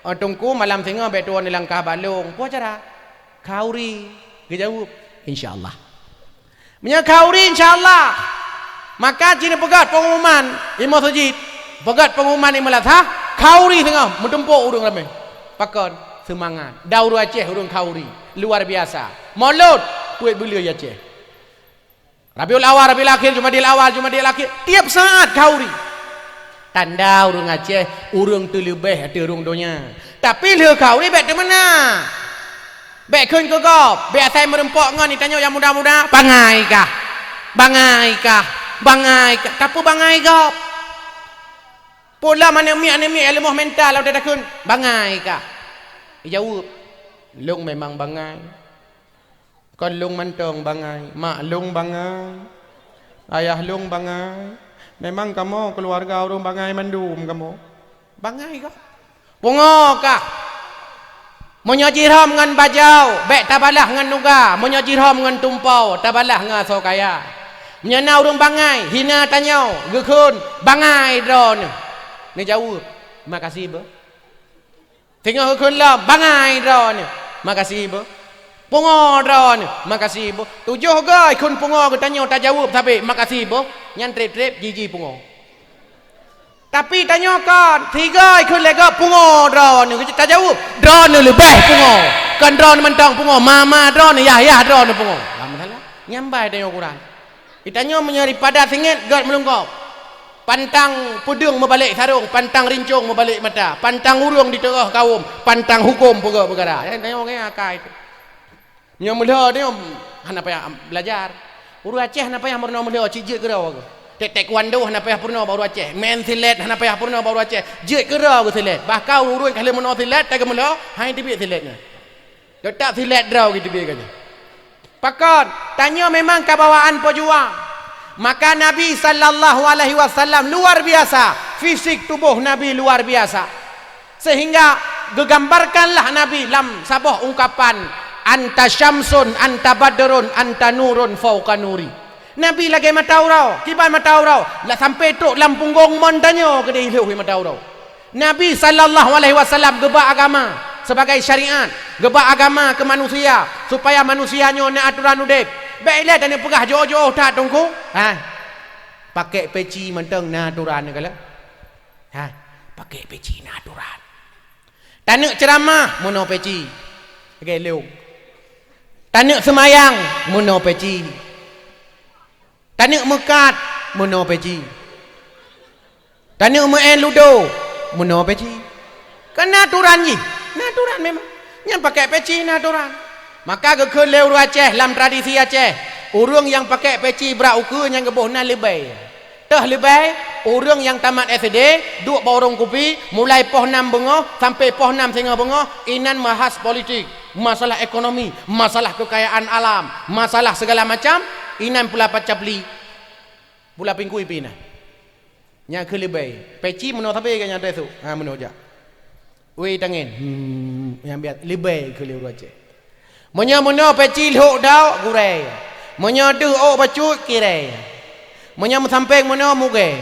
"Oh Teungku, malam singoh bèk tuwö neulangkah bak lôn." Peue cara? Khauri. Geujaweueb, "Insya Allah." Meunyoe khauri, insya Allah. Maka ci neupeugét pengumuman di meuseujid, peugét pengumuman di meulasah, khauri singoh, meutumpôk ureueng ramé. Pakon? Seumangat. Dan ureueng Aceh ureueng khauri. Luar biasa. Molot, peuet buleuen Aceh. Rabiul Awal, Rabiul Akhir, Jumadil Awal, Jumadil Akhir. Tiep saat khauri. Tanda ureueng Aceh, ureueng teuleubeh ateueh ureueng donya. Tapi lheueh khauri bèk teumeuna. Bèk kheun keu gob, bèk asai meureumpok ngon geutanyoe nyang muda-muda, bangai kah? Bangai kah? Bangai kah? Tapeubangai gob. Peue lom aneuk miet-aneuk miet nyang leumoh mental watèe takheun, bangai kah? Ijaweueb, "Lôn memang bangai. Kon lôn mantong bangai, mak lôn bangai, ayah lôn bangai. Memang kamoe keuluwarga ureueng bangai mandum kamoe." Bangai kah? Pungo kah? Meunyoe jihom ngon bajau, bèk tabalah ngon nuga. Meunyoe jihom ngon tumpau, tabalah ngon asoe kaya. Meunyoe na ureueng bangai, hina tanyoe, geukheun, "Bangai droeneuh." Neujaweueb, "Makasih beuh." Singoh geukheun lom, "Bangai droeneuh." "Makasih beuh." "Pungo droeneuh." "Makasih beuh." Tujoh goe kheun pungo geutanyoe tajaweueb sabe, "Makasih beuh." Nyan trép-trép jiji pungo. Tapi tanyoe kon, sigoe kheun lé gob pungo droeneuh, tajaweueb, droeneuh leubeh pungo. Kon droeneuh mantong pungo, mama droeneuh, yah-yah droeneuh pungo. Lam salah. Nyambai tanyoe ukuran. Di tanyoe meunyoe daripada singet, göt meulungkop. Pantang peudeueng meubalek sarong, pantang rincong meubalek mata, pantang ureueng di teungoh kawöm, pantang huköm peugöt peukara. Eh, tanyoe ngon akai tu. Nyoe meulhö nyoe hana payah belajar. Ureueng Aceh hana payah meurunoe meulhö, cit jeuet keudroe geuh. Tek taekwondo hana payah peurunoe bak ureueng Aceh. Main silet hana payah peurunoe bak ureueng Aceh. Jeuet keudroe geuh silet. Bahkan ureueng ka lheueh meurunoe silet, taga meulhö, hai teubiet silet nyan. Geutak silet droe geuh teubiet geuh nyan. Pakon, tanyoe memang ka bawaan pejuang. Maka Nabi sallallahu alaihi wasallam luar biasa, fisik tuboh Nabi luar biasa. Sehingga geugambarkanlah Nabi lam saboh ungkapan, "Anta syamsun, anta badrun, anta nurun fauqa nuri." Nabi lagèe mata uroe, kiban mata uroe, lah sampai trok lam punggong mon tanyoe keudéh ilheueh mata uroe. Nabi sallallahu alaihi wasallam geuba agama sebagai syariat, geuba agama keu manusia, supaya manusia nyoe na atoran udép. Bèk ilèe taneuk peugah jiôh-jiôh that teungku. Ha. Pakèk peci mantong na atoran nyoe galak. Ha. Pakèk peci na atoran. Taneuk ceuramah meunoe peci. Lagèe lôn. Taneuk seumayang meunoe peci. Taneuk meukat meunoe peci. Taneuk meu'en ludo meunoe peci. Kan na atoran jih. Na atoran memang. Nyan pakèk peci na atoran. Maka geukheun lé ureueng Aceh lam tradisi Aceh, ureueng nyang pakèk peci brat ukeue nyang geuboh nan leubèe. Teuh leubèe, ureueng nyang tamat S D, duek bak warông kupi, mulai poh nam beungoh sampai poh nam singoh beungoh, inan bahas politik, masalah ekonomi, masalah kekayaan alam, masalah segala macam, inan pula pacapli. Pula pingkui pih na. Nyang keu leubèe. Peci meunoe sabe geuh nyan trép su. Ha, meunoe jak. Weh tangen. Hmm, nyang biet leubèe keu lé ureueng Aceh. Meunyoe meunoe peci lhok daok gurèe. Meunyoe deuh ôk bacut kirèe. Meunyoe meusampéng meunoe mugèe.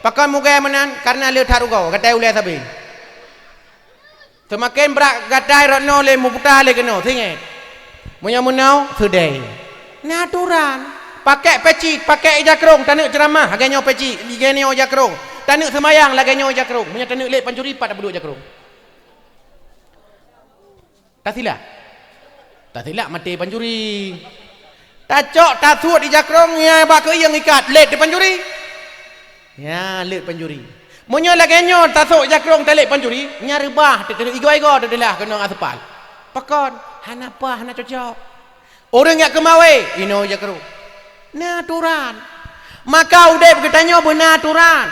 Pakon mugèe meunan? Kareuna le that rugoe, gatai ulèe sabe. Seumaken brat gatai rot noe lé muputa lé keunoe, singet. Meunyoe meunoe, seudeh. Na atoran. Pakèk peci, pakèk ija krông, taneuk ceuramah, lagèe nyoe peci, lagèe nyoe ija krông. Taneuk seumayang, lagèe nyoe ija krông. Meunyoe taneuk lét pancuri, pat tapeuduek ija krông. Tasilak. Tasilak maté pancuri. Tacok, tasuet ija krông, nyan bak keuieng ikat, lét teuh pancuri. Nyan lét pancuri. Meunyoe lagèe nyoe tasok ija krông talét pancuri, nyan reubah teuh, igoe-igoe teuh teulah keunoe aseupal. Pakon? Hana paih, hana cocok. Ureueng jak keumawé, inoe ija krông. Na atoran. Maka udép geutanyoe beuna atoran.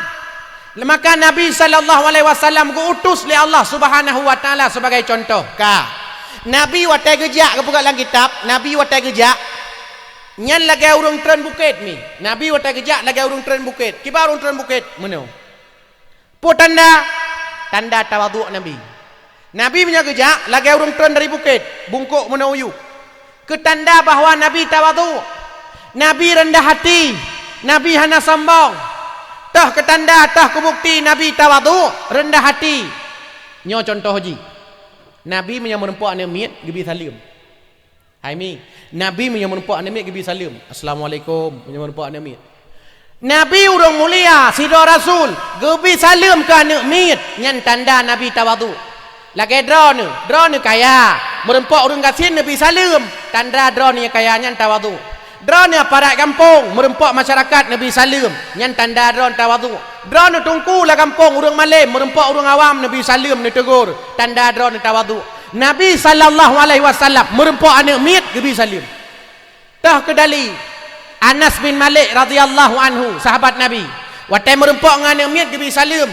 Maka Nabi sallallahu alaihi wasallam geu-utus lé Allah Subhanahu wa Taala sibagai cuntoh. Ka. Nabi watèe geujak, geupeugah lam kitab, Nabi watèe geujak, nyan lagèe ureueng treun bukét mi. Nabi watèe geujak lagèe ureueng treun bukét. Kiban ureueng treun bukét? Meunoe. Peue tanda? Tanda tawadhu' Nabi. Nabi meunyoe geujak lagèe ureueng treun dari bukét, bungkôk meunoe u yup. Keu tanda bahwa Nabi tawadhu'. Nabi reundah até. Nabi hana sombong. Toh keu tanda, toh keu bukeuti Nabi tawadhu', reundah até. Nyoe cuntoh jih. Nabi meunyoe meurumpok aneuk miet, geubi saleuem. Hai mi, Nabi meunyoe meurumpok aneuk miet geubi saleuem, "Assalamualaikum," meunyoe meurumpok aneuk miet. Nabi ureueng mulia, sidroe rasul, geubi saleuem keu aneuk miet, nyan tanda Nabi tawadhu'. Lagèe droeneuh, droeneuh kaya, meurumpok ureueng gasien neubi saleuem, tanda droeneuh nyang kaya nyan tawadhu'. Droeneuh aparat gampông, meurumpok masyarakat neubi saleuem, nyan tanda droeneuh tawadhu'. Droeneuh teungku lam gampông, ureueng malém, meurumpok ureueng awam neubi saleuem, neuteugor, tanda droeneuh tawadhu'. Nabi sallallahu alaihi wasallam meurumpok aneuk miet geubi saleuem. Toh keu dali, Anas bin Malik radhiyallahu anhu, sahabat Nabi, watèe meurumpok ngon aneuk miet geubi saleuem,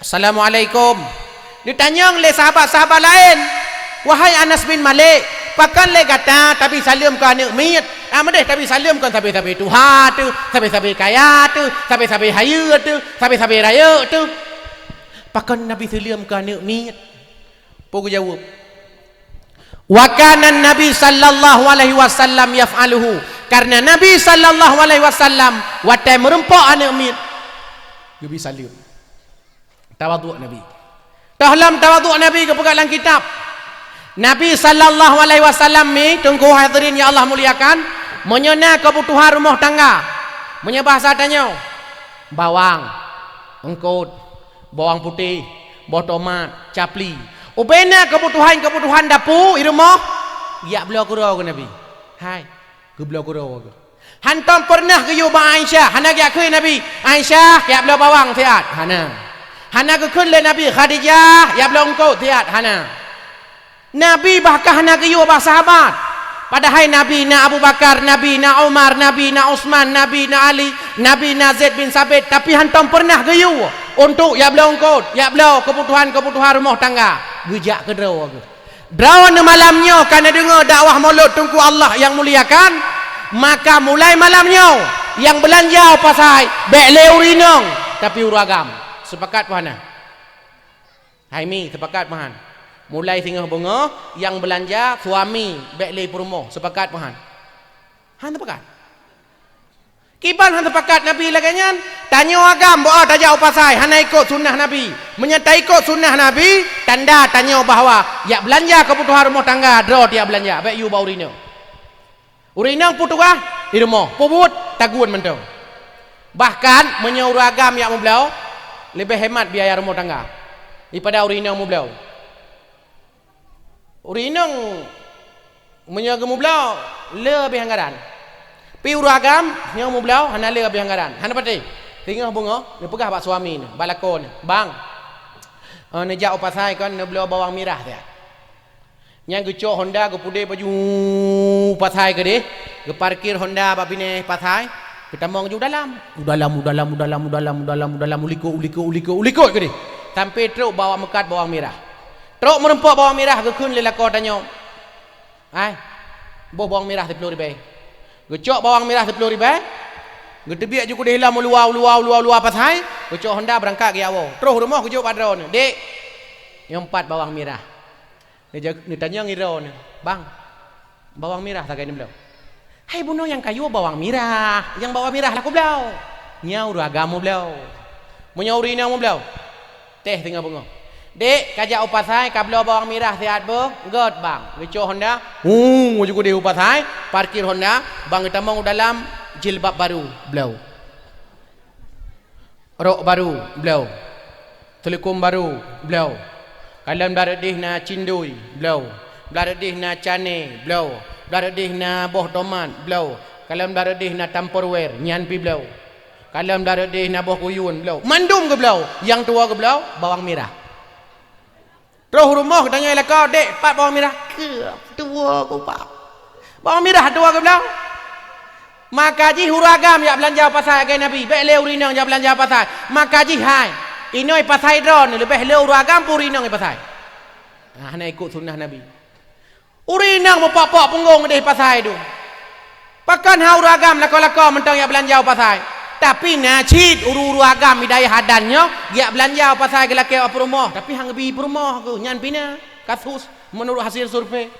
"Assalamualaikum." Neutanyong lé sahabat-sahabat laén, "Wahai Anas bin Malik, pakon lé gata tabi saleuem keu aneuk miet? Ah, meudeh tabi saleuem kon sabe-sabe tuha teuh, sabe-sabe kaya teuh, sabe-sabe hayeue teuh, sabe-sabe rayeuk teuh. Pakon tabi saleuem keu aneuk miet?" Peue geujaweueb? "Wa kana Nabi sallallahu alaihi wasallam yaf'aluhu." Kareuna Nabi sallallahu alaihi wasallam watèe meurumpok aneuk miet, geubi saleuem. Tawadhu' Nabi. Toh lom tawadhu' Nabi geupeugah lam kitab. Nabi sallallahu alaihi wasallam mi, teungku hadirin nyang Allah muliakan, meunyoe na keubutuhan rumoh tangga, meunyoe bahasa tanyoe, bawang. eungkôt, bawang putéh, boh tomat, capli. Ubena keubutuhan-keubutuhan dapu i rumoh, jak bloe keudroe keu Nabi. Hai, geubloe keudroe keu. Hantom peureunah geuyue bak Aisyah, hana geujak kheun Nabi, "Aisyah, jak bloe bawang siat." Hana. Hana geukheun lé Nabi, "Khadijah, jak bloe eungkôt siat." Hana. Nabi bahkan hana geuyue bak sahabat. Padahai Nabi na Abu Bakar, Nabi na Umar, Nabi na Utsman, Nabi na Ali, Nabi na Zaid bin Sabit, tapi hantom peureunah geuyue untuk jak bloe eungkôt, jak bloe keubutuhan-keubutuhan rumoh tangga. Geujak keudroe geuh. Droeneuh malam nyoe ka neudeungoe dakwah mulod Teungku Allah nyang muliakan, maka mulai malam nyoe nyang beulanja u pasai bék lé ureueng inong, tapi ureueng agam. Sepakat peu hana? Hai mi, sepakat peu han? Mulai singoh beungoh nyang beulanja suami bék lé peurumoh, sepakat peu han? Han sepakat. Kiban han teupakat Nabi lagée nyan? Tanyoe agam beu tajak u pasai hana ikot sunnah Nabi. Meunyoe taikot sunnah Nabi, tanda tanyoe bahwa jak beulanja keubutuhan rumoh tangga droe tajak beulanja, bék yue bak ureueng inong. Ureueng inong peue tugaih? I rumoh. Peue buet? Tagun mantong. Bahkan meunyoe ureueng agam jak meubloe, leubeh hemat biaya rumoh tangga daripada ureueng inong meubloe. Ureueng inong meunyoe geumeubloe le habéh anggaran. Pi ureueng agam nyang meubloe hana le habéh anggaran. Hana patéh. Singoh beungoh neupeugah bak suami neuh, bak lakoe neuh, "Bang, eh, neujak u pasai kon neubloe bawang mirah siat." Nyan geucok honda geupudeb laju u pasai keudeh, geuparkir honda bak binéh pasai, geutamong laju u dalam. U dalam, u dalam, u dalam, u dalam, u dalam, u dalam, u likot, u likot, u likot, u likot keudeh. Sampoe trok bak meukat bawang mirah. Trok meurumpok bawang mirah geukheun lé lakoe tanyoe, "Hai, boh bawang mirah siplôh ribée." Geucok bawang mirah siplôh ribée, geuteubiet ju keudeh lom u luwa, u luwa, u luwa, u luwa pasai, geucok honda beurangkat geujak woe. Troh rumoh geujok bak droeneuh, "Dek, nyoe pat bawang mirah." Neuja-, neutanyong droeneuh, "Bang, bawang mirah sagai neubloe?" "Hai bunoe nyang kayue bawang mirah, nyang bawang mirah laku bloe." "Nyoe ureueng agam meubloe." "Meunyoe ureueng inong meubloe?" "Teh teungoh beungoh." "Dek, kajak u pasai kabloe bawang mirah siat beuh?" "Göt bang." Geucok honda, hu, laju keudeh u pasai, parkir honda, bang geutamong u dalam, jilbab baru bloe. Rok baru, bloe. Teuleukom baru, bloe. Kalon blah reudeh na cindui, bloe. Blah reudeh na cane, bloe. Blah reudeh na boh tomat, bloe. Kalon blah reudeh na Tupperware, nyan pi bloe. Kalon blah reudeh na boh kuyun, bloe. Mandum geubloe, nyang tuwoe geubloe, bawang mirah. Troh rumoh geutanyong lakoe, "Dek, pat bawang mirah?" "Keu, tuwoe ku pat." Bawang mirah tuwoe geubloe. Maka jih ureueng agam jak beulanja u pasai lagée Nabi, bék lé ureueng inong jak beulanja u pasai. Maka jih hai, inoe pasai droeneuh leubeh lé ureueng agam peu ureueng inong i pasai. Nah, hana ikot sunnah Nabi. Ureueng inong meupok-pok punggong deh pasai dum. Pakon hana ureueng agam lakoe-lakoe mantong jak beulanja u pasai. Tapi na cit ureueng-ureueng agam i dayah adan nyoe jak beulanja u pasai geulakée bak peurumoh, tapi han geubi peurumoh keuh, nyan pih na kasus meunurot hasil survei.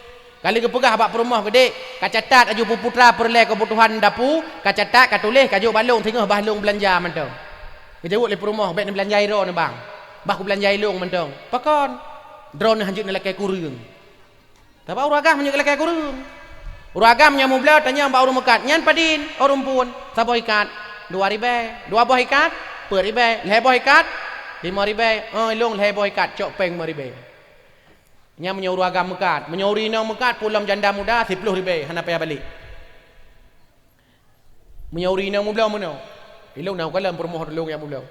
Ka lheueh geupeugah bak peurumoh geude, kacatat laju peuputra peureulée keubutuhan dapu, kacatat, katuléh, kajok bak lôn singoh bah lôn beulanja mantong. Geujaweueb lé peurumoh, "Bék neubeulanja droeneuh bang, bah kubeulanja lôn mantong." Pakon? Droeneuh hanjeuet neulakée kureueng. Sabab ureueng agam meunyoe geulakée kureueng. Ureueng agam nyang meubloe tanyong bak ureueng meukat, "Nyan padin, oh rumpun?" "Saboh ikat, dua ribée." "Dua boh ikat?" "Peuet ribée." "Lhée boh ikat?" "Limong ribée." "Oh, ilôn lhée boh ikat, cok péng limong ribée." Nyan meunyoe ureueng agam meukat. Meunyoe ureueng inong meukat, peue lom janda muda, siploh ribée, hana payah balek. Meunyoe ureueng inong meubloe meunoe, ilôn na u kalon peurumoh lôn nyang meubloe.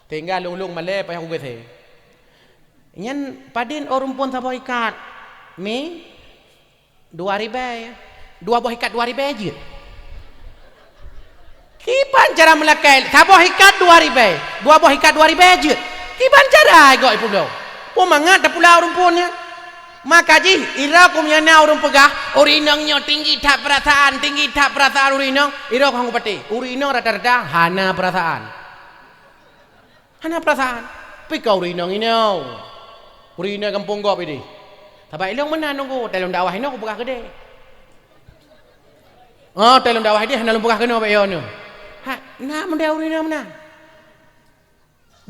Tinggai lôn-lôn malée payah kugaséh. "Nyan padin oh rumpun saboh ikat?" "Mi, dua ribée." "Dua boh ikat dua ribée jeuet?" Kiban cara meulakée, saboh ikat dua ribée, dua boh ikat dua ribée jeuet. Kiban cara gob ipeubloe. Peue mangat tapula ureueng phon nyan. Maka jih, ira ku meunyoe na ureueng peugah, "Ureueng inong nyoe tinggi that peurasaan, tinggi that peurasaan ureueng inong," ira ku han kupatéh. Ureueng inong rata-rata hana peurasaan. Hana peurasaan. Pi ka ureueng inong inoe. Ureueng inong gampông gob ideh. Sabab ilôn meunan nunggu, talôn dakwah inoe kupeugah keudeh. Oh, talôn dakwah ideh hana lôn peugah keunoe bak yo nyoe. Ha, na meudeh ureueng inong meunan.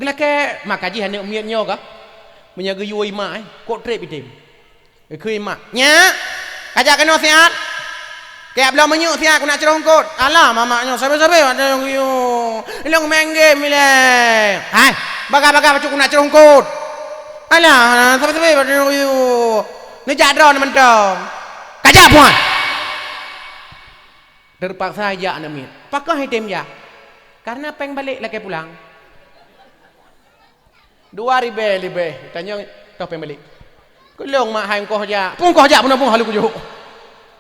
Geulakée maka jih aneuk miet nyoe ka. Meunyoe geuyue imak, eh, kok treb item. Geukheun imak, "Nyak, kajak keunoe siat." Kajak bloe minyeuk siat, keuneuk crok eungkôt. Alah, mamak nyoe sabe-sabe bak droeneuh geuyue. Ilong main game ilèe. Hai, bagah-bagah bacut keuneuk crok eungkôt. Alah, sabe-sabe bak droeneuh geuyue. Neujak droeneuh mantong. Kajak puan. Teupaksa jak aneuk miet. Pakon han tem jak? Karena péng balek lakèe pulang. Dua ribèe leubeh, tanyong toh péng balek. Keu lôn mak hai eungkôt jak. Peue eungkôt jak peunoh-peunoh lôn kujok.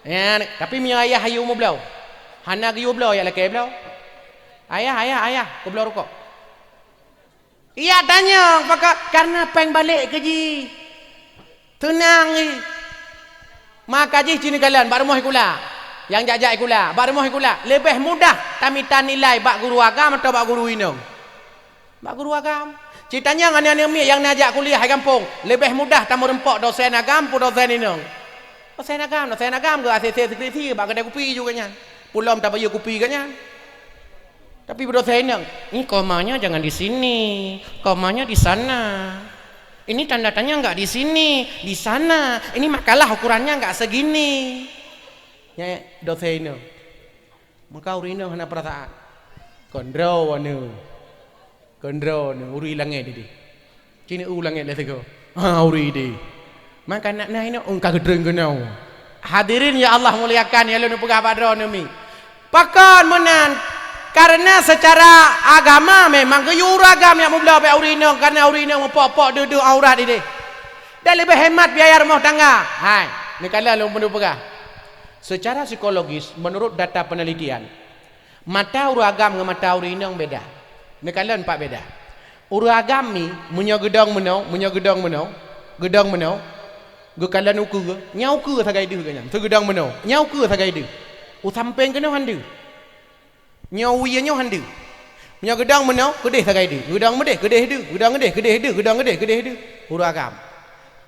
Nyan, tapi meunyoe ayah yue mubloe, hana geuyue bloe jak lakèe bloe. Ayah, ayah, ayah, kubloe rukok. Ijak tanyong, pakon? Karena péng balek keu jih. Teunang jih. Maka jih ci neukalon bak rumoh sikula. Nyang jak-jak sikula, bak rumoh sikula. Leubeh mudah tamita nilai bak guru agam atawa bak guru inong? Bak guru agam. Ci tanyong aneuk-aneuk miet nyang neujak kuliah di gampông, leubeh mudah tameureumpok dosen agam peue dosen inong? Dosen agam, dosen agam geu A C C sekresi bak keudè kupi ju geuh nyan. Peue lom tabayeue kupi geuh nyan. Tapi beudôh inong, "Ini komanya jangan di sini, komanya di sana. Ini tanda tanya enggak di sini, di sana. Ini makalah ukurannya enggak segini." Nyan dôh inong. Maka ureueng inong hana peurasaan. Kon droeneuh aneuk. Kon droeneuh ureueng langèt idéh. Ci neu u langèt lé sigoe. Ha, ureueng idéh. Maka nak na inong ôn ka geutreun keunoe. Hadirin ya Allah muliakan, nyang lôn peugah bak droeneuh mi. Pakon meunan? Karena secara agama memang geuyue ureueng agam nyang mubloe bak ureueng inong, karena ureueng inong meupok-pok deuh-deuh aurat idéh. Dan leubeh hemat biaya rumah tangga. Hai, neukalon lôn peugah. Secara psikologis, menurut data penelitian, mata ureueng agam ngon mata ureueng inong beda. Neukalon pat beda. Ureueng agam mi, meunyoe geudong meunoe, meunyoe geudong meunoe, geudong meunoe, geukalon ukeue, nyan ukeue sagai deuh geuh nyan, seugeudong meunoe, nyan ukeue sagai deuh. U sampéng keunoe han deuh. Nyoe u ie nyoe han deuh. Meunyoe geudong meunoe, keudeh sagai deuh. Geudong meudeh, keudeh deuh. Geudong keudeh, keudeh deuh. Geudong keudeh, keudeh deuh. Ureueng agam.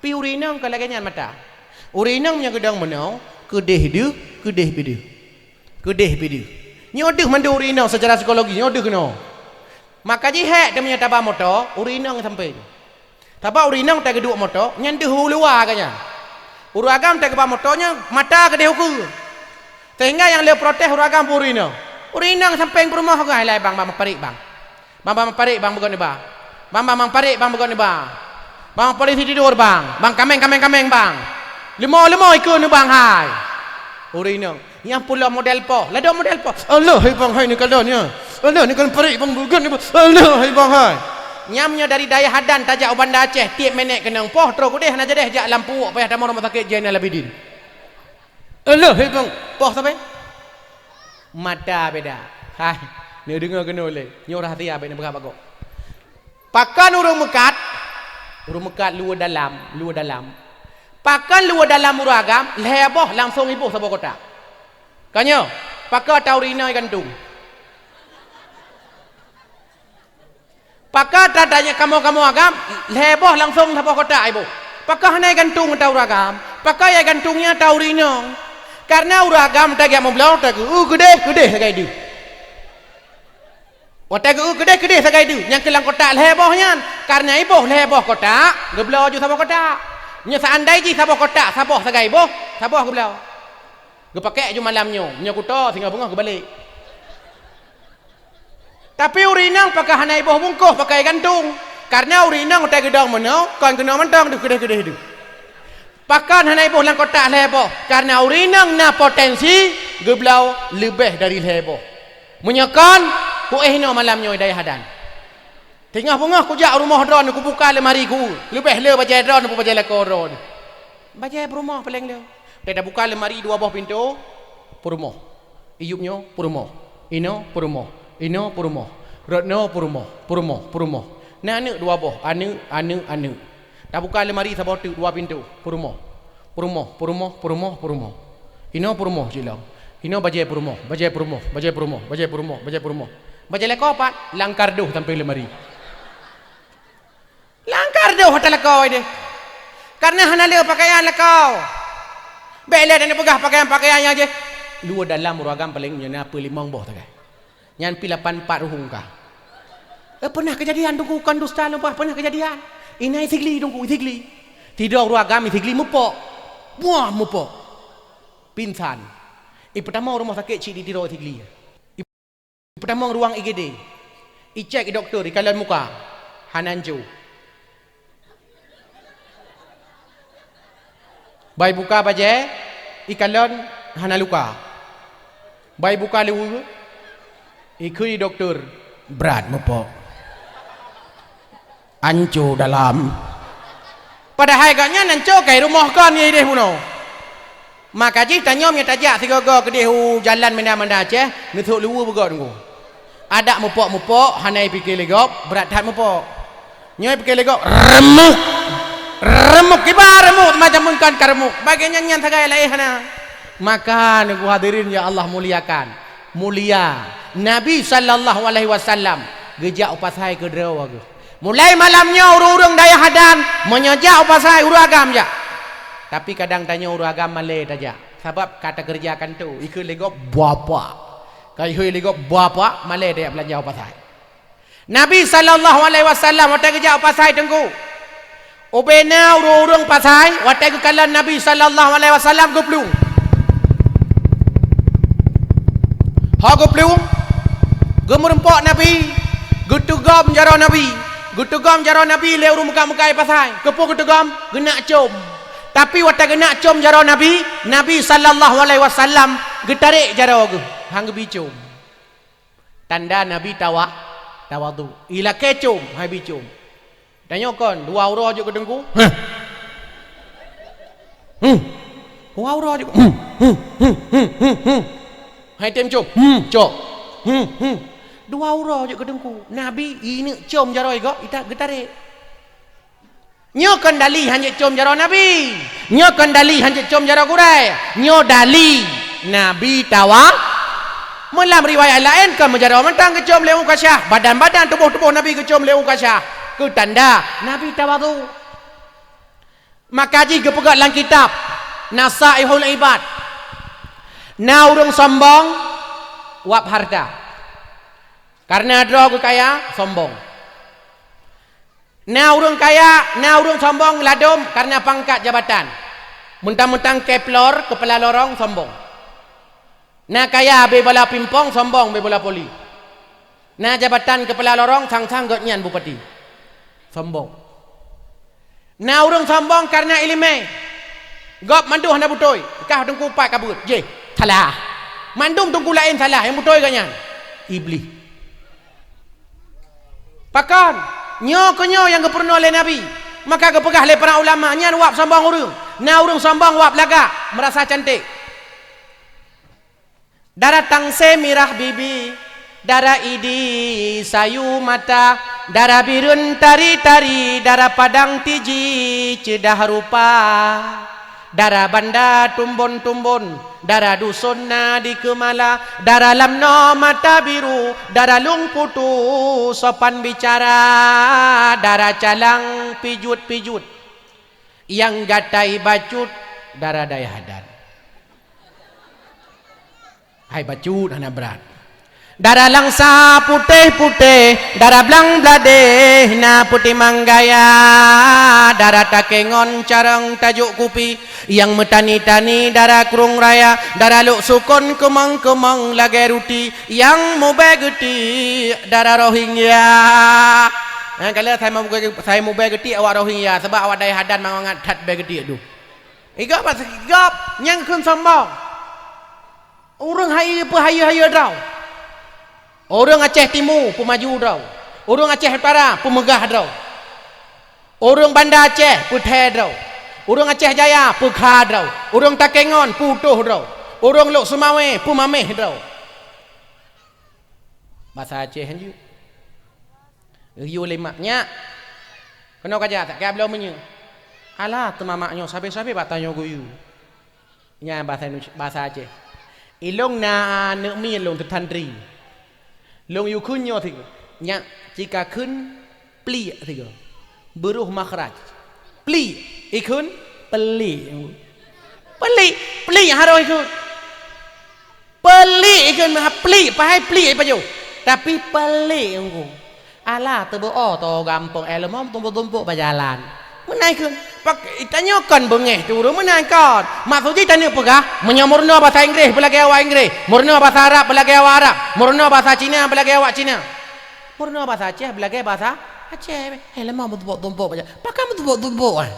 Pi ureueng inong ka lagèe nyan mata. Ureueng inong meunyoe geudong meunoe, keudeh deuh, keudeh pi deuh. Keudeh pi deuh. Nyoe deuh mandum ureueng inong secara psikologi, nyoe deuh keunoe. Maka jih hék teuh meunyoe taba moto, ureueng inong sampéng. Sabab ureueng inong watèe geuduek moto, nyan deuh u luwa geuh nyan. Ureueng agam watèe geuba moto nyan, mata keudeh ukeue. Sehingga nyang le protes ureueng agam peue ureueng inong. Ureueng inong sampéng peurumoh geuh, "Hai lai bang, bang parit bang. Bang, bang parit bang beugöt neuba. Bang, bang, bang parit bang beugöt neuba. Bang polisi tidur bang. Bang kaméng, kaméng, kaméng bang. Leumo, leumo ikeu neuh bang hai." Ureueng inong. Nyang pula model poh. Ladôm model poh. "Allah hai bang hai neukalon nyan. Allah neukalon parit bang beugöt nyan. Allah hai bang hai." Nyan meunyoe dari Dayah Adan tajak u Banda Aceh, tiep minèt keunong poh, trôk udeh hana jadeh jak lam puwok payah tamong rumoh sakét Zainal Abidin. "Allah hai bang." Poh sabe? Mata beda. Hai, neudeungö keunoe lé. Nyoe rahsia bèk neupeugah bak gob. Pakon ureueng meukat? Ureueng meukat luwa dalam, luwa dalam. Pakon luwa dalam ureueng agam, lhèe boh langsong iboh saboh kotak. Ka nyoe, pakon ata ureueng inong igantung? Pakon ata, ata kamoe-kamoe agam, lhèe boh langsong saboh kotak iboh? Pakon hana igantung ata ureueng agam? Pakon igantung nyan ata ureueng inong? Karena ureueng agam watèe geujak meubloe, watèe geu-eu keudeh, keudeh sagai deuh. Watèe geu-eu keudeh, keudeh sagai deuh, nyang keu lam kotak lhèe boh nyan. Karena iboh lhèe boh kotak, geubloe ju saboh kotak. Nyoe seuandai jih saboh kotak, saboh sagai iboh, saboh geubloe. Geupakèk ju malam nyoe, nyoe kuto singoh beungoh geubalek. Tapi ureueng inong pakon hana iboh bungkôh, pakon igantung. Karena ureueng inong watèe geudong meunoe, kon keunoe mantong deuh keudeh-keudeh deuh. Pakon hana iboh lam kotak lhèe boh? Karena ureueng inong na potensi geubloe leubeh dari lhèe boh. Meunyoe kon, kuéh inoe malam nyoe Dayah Adan. Teungoh beungoh kujak u rumoh droeneuh, kubuka leumari ku, leubeh le bajèe droeneuh peue bajèe lakoe droeneuh. Bajèe peurumoh paleng le. Teuka buka leumari dua boh pintoe, peurumoh. Iyup nyoe peurumoh. Inoe peurumoh. Inoe peurumoh. Rot noe peurumoh. Peurumoh, peurumoh. Na aneuk dua boh, aneuk, aneuk, aneuk. Tabuka leumari saboh teuk dua pintoe, peurumoh. Peurumoh, peurumoh, peurumoh, peurumoh. Inoe peurumoh cit lom. Inoe bajèe peurumoh, bajèe peurumoh, bajèe peurumoh, bajèe peurumoh, bajèe peurumoh. Bajèe lakoe pat, langkar deuh sampéng leumari. Langkar deuh ata lakoe deh. Karena hana le pakaian lakoe. Bèk lé neupeugah pakaian-pakaian nyang jih. Luwa dalam ureueng agam paleng nyoe na peulimong boh sagai. Nyan pi lapan pat ruhueng ka. Eh, pernah kejadian, Teungku, kon dusta lôn peugah, pernah kejadian. Inan i Sigli, Teungku, i Sigli. Sidroe ureueng agam i Sigli meupok. Buah meupok. Pingsan. Ipeutamong rumoh sakét cit di Tiro Sigli. Ipeutamong ruang I G D. Icék i dokto, ikalon muka. Hana anco. Bai buka bajée, ikalon hana luka. Bai buka liweue, ikheun i dokto, brat mupok. Anco dalam. Padahai gobnyan anco kai rumoh kon ideh bunoe. Maka jih tanyoe meunyo tajak sigoe-goe keudeh u jalan Medan Banda Aceh, neusok liweue beugöt teungku. Adak mupok-mupok, hana ipike lé gob, brat that mupok. Nyoe ipike lé gob, remuk. Remuk, kiban remuk, macam mungkan ka remuk. Bagaih nyan, nyan sagai laén hana. Maka, teungku hadirin ya Allah muliakan. Mulia. Nabi sallallahu alaihi wasallam geujak u pasai keudroe geuh. Mulai malam nyoe ureuëng-ureuëng dayah Hadan, meunyoe jak u pasai ureuëng agam jak. Tapi kadang tanyoe ureuëng agam malée tajak. Sabab ka takeureuja kantô, ikheun lé gob bapak. Ka ihôi lé gob bapak, malée tajak beulanja u pasai. Nabi sallallahu alaihi wasallam watée geujak u pasai teungku. Ubé na ureuëng-ureuëng pasai, watée geukalon Nabi sallallahu alaihi wasallam geuplueng. Ho geuplueng, geumeureumpok Nabi, geuteugom jaroe Nabi, geuteugom jaroe Nabi lé ureuëng meukat-meukat pasai. Keupeue geuteugom? Geunak com. Tapi watée geunak com jaroe Nabi, Nabi sallallahu alaihi wasallam geutarek jaroe geuh, han geubi com. Tanda Nabi tawa-, tawadhu. Ilakée com, hai bi com. Tanyoe kon, dua uroe jeuet keu teungku. Huh. Hmm. Dua uroe jeuet. Hmm. Hmm. Hmm. Hmm. Hmm. Hmm. Hai tem com. Hmm. Cok. Hmm. Hmm. Dua uroe jeuet keu teungku. Nabi ineuk com jaroe gob, ita geutarek. Nyoe kon dali hanjeuet com jaroe Nabi. Nyoe kon dali hanjeuet com jaroe gurée. Nyoe dali Nabi tawa-, meulam riwayat laén kon meujaroe mantong geucom lé Ukasha. Badan-badan tuboh-tuboh Nabi geucom lé Ukasha. Keu tanda Nabi tawadhu. Maka jih geupeugah lam kitab Nasaihul Ibad. Na ureuëng sombong wab harta. Karena droe geukaya, sombong. Na ureuëng kaya, na ureuëng sombong ladom karena pangkat jabatan. Meuntang-meuntang keplor, keupala lorong, sombong. Na kaya abéh bola pimpong, sombong abéh bola voli. Na jabatan keupala lorong, sang-sang gobnyan bupati. Sombong. Na ureuëng sombong karena iéleumé. Gob mandum hana beutôi, kah teungku pat ka beuet. Jéh, salah. Mandum teungku laén salah, nyang beutôi gobnyan. Iblih. Pakon? Nyoe keuh nyoe nyang geupeurunoe lé Nabi. Maka geupeugah lé para ulama, nyan wab sombong ureuëng. Na ureuëng sombong wab lagak, meurasa cantik. Dara tangse mirah bibi, dara idi sayu mata, dara bireuen tari-tari, dara padang tiji ceudah rupa. Dara banda tumbon-tumbon, dara duson na di keumala, dara lamno mata biru, dara lueng putu sopan bicara, dara calang pijut-pijut, nyang gatai bacut dara dayah Hadan. Hai bacut hana brat. Dara langsa putéh-putéh, dara blang bladéh na peutimang gaya, dara takengon carông tajok kupi, nyang meutani-tani dara krueng raya, dara lok sukon keumong-keumong lagée ruti, nyang mubée geutiek dara Rohingya. Nyang kala sai mubée, sai mubée geutiek awak Rohingya, sabab awak dayah Hadan mangat that bée geutiek duh. Igop, igop nyang kheun sombong. Ureuëng hai peuhayeue-hayeue droe. Ureuëng Aceh Timu peumaju droe. Ureuëng Aceh Utara peumeugah droe. Ureuëng Banda Aceh peuthée droe. Ureuëng Aceh Jaya peukha droe. Ureuëng Takengon peutoh droe. Ureuëng Lhokseumawe peumaméh droe. Basa Aceh hanjeuet. Geuyue lé mak, "Nyak, keunoe kajak, tak kaya bloe meunyoe." "Alah, teuma mak nyoe sabe-sabe bak tanyoe geuyue." Nyan basa Indonesia, basa Aceh. Ilong na aneuk miet lôn teutantri. Lôn yue kheun nyoe sigoe. Nyak, cika kheun pliek sigoe. Beuroh makhraj. Pliek. Ikheun pelik. Pelik. Pelik harôh ikheun. Pelik ikheun, ha, pelik, pahai pelik ipajoh. Tapi pelik engko. Alah, teubeuo to gampông, eh, leumo tumpuk-tumpuk bajalan. Meunan kheun. Pak, tanyoe kon beungéh tu ureuëng meunan kon. Maksud jih tanyoe peugah, meunyoe meurunoe basa Inggréh beulagée awak Inggréh, meurunoe basa Arab beulagée awak Arab, meurunoe basa Cina beulagée awak Cina. Meurunoe basa Aceh beulagée basa Aceh. Eh, leumah meutumpok-tumpok baca. Pakon meutumpok-tumpok, eh?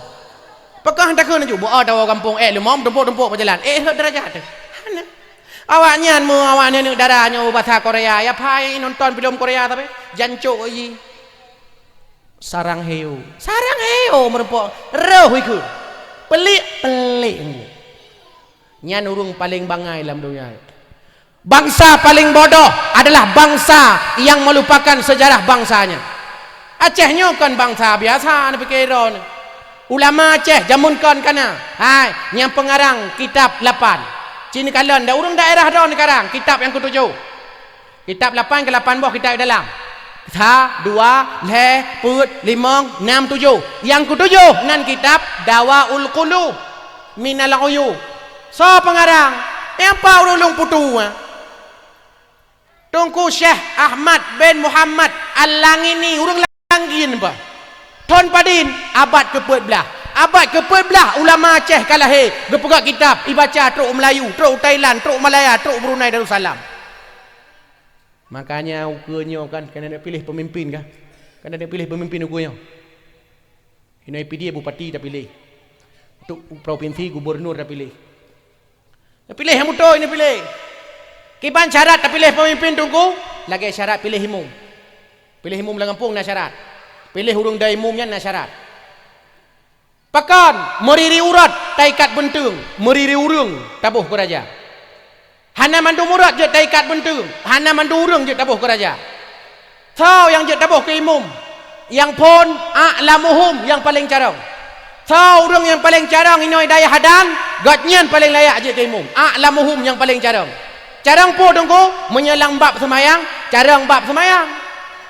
Pakon takheun laju, beu tawoe gampông, eh, leumah meutumpok-tumpok bajalan. Eh, hot darajat teuh. Hana. Awaknyan meu, awaknyan aneuk dara nyoe basa Korea. Ya pai nonton film Korea tapi jancok ji. Sarang heo. Sarang heo meureumpok roh ikeu. Pelik-pelik. Nyan ureuëng paléng bangai lam donya. Bangsa paléng bodoh adalah bangsa yang melupakan sejarah bangsanya. Aceh nyoe kon bangsa biasa neupiké droe. Ulama Aceh jameun kon kana. Hai, nyang peungarang kitab lapan. Ci neukalon dah ureuëng daerah droe neukarang kitab nyang ketujoh. Kitab lapan keu lapan boh kitab dalam. Sa, dua, lhée, peuet, limong, nam, tujoh. Nyang ketujoh nan kitab Dawaul Qulub minal Uyub. Soe peungarang? Nyang pat ureuëng lôn putu, ha? Teungku Syekh Ahmad bin Muhammad Al-Langini, ureuëng Langin bah. Thon padin? Abad keupeuet blaih. Abad keupeuet blaih ulama Aceh ka lahé, geupeugah kitab, ibaca trok Melayu, trok Thailand, trok Malaya, trok Brunei Darussalam. Makanya ukeue nyoe kan, keuneuk piléh peumimpin kan? Keuneuk piléh peumimpin ukeue nyoe. Inoe P D A bupati tapiléh. Untuk provinsi gubernur tapiléh. Tapiléh nyang beutôi neupiléh. Kiban syarat tapiléh peumimpin teungku, lagée syarat piléh imum. Piléh imum lam gampông na syarat. Piléh ureuëng dai imum nyan na syarat. Pakon, meuriri urat taikat beunteueng, meuriri ureuëng taboh keu raja. Hana mandum urat jeuet taikat beunteueng, hana mandum ureuëng jeuet taboh keu raja. Soe nyang jeuet taboh keu imum? Nyang phon a'lamuhum, nyang paléng carông. Soe ureuëng nyang paléng carông inoe dayah adan, gobnyan paléng layak jeuet keu imum. A'lamuhum nyang paléng carông. Carông peue teungku? Meunyoe lam bab seumayang, carông bab seumayang.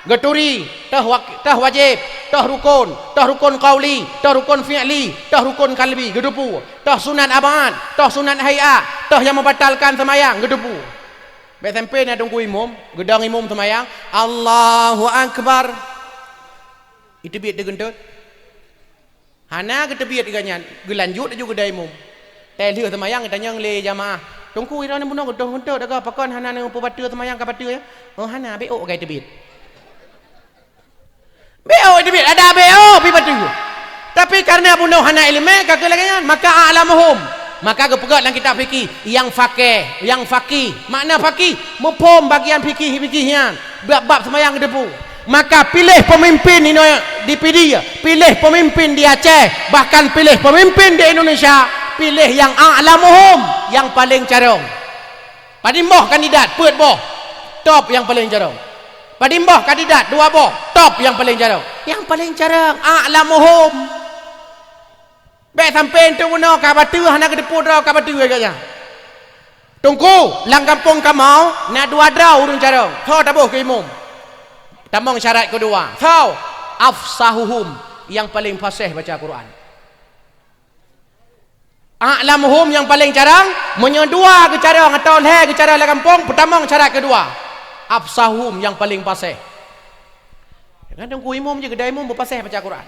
Geuturi, toh wak-, toh wajéb, toh rukon, toh rukon qauli, toh rukon fi'li, toh rukon qalbi, geuteupeue, toh sunat ab'ad, toh sunat hai'ah, toh nyang meubatalkan seumayang, geuteupeue. Bék sampoe na teungku imum, geudong imum seumayang, Allahu Akbar. Iteubiet teugeuntot. Hana geuteubiet geuh nyan, geulanjut laju keu dai imum. Teuh lheueh seumayang geutanyong lé jamaah, "Teungku, droeneuh bunoe geutôh-geutôh dagoe, pakon hana neupeubateue seumayang ka bateue, ya?" "Oh, hana, bék ôk geuh teubiet." Bék ôk teubiet, adak bék ôk pih bateue. Tapi kareuna bunoe hana iéleumé, ka keuh lagée nyan, maka a'lamuhum. Maka geupeugah lam kitab fikih, nyang fakeh, nyang fakih. Makna fakih, muphom bagian fikih-fikih nyan. Bab-bab seumayang geuteupeue. Maka piléh peumimpin inoe di Pidie, piléh peumimpin di Aceh, bahkan piléh peumimpin di Indonesia, piléh nyang a'lamuhum, nyang paléng carông. Padum boh kandidat, peuet boh, top nyang paléng carông. Padum boh kandidat, dua boh, top nyang paléng carông. Nyang paléng carông, a'lamuhum. Bék sampoe teungoh ka bateue hana geuteupeue droe ka bateue gata. Teungku, lam gampông kamoe na dua droe ureuëng carông. Soe taboh keu imum? Tamong syarat keudua. Soe? Afsahuhum, nyang paléng faséh baca Quran. A'lamuhum, nyang paléng carông, meunyoe dua geucarông atawa lhée geucarông lam gampông, peutamong syarat keudua. Afsahuhum, nyang paléng faséh. Kan teungku imum jih, geudai imum beupaséh baca Quran.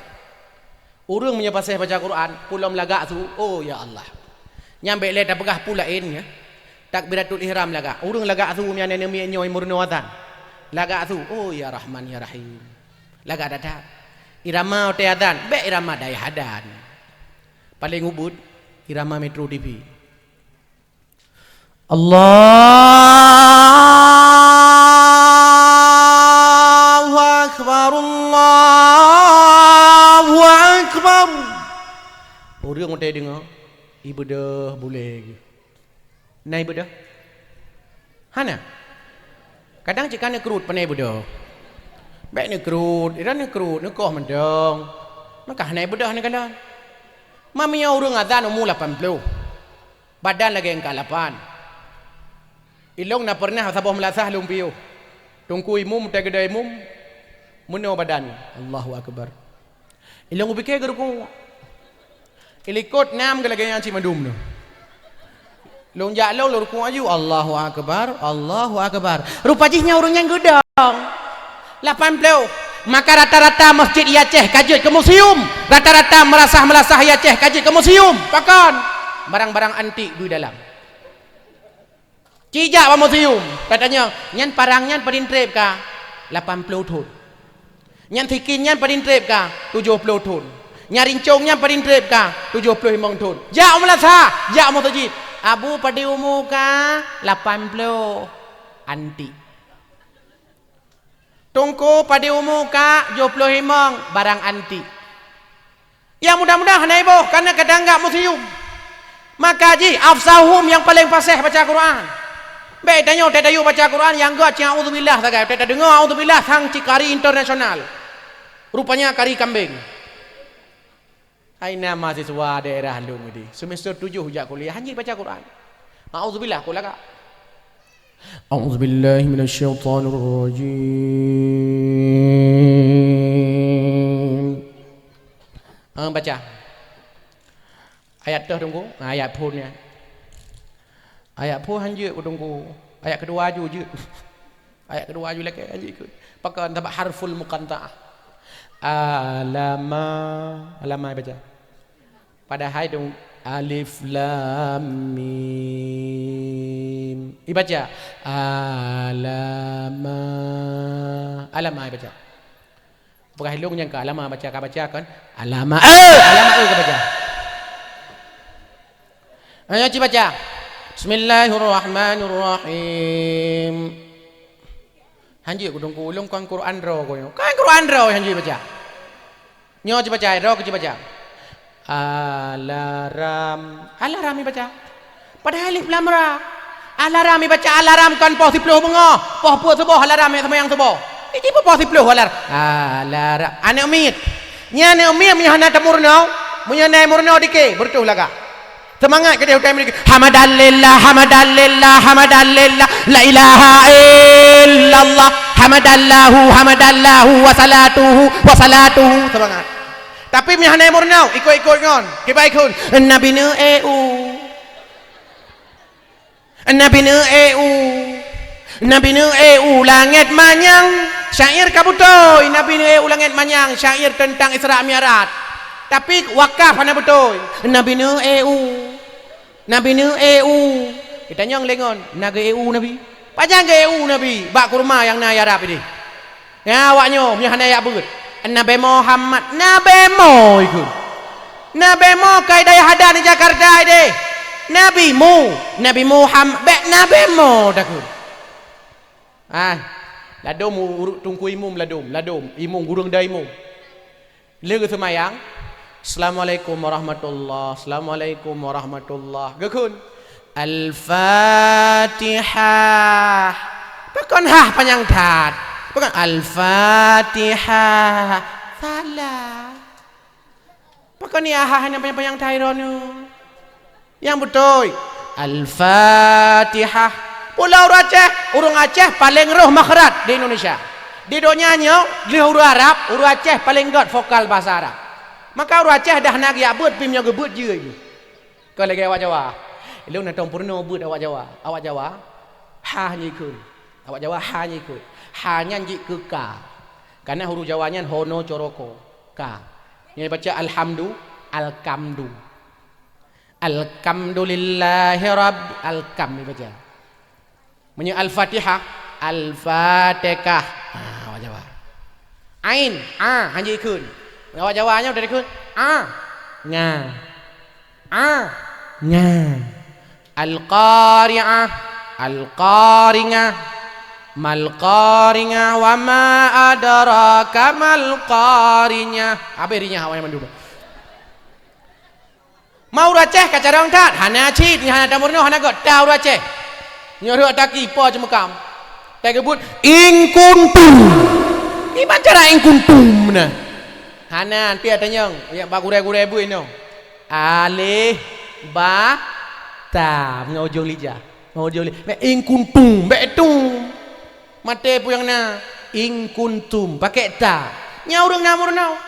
Ureuëng meunyoe paséh baca Quran, peulom lagak su, oh ya Allah. Nyan bék lé tapeugah peue laén, ya. Takbiratul ihram lagak. Ureuëng lagak su nyan neumi nyoe meurunoe azan. Lagak su, oh ya Rahman ya Rahim. Lagak that-that. Irama watée azan, bék irama dayah adan. Paléng ubit, irama Metro T V. Allahu Akbar, Allahu Akbar. Ureuëng watée deungoe, ibeudôh bulée geuh. Na ibeudôh? Hana. Kadang cit ka neukrut pane ibeudôh. Bék neukrut, ira neukrut, neukoh mantong. Maka hana ibeudôh neukalon. Meunyoe ureuëng azan umu lapan ploh. Badan lagée angka lapan. Ilong na pernah saboh meulasah lôn piôh. Teungku imum, teugeudai imum, meunoe badan. Allahu Akbar. Ilong kupike geuruku. Ilikot nam geulagée nyan cit mandum nyoe. Lôn jak lôn, lôn ruku aju. Allahu Akbar, Allahu Akbar. Rupa jih nyan ureuëng nyan geudong. Lapan ploh. Maka rata-rata masjid di Aceh ka jeuet keu museum. Rata-rata meurasah-meurasah di Aceh ka jeuet keu museum. Pakon? Barang-barang antik di dalam. Ci jak bak museum, tatanyong, "Nyan parang nyan padum treb ka?" "Lapan ploh thon." "Nyan sikin nyan padum treb ka?" "Tujoh ploh thon." "Nyan rincong nyan padum treb ka?" "Tujoh ploh limong thon." Jak u meulasah, jak u meuseujid. "Abu, padum umu ka?" "Lapan ploh." Antik. "Teungku, padum umu ka?" "Tujoh ploh limong." Barang antik. Ya, mudah-mudahan hana iboh, karena kadang anggap museum. Maka jih, afsahuhum nyang paleng faseh baca Quran. Bèk tanyoe, teuh tayue baca Quran, nyang göt cit a'udzubillah sagai, teuh tadeungoe a'udzubillah sang cit kari internasional. Rupanya kari kambeng. Hai na mahasiswa daerah lôn di semester tujoh jak kuliah, hana jibaca Quran. A'udzubillah, kok lagak. A'udzubillahi minasyaitonirrajim. Ah, baca. Ayat toh, Teungku. Ah, ayat phon nyan. Ayat phon hana jeuet, Teungku. Ayat keudua ju jeuet. Ayat keudua ju lakèe hana jeuet. Pakon? Sabab harful muqatta'ah. Alama, alama baca. Padahai dong alif lam mim. Ibaca alama. Alama ibaca. Peugah ilong nyang ka alama baca, ka baca kan? Alama. Eh, alama eh ka baca. Ayo ci baca. Bismillahirrahmanirrahim. Hana jeuet, Teungku, ulôn kon Quran droe keuh nyoe. Kon Quran droe hana jeuet baca. Nyoe ci baca, droe keuh ci baca. Alarm. Alarm ibaca. Padahai alif lam ra. Alarm ibaca alarm kon poh siploh beungoh. Poh peuet suboh alarm nyang seumayang suboh. Ini poh siploh alarm. Alarm. Aneuk miet. Nyan aneuk miet meunyoe hana teumeurunoe, meunyoe na meurunoe dikeu, beureutoh lagak. Seumangat keudeh utai meudikeu. Hamadalillah, hamadalillah, hamadalillah. La ilaha illallah. Hamadallahu, hamadallahu, wa salatuhu, wa salatuhu. Seumangat. Tapi meunyoe hana meurunoe, ikot-ikot ngon. Kiban kheun. Nabi neu eu. Nabi neu eu. Nabi neu eu langét manyang. Syair ka beutôi. Nabi neu eu langét manyang. Syair teuntang Isra Mi'raj. Tapi wakaf hana beutôi. Nabi neu eu. Nabi neu eu. Itanyong lé ngon, na geu eu Nabi? Pajan geu eu Nabi bak kurma nyang na di Arab ideh? Nyan awak nyoe meunyoe hana jak beuet. Nabi Muhammad, Nabi mo ikheun. Nabi mo kai dayah adan di Jakarta ideh. Nabi mu, Nabi Muhammad, bèk Nabi mo takheun. Ah, ladôm u-, uru-, Teungku Imum ladôm, ladôm, Imum, gurèe da Imum. Lheueh geuseumayang, "Assalamualaikum warahmatullah, assalamualaikum warahmatullah." Geukheun, "Al-Fatihah." Pakon hah panyang that? Pakon Al-Fatihah? Salah. Pakon ya hah nyang panyang-panyang that droeneuh? Nyang beutôi, Al-Fatihah. Pula ureueng Aceh, ureueng Aceh paleng roh makhraj di Indonesia. Di donya nyoe, lheueh ureueng Arab, ureueng Aceh paleng göt vokal bahasa Arab. Maka ureueng Aceh dah na geujak beuet, pih meunyoe geubeuet jeuet jih. Kon lagèe awak Jawa. Lôn na tom peurunoe beuet awak Jawa. Awak Jawa, ha nyan jikheun. Awak Jawa ha nyan jikheun. Ha nyan jikheun ka. Karena huruf Jawa nyan hono coroko. Ka. Nyan baca alhamdu, alkamdu. Alhamdulillahi rabb, alkam ibaca. Meunyoe Al-Fatihah, Al-Fatekah. Ha, awak Jawa. Ain, a, hana jikheun. Awak Jawa nyoe dari kheun, a, nga. A, nga. Al-Qari'ah, Al-Qaringah. Mal Qaringah, wa ma adraka mal Qaringah. Habéh rinyah awak nyan mandum. Ma ureueng Aceh ka carông that, hana cit, nyan hana tameurunoe, hana göt, ta ureueng Aceh. Nyoe rhot taki, po ceumeukam. Ta geubeuet, "In kuntum." Kiban cara "in kuntum" na? Hana, nanti atanyong, ya, bak gurèe-gurèe beuh inoe. Alif, ba, ta, ngon ujông lijah. Ngon ujông li-, "In kuntum", bèk tum. Maté peue nyang na, "In kuntum", pakèk ta. Nyan ureueng na meurunoe.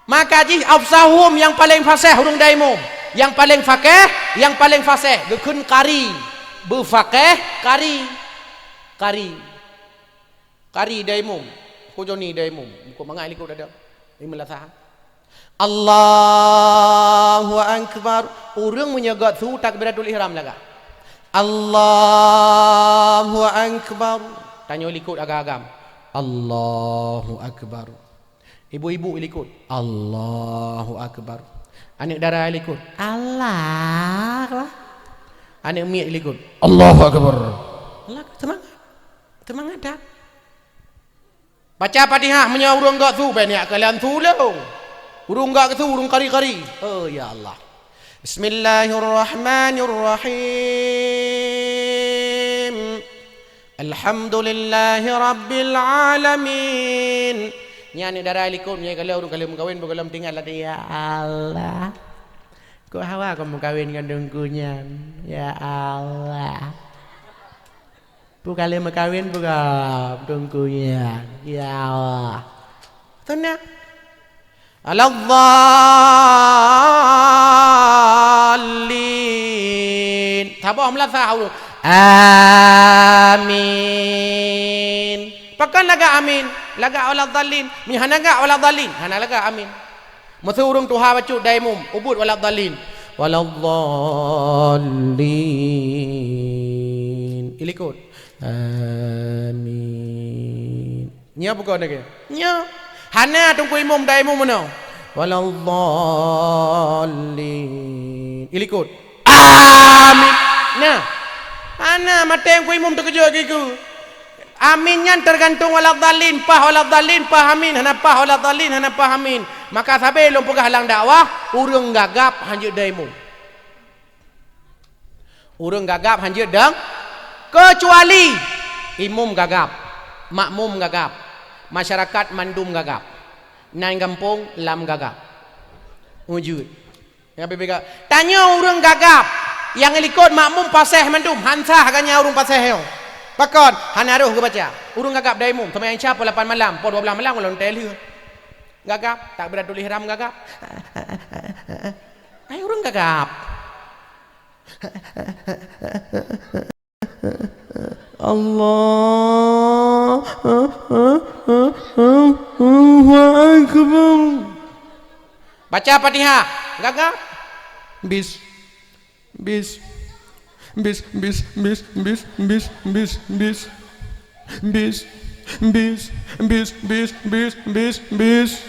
Maka jih afsahuhum nyang paleng faseh ureueng da Imum, nyang paleng fakeh, nyang paleng faseh, geukheun qari. Beufakeh, qari. Qari. Qari da Imum. Kujoni dai mum, kok mangat likot ada. Imam Lasah. Allahu Akbar. Ureuëng meunyoe göt su takbiratul ihram lagak. Allahu Akbar. Tanyoe likot agam-agam. Allahu Akbar. Ibu-ibu likot. Allahu Akbar. Aneuk dara likot. Allah. Aneuk miet likot. Allahu Akbar. Allah, semangat. Semangat dah. Baca Fatihah meunyoe ureuëng göt su, bèk neujak keu lam su lôn. Ureuëng göt su, ureuëng kari-kari. Oh, ya Allah. Bismillahirrahmanirrahim. Alhamdulillahirabbil alamin. Nyan aneuk dara likot, nyan kalau ureuëng ka lheueh meukawen, beugohlom tinggai lam até, "Ya Allah. Kok hawa kok meukawen ngon teungku nyan. Ya Allah." Peue ka lheueh meukawen peugah teungku nyan. Ya Allah. Teunak. Waladdallin. Saboh meulasah ureuëng. Amin. Pakon lagak amin? Lagak waladdallin. Meunyoe hana lagak waladdallin, hana lagak amin. Meuseu ureuëng tuha bacut dai mum, ubit waladdallin. Waladdallin. Ilikot. Amin. Nyoe peue kon lagée? Nyoe. Hana teungku imum dai mum meunoe. Waladdallin. Ilikot. Amin. Nah. Hana maté teungku imum teukeujot geuh. Amin nyan teugantung waladdallin, paih waladdallin, paih amin, hana paih waladdallin, hana paih amin. Maka sabe lôn peugah lam dakwah, ureuëng gagap hanjeuet dai mum. Ureuëng gagap hanjeuet dong, keucuali imum gagap, makmum gagap, masyarakat mandum gagap, nan gampông lam gagap. Wujud. Nyang pih gagap. Tanyoe ureuëng gagap, nyang likot makmum paséh mandum, han sah ganya ureuëng paséh nyoe. Pakon? Hana roh geubaca. Ureuëng gagap dai mum, seumayang Isya poh lapan malam, poh dua belas malam ulôn teuh lheueh. Gagap, takbiratul ihram gagap. Hai ureuëng gagap. Allahu Akbar. Baca Fatihah, gagap. Bis, bis, bis, bis. Bis, bis, bis, bis, bis. Bis, bis, bis, bis, bis, bis, bis.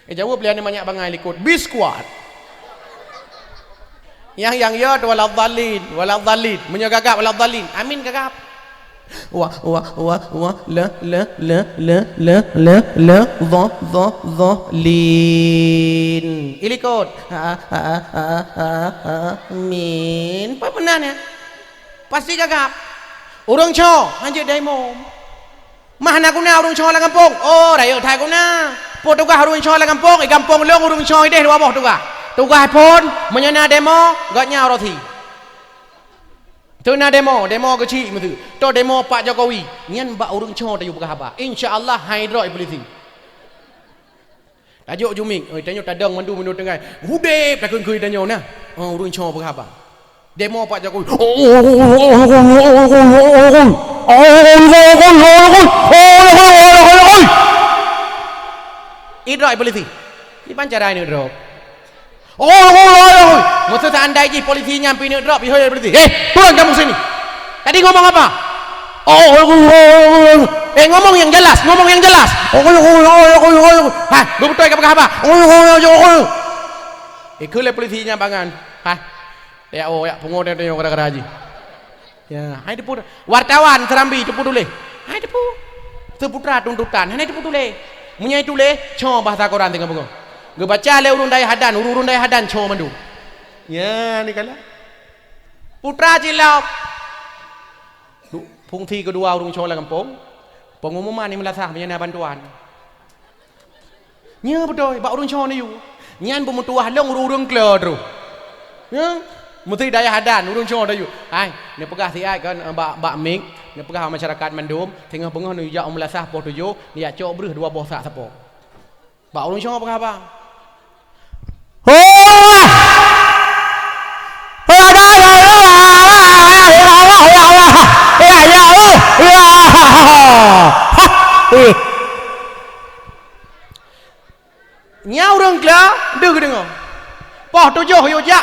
Eh, jaweueb lé aneuk manyak bangai likot. Bis kuat. Nyang, nyang yo tu waladdallin, waladdallin. Meunyoe gagap waladdallin, amin gagap. Wa, wa, wa, wa, la, la, la, la, la, la, la, dha, dha, dha, lin. Ilikot. Ha, ha, ha, ha, ha, min. Apa benar ya? Pasti gagap. Ureuëng cho, hanjeuet dai mum. Mah na guna ureuëng cho lam gampông? Oh, rayeuk that guna. Peue tugaih ureuëng cho lam gampông? Di gampông lôn ureuëng cho ideh dua boh tugaih. Tugaih phon, meunyoe na demo, gobnyan urosi. Teuna demo, demo keuchik meuteuk. Toh demo Pak Jokowi. Nyan bak ureuëng cho tayue peugah haba. Insya Allah hai droe polisi. Tajok jumik, oi, tanyoe tadong mandum meunurot tinggai. Udeb takheun-kheun tanyoe na. Oh, ureuëng cho peugah haba. Demo Pak Jokowi. Idrop polisi. Di pancaran idrop. Masa seandai jih polisi nyan pineuk drop, ihoi polisi. "Eh, turun kamu sini. Tadi ngomong apa?" "Oh, eh, ngomong yang jelas, ngomong yang jelas." "Ha, beutôi ka peugah haba?" "Oh, oh, oh, oh, oh." Ikheun lé polisi nyan bangai. Ha. Ya, oh, ya, pungo dia tengok gara-gara jih. Ya, hai teupeu. Wartawan Serambi teupeu tuléh. Hai teupeu. Seuputra tuntutan, hai teupeu tuléh. Meunyoe tuléh, cho bahasa koran teuka pungo. Geubaca lé ureuëng dayah adan, ureuëng-ureuëng dayah adan cho mandum. Ya, ni kala. Putra cilok. Du-, fungsi keudua ureuëng cho lam gampông, pengumuman di meulasah meunyoe na bantuan. Nyoe beutôi, bak ureuëng cho neuyue. Nyan beumeutuwah lom ureuëng-ureuëng klo droe. Nyoe, meusti dayah adan, ureuëng cho neuyue. Hai, neupeugah siat kan, bak, bak mik, neupeugah masyarakat mandum, singoh beungoh neujak u meulasah poh tujoh, neujak cok breuh dua boh sak sapo. Bak ureuëng singoh peugah haba.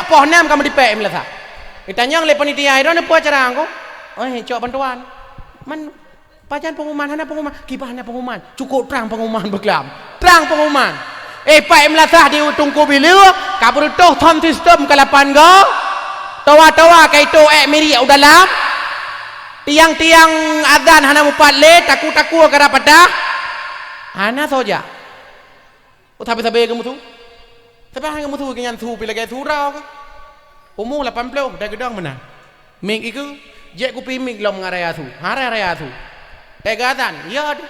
Poh nam ka meudipèk meulasah. Itanyong lé panitia, "Droeneuh peue acara nyoe?" "Oh, cok bantuan." "Man, pajan pengumuman?" "Hana pengumuman." "Kiban hana pengumuman? Cukup trang pengumuman beuklam. Trang pengumuman. Eh, pèk meulasah di Teungku Bileu, ka beureutoh sound system ka lapan go. Toa-toa ka itôk èk miriek u dalam. Tiang-tiang azan hana mupat lé, takue-takue ka rap patah." Hana soe jak. Oh, sabe-sabe geumeusu. Sabe hana geumeusu, gobnyan su pi lagèe su droe ka. Umu lapan ploh, dan geudong meunan. Mik ikeue, jép kupi mik lom ngon raya su. Ha, raya-raya su. Teuga azan, ya deh.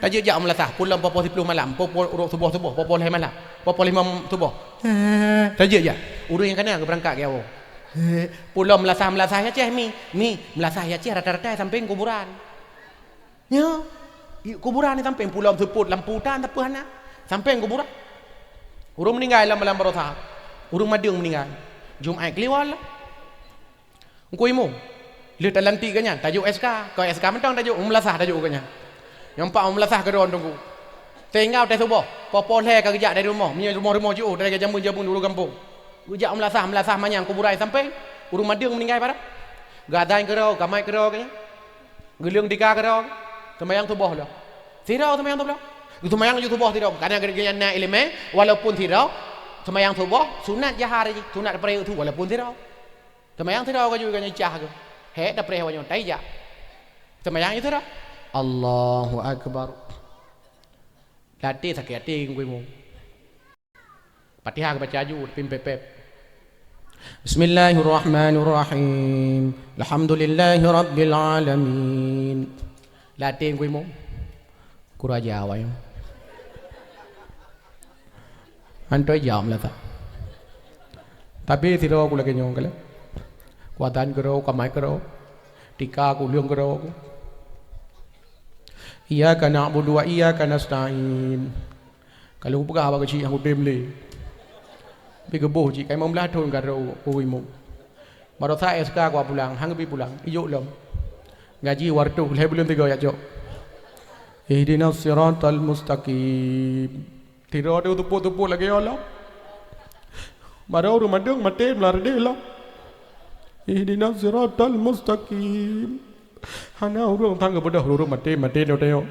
Tajak jak meulasah, pulom poh-poh siplôh malam, poh-poh uroe suboh-suboh, poh-poh lhèe malam, poh-poh limong suboh. Tajak jak. Ureueng nyang kana geubeurangkat geuwoe. Pulom meulasah-meulasah i Aceh, mi, mi, meulasah i Aceh rata-rata sampéng kuburan. Nyoe, i kuburan nyoe sampéng, pulom seupôt lampu tan sapeue hana. Sampéng kuburan. Ureueng meuninggai lam, lam baroesa. Ureueng madeueng meuninggai. Jumat kliwon lah. Teungku Imum, lheueh talantik gobnyan, tajok S K, kon S K mantong tajok, meulasah tajok gobnyan. Nyang pat meulasah keudroe Teungku. Tinggai watèe suboh, poh-poh lhèe ka geujak dari rumoh, meunyoe rumoh-rumoh jiôh, dari jameun-jameun ureueng gampông. Geujak meulasah, meulasah manyang kuburan sampéng, ureueng madeueng meuninggai paran. Geuazan keudroe, geukamat keudroe gobnyan. Geuleueng tika keudroe, seumayang suboh lom. Sidroe seumayang suboh. Geuseumayang laju suboh sidroe, karena gobnyan na ileumèe, walaupun sidroe, seumayang suboh, sunat jahar jih, sunat tapreh su, walaupun sidroe. Seumayang sidroe ka jeuet gobnyan cah geuh. Hék tapreh awak nyoe, taijak. Seumayang sidroe. Allahu Akbar. Lam até sakét até Teungku Imum. Fatihah geubaca aju, tapi pép-pép. Bismillahirrahmanirrahim. Alhamdulillahirabbil alamin. Lam até Teungku Imum. Kuraja awai. Hana jaweueb lah ta. Tapi sidroe ku lagèe nyoe kalon. Kuazan keudroe, kukamat keudroe. Tika kuleueng keudroe. Iyyaka na'budu wa iyyaka nasta'in. Ka lheueh kupeugah bak keuchik nyang kutem lé. Pi geuboh cit, ka limong blaih thon ka rhot u, u imum. Baroesa S K kupulang, han geubi pulang, ijok lom. Gaji wareutôh, lhèe buleuen sigoe jak cok. Ihdinas siratal mustaqim. Sidroe teuh teupot-teupot lagèe nyoe lom. Barô ureueng mandum maté meularang deh lom. Ihdinas siratal mustaqim. Hana ureueng tan geubeudôh ureueng maté, maté nyoe tanyoe.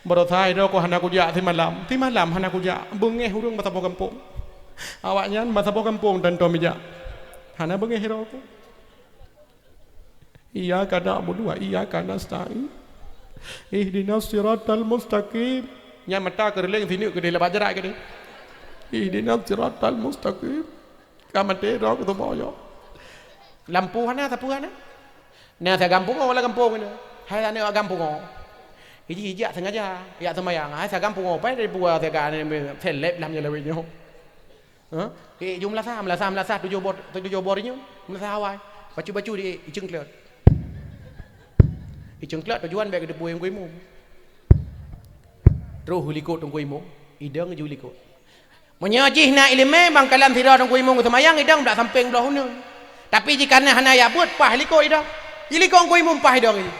Baroesa sidroe ku hana kujak simalam, simalam hana kujak. Beungèh ureueng meusaboh gampông. Awaknyan meusaboh gampông dan tom ijak. Hana beungèh sidroe ku. Iyyaka na'budu wa iyyaka nasta'in. Ihdinas siratal mustaqim. Nyan mata keureuleng sineuk keudeh leubah jarak keudeh. Ihdinas siratal mustaqim. Ka maté droe keu tuboh nyoe. Lampu hana, sapeue hana. Na siagam pungo lam gampông nyoe. Hai aneuk agam pungo. Iji ijak sengaja, ijak seumayang. Hai siagam pungo, pai dari pua siaga aneuk seleb lam nyang lawét nyoe. Ha? Eh, jom meulasah, meulasah, meulasah tujoh boh, tujoh boh rinyueng. Meulasah awai. Bacut-bacut di iceungkleut. Iceungkleut tujuan bèk geuteupeue Teungku Imum. Troh likot Teungku Imum, idong ju likot. Meunyoe jih na ileumèe bang kalon sidroe Teungku Imum geuseumayang, idong bak sampéng bloe uneuen. Tapi jikareuna hana jak beuet, paih likot idong. Jilikot Teungku Imum paih idong jih.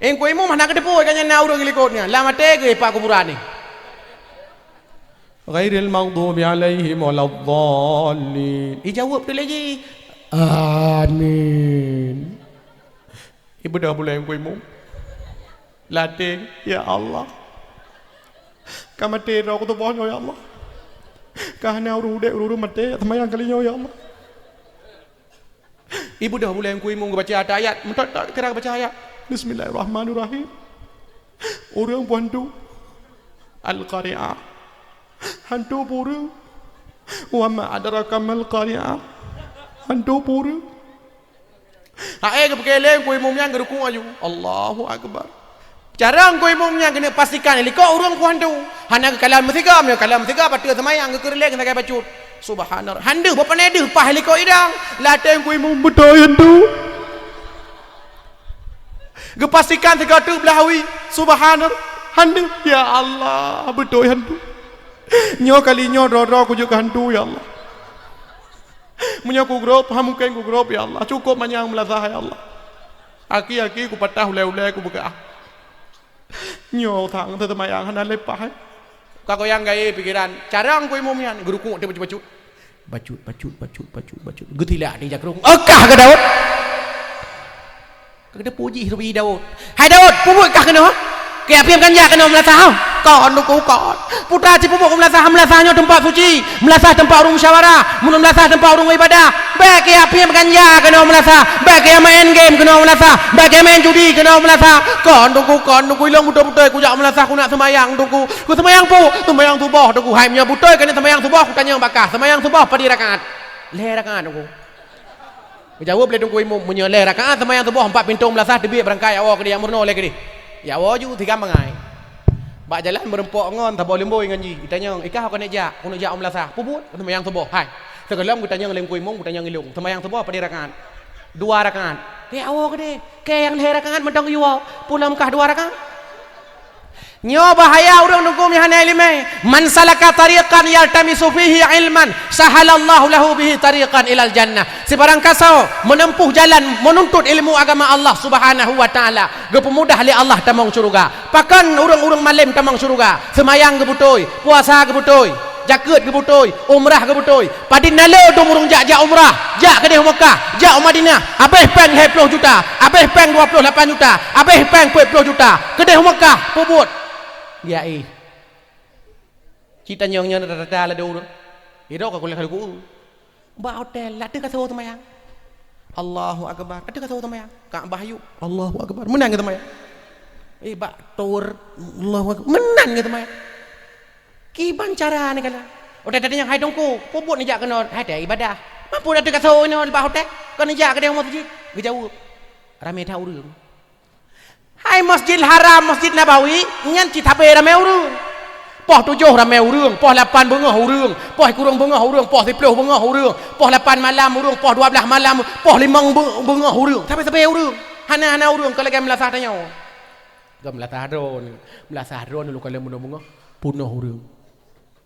Eh, Teungku Imum hana geuteupeue ka nyan na ureueng likot nyan, lam até geuh pat kuburan nyoe. Ghairil maghdubi alaihim waladdallin. Ijaweueb teuk lé jih, "Amin." Ibeudôh bulèe Teungku Imum. Lam até, "Ya Allah, ka maté droe keu tuboh nyoe, ya Allah. Ka hana ureueng udép, ureueng maté, seumayang kali nyoe, ya Allah." Ibeudôh bulèe Teungku Imum geubaca ata ayat, meutot-tot kira geubaca ayat. Bismillahirrahmanirrahim. Ureueng peue hantu? Al-Qari'ah. Hantu peue ureueng? Wa ma adraka mal qari'ah. Hantu peue ureueng? Hai geupeugah lé Teungku Imum nyan geurukuk aju. Allahu Akbar. Cara Teungku Imum nyan keuneuk pastikan likot ureueng peue hantu. Hana geukalon meusigoe, meunyoe kalon meusigoe, bateue seumayang geukeureuleng sagai bacut. Subhanallah. Han deuh, bak pané deuh, paih likot idong. Lam até Teungku Imum beutôi hantu. Geupastikan sigoe teuk blah wie. Subhanallah. Han deuh. Ya Allah, beutôi hantu. Nyoe kali nyoe droe-droe kujeuet keu hantu, ya Allah. Meunyoe kugrôp, ha mungken kugrôp, ya Allah. Cukôp manyang meulasah, ya Allah. Aki-aki kupatah ulèe-ulèe kubeukah. Nyoe sang teumayang hana leupah, eh. Ka goyang gaya pikiran. Cara Teungku Imum nyan, geurukuk teuh bacut-bacut. Bacut, bacut, bacut, bacut, bacut. Geutilak di jakrong. Eukah keu Daud? Ka geupuji rubi Daud. "Hai Daud, peubuet kah keunoe? Keu apiem kan jak keunoe meulasah, ha?" "Kon, Teungku, kon. Putra cit peubuet meulasah, meulasah nyoe teumpat suci. Meulasah teumpat ureuëng musyawarah. Meunyoe meulasah teumpat ureuëng ibadah. Bèk keu apiem kan jak keunoe meulasah. Bèk keu main game keunoe meulasah. Bèk keu main judi keunoe meulasah. Kon, Teungku, kon, Teungku, ilôn beutôi-beutôi kujak meulasah, kunak seumayang, Teungku. Kuseumayang peue? Seumayang suboh, Teungku. Hai, meunyoe beutôi keuneuk seumayang suboh, kutanyong bak kah, seumayang suboh padum rakaat?" "Lhèe rakaat, Teungku." Geujaweueb lé Teungku Imum, "Meunyoe lhèe rakaat seumayang suboh, empat pintoe meulasah teubiet beurangkat, jak woe keudéh, jak meurunoe lé keudéh. Jak woe ju tiga mangai." Bak jalan meurumpok ngon saboh lumbôi ngon jih. Itanyong, "I kah keuneuk jak?" "Keuneuk jak u meulasah." "Peubuet?" "Seumayang suboh." "Hai." Sigohlom geutanyong lé Teungku Imum, geutanyong ilôn, "Seumayang suboh padum rakaat?" "Dua rakaat." "Keu jak woe keudéh. Keu nyang lhèe rakaat mantong jih woe. Peue lom kah dua rakaat?" Nyoe bahaya ureuëng Teungku meuhana iéleumé. "Man salaka tariqan yaltamisu fihi ilman, sahalallahu lahu bihi tariqan ilal jannah." Sibarang kasoe meunempuh jalan meununtut ilmu agama Allah Subhanahu wa Ta'ala, geupeumudah lé Allah tamong syeuruga. Pakon ureuëng-ureuëng malém tamong syeuruga? Seumayang geubeutôi, puasa geubeutôi, jakeuet geubeutôi, umrah geubeutôi. Padum na le dum ureuëng jak-jak umrah, jak keudéh u Meukah, jak u Madinah, habéh péng lhèe ploh juta, habéh péng dua ploh lapan juta, habéh péng peuet ploh juta, keudéh u Meukah, peubuet. Ya, eh. Cit tanyong nyan rata-rata ladôm ureuëng. Idok ka kuliah kali ku. Bak hotel, ladôm ka soe seumayang. Allahu Akbar. Ladôm ka soe seumayang. Ka'bah yuk. Allahu Akbar. Meunan ka seumayang. Eh, bak tower. Allahu Akbar. Meunan ka seumayang. Kiban cara ni kala. Udah tadi nyang hai Teungku, peubuet neujak keunoe, hai teuh ibadah. Mampu dah teuka soe inoe bak hotel, kon neujak keudéh masjid. Geujaweueb, ramé that ureuëng. Hai Masjidil Haram, Masjid Nabawi, nyan cit habéh ramé ureuëng. Poh tujoh ramé ureuëng, poh lapan beungoh ureuëng, poh sikureueng beungoh ureuëng, poh siplôh beungoh ureuëng, poh lapan malam ureuëng, poh dua blaih malam, poh limong be-, beungoh ureuëng. Sabé-sabé ureuëng. Hana-hana ureuëng, kon lagée meulasah tanyoe. Gam meulasah droeneuh, meulasah droeneuh lôn kalon bunoe beungoh, peunoh ureuëng.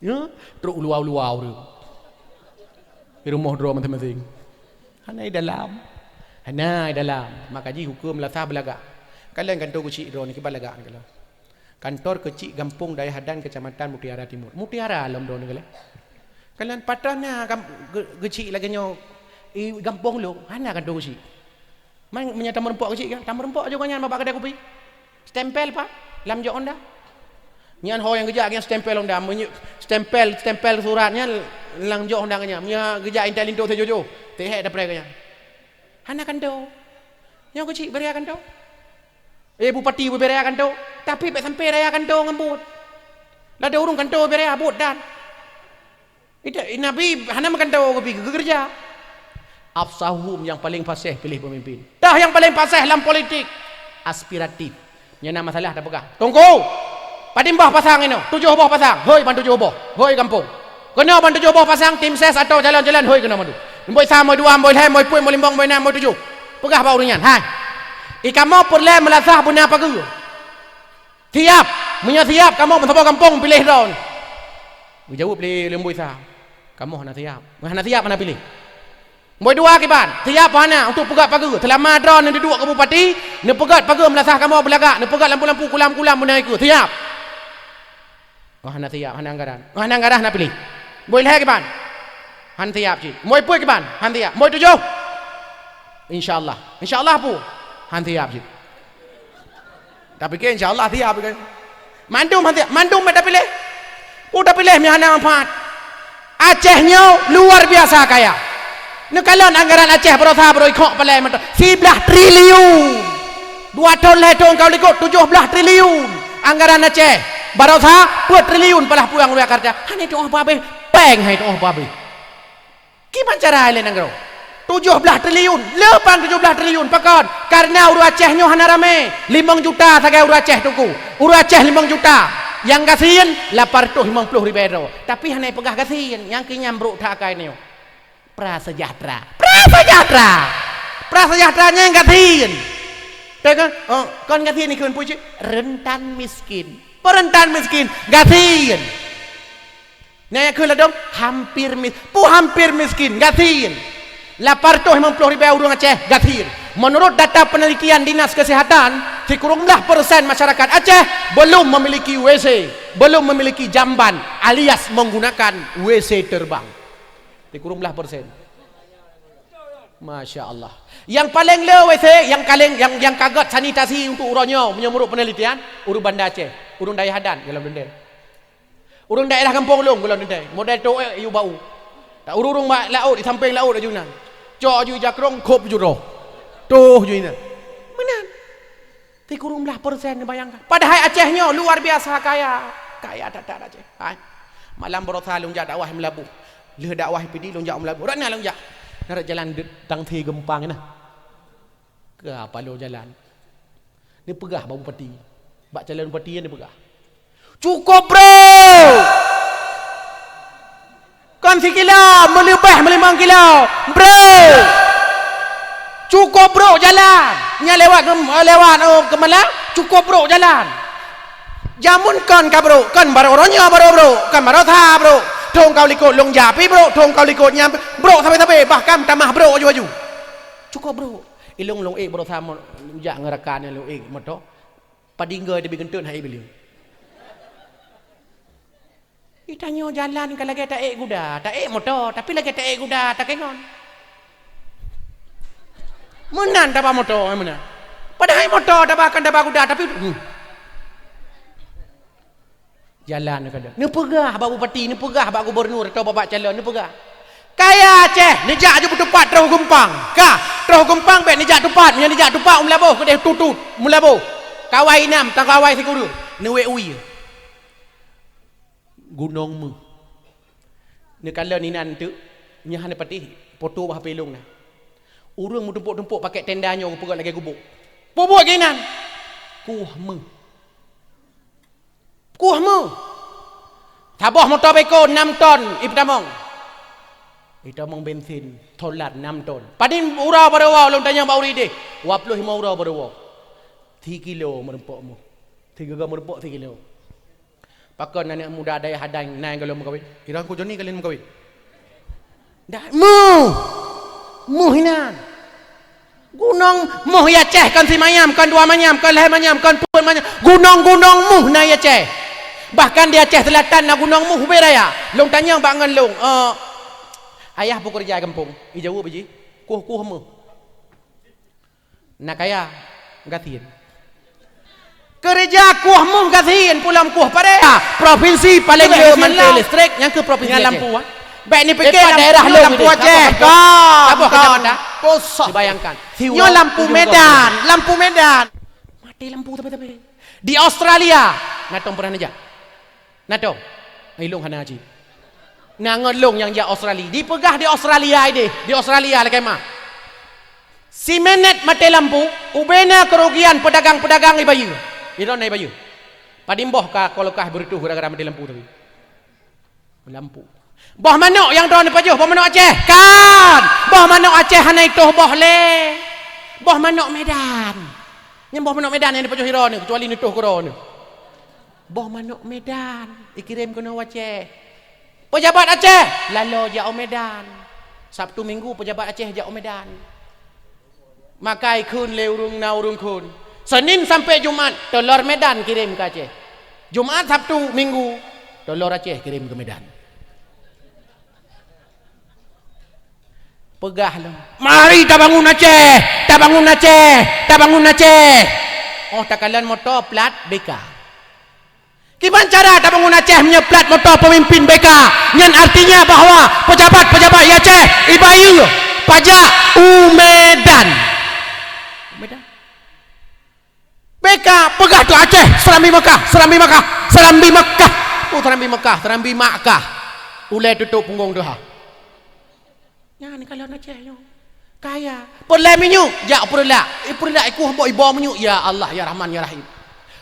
Ya, trok uluwa-uluwa ureuëng. Di rumoh droe maséng-maséng. Hana di dalam. Hana di dalam. Maka jih huköm meulasah beulagak. Kalon kantô keuchik droeneuh kiban lagak nyan kalon. Kantor keuchik gampông Dayah Adan, Kecamatan Mutiara Timur. Mutiara lom droeneuh kalon. Kalon paton na gam-, ge-, keuchik lagée nyoe, i gampông lôn, hana kantô keuchik. Man, meunyoe tameurumpok keuchik kan, tameurumpok juga nyan bak keudè kupi. Stempel pat lam jok Honda. Nyan ho nyang geujak nyan stempel Honda, meunyoe stempel, stempel surat nyan lam jok Honda nyan. Meunyoe geujak intat linto sijoh-joh, teuhek tapreh nyan. Hana kantô. Nyoe keuchik beu raya kantô. Eh, bupati beu raya kantô, tapi bèk sampoe raya kantô ngon buet. Ladôm ureuëng kantô beu raya buet dan Ita-, Nabi hana meugantoe geubi geukeureuja. Afsahuhum, nyang paleng faséh piléh peumimpin. Dah nyang paleng faséh lam politik, aspiratif. Nyan na masalah tapeugah. Teungku, padum boh pasang inoe? Tujoh boh pasang. Hôi ban tujoh boh. Hôi gampông. Keunoe ban tujoh boh pasang, tim ses atau calon-calon, hôi keunoe mandum. Nombor sa, nombor dua, nombor lhèe, nombor peuet, nombor limong, nombor nam, nombor tujoh. Peugah bak ureuëng nyan, "Hai, i kamoe peureulèe meulasah beuna pageue?" "Siap." "Meunyoe siap, kamoe meusaboh gampông piléh droeneuh." Geujaweueb lé Leumboi Sa, "Kamoe hana siap." "Hana siap, hana piléh." "Mbôi dua kiban?" "Siap hana, untuk peugöt pageue. Seulama droeneuh neuduek keu bupati, neupeugöt pageue meulasah kamoe beulagak, neupeugöt lampu-lampu, kulam-kulam, beuna ikeue. Siap." "Oh, hana siap, hana anggaran." "Oh, hana anggaran, hana piléh." "Mbôi lhèe kiban?" "Hana siap cit." "Mbôi peuet kiban?" "Hana siap." "Mbôi tujoh?" "Insya Allah." "Insya Allah peue?" "Hana siap cit." Tapike insya Allah siap kan. Mandum hana siap, mandum bèk tapiléh. Peue tapiléh meuhana manfaat. Aceh nyoe luar biasa kaya. Neukalon anggaran Aceh baroesa baroe ikhok palai mantong. Siblaih triliun. Dua thon lhèe thon ka likot tujoh blaih triliun. Anggaran Aceh baroesa peuet triliun palah pulang u Jakarta. Hana tuoh peuhabéh. Péng hai tuoh peuhabéh. Kiban cara lé nanggroe? Tujoh blaih triliun, leupang tujoh blaih triliun. Pakon? Karena ureuëng Aceh nyoe hana ramé. Limong juta sagai ureuëng Aceh, Teungku. Ureuëng Aceh limong juta. Nyang gasien lapan reutôh limong ploh ribèe droe. Tapi hana peugah gasien, nyang keu nyan brok that akai nyoe. Prasejahtera. Prasejahtera. Prasejahtera nyang gasien. Teu kan? Oh, kon gasien ni kheun puji. Rentan miskin. Peue rentan miskin. Gasien. Nyan nyang kheun ladôm hampir mis-, peue hampir miskin, gasien. Lapan reutôh limong ploh ribèe ureuëng Aceh gasien. Menurut data penelitian Dinas Kesehatan, Sikureueng blaih persen masyarakat Aceh belum memiliki W C, belum memiliki jamban alias menggunakan W C terbang. Sikureueng blaih persen. Masya Allah. Yang paling le W C, yang paling, yang, yang ka gét sanitasi untuk uroe nyoe, meunyoe meunurot penelitian, ureueng Banda Aceh, ureueng Dayah Adan, golom teuntèe. Ureueng daerah gampông lôn, golom teuntèe, model toh, eh, yue bau. Tak ureueng-ureueng bak laôt, di sampéng laôt aju nan. Cok aju ija krông, khôb ju roh. Toh ju inan. Meunan. Sikureueng blaih persen, bayangkan. Padahai Aceh nyoe luar biasa kaya. Kaya that-that Aceh. Hai. Malam baroesa lôn jak dakwah Meulaboh. Lheueh dakwah Pidie lôn jak Meulaboh. Rot na lôn jak. Na rot jalan de-, tangse geumpang na. Ka paloe jalan. Neupeugah bak bupati. Bak calon bupati neupeugah. Cukôp, Bro! Kon sikilo, meuleubeh meulimong kilo. Bro! Cukôp, Bro, jalan. Nyan lewat, lewat, oh, Keumala, cukôp, Bro, jalan. Jameun kon ka, Bro, kon baroe uroe nyoe baroe, Bro, kon baroesa, Bro. Thôn ka likot lôn jak pih, Bro, thôn ka likot nyan, Bro, sabe-sabe, bahkan tamah, Bro, aju-aju. Cukôp, Bro. Ilôn lôn ék baroesa mo-, jak ngon rakan nyan lôn ék moto. Padinggoe teubi geunteut hai bileueng. Geutanyoe jalan ka lagèe taék guda, taék moto, tapi lagèe taék guda takengon. Meunan taba moto, eh, meunan. Padahai moto taba kan taba guda, tapi, hmm. Jalan ka lheueh. Neupeugah bak bupati, neupeugah bak gubernur atau bak, bak calon, neupeugah. Kaya Aceh, neujak aju beutupat troh geumpang. Ka, troh geumpang bèk neujak tupat, meunyoe neujak tupat u Meulaboh keudeh tutut, Meulaboh. Kawai inam, tang kawai sikureueng, neuwèk wie. Gunong Meuh. Neukalon inan teuk, nyan hana patéh, poto bak H P lôn na. Ureueng meutumpôk-tumpôk pakèk tenda nyoe geupeugöt lagèe gubôk. Peubuet keu inan. Kueh meuh. Kueh meuh. Saboh moto beko nam ton ipeutamong. Ipeutamong bensin, solar nam ton. Padum uroe baro woe lôn tanyong bak ureueng idéh. Dua ploh limong uroe baro woe. Sikilo meurumpok meuh. Sigoe meurumpok sikilo. Pakon aneuk muda dayah Adan na nyang gohlom meukawen? Irang ku Joni ka lheueh meukawen? Dak, meuh! Meuh inan! Gunong meuh i Aceh, kon simanyam, kon dua manyam, kon lhèe manyam, kon peuet manyam. Gunong-gunong meuh na i Aceh. Bahkan di Aceh Selatan na gunong meuh ubé raya. Lôn tanyong bak ngon lôn, eh, "Ayah peue keureuja i gampông?" Ijaweueb jih, "Kueh-kueh meuh." Na kaya, gasien. Keureuja kueh meuh gasien, pulang kueh padé. Provinsi paléng le mantong listrik, nyang keu provinsi Aceh. Lampu, ah. Bèk neupiké lampu, daerah lôn lampu Aceh. Saboh kecamatan. Saboh kecamatan. Pusat. Dibayangkan. Nyoe lampu Medan, lampu Medan. Maté lampu tapi-tapi. Di Australia, na tông pernah neujak? Na tông? Ilông hana cit. Na ngon lông nyang jak Australia. Dipeugah di Australia idéh, di Australia lakèe mah. Siminét maté lampu, ubé na keurugian peudagang-peudagang ibayeue. Idong na ibayeue. Padum boh ka kulkas beureutoh gara-gara maté lampu tadi. Lampu. Boh manok nyang droeneuh pajoh, boh manok Aceh? Kan! Boh manok Aceh hana itoh boh lé. Boh manok Medan. Nyan boh manok Medan nyang ipajoh droeneuh, keucuali neutoh keu droeneuh. Boh manok Medan ikirém keunoe u Aceh. Pejabat Aceh lalo jak u Medan. Sabtu Minggu pejabat Aceh jak u Medan. Makai kheun lé ureueng na ureueng kheun. Senin sampai Jumat, tulor Medan kirém keu Aceh. Jumat, Sabtu, Minggu, tulor Aceh kirém keu Medan. Peugah lom, "Mari tabangun Aceh, tabangun Aceh, tabangun Aceh." Oh, takalon moto plat B K. Kiban cara tabangun Aceh meunyoe plat moto peumimpin B K? Nyan artinya bahwa pejabat-pejabat i Aceh ibayeue pajak u Medan. Medan. B K peugah tu Aceh, Serambi Mekah, Serambi Mekah, Serambi Mekah. Oh, Serambi Mekah, Serambi Makkah. Ulèe tutôp punggong tuha. Nyan kalau Aceh nyoe. Kaya. Peureulèe minyeuk, jak peureulak. Eh, peureulak, eh, kueh boh, iboh minyeuk. Ya Allah, ya Rahman, ya Rahim.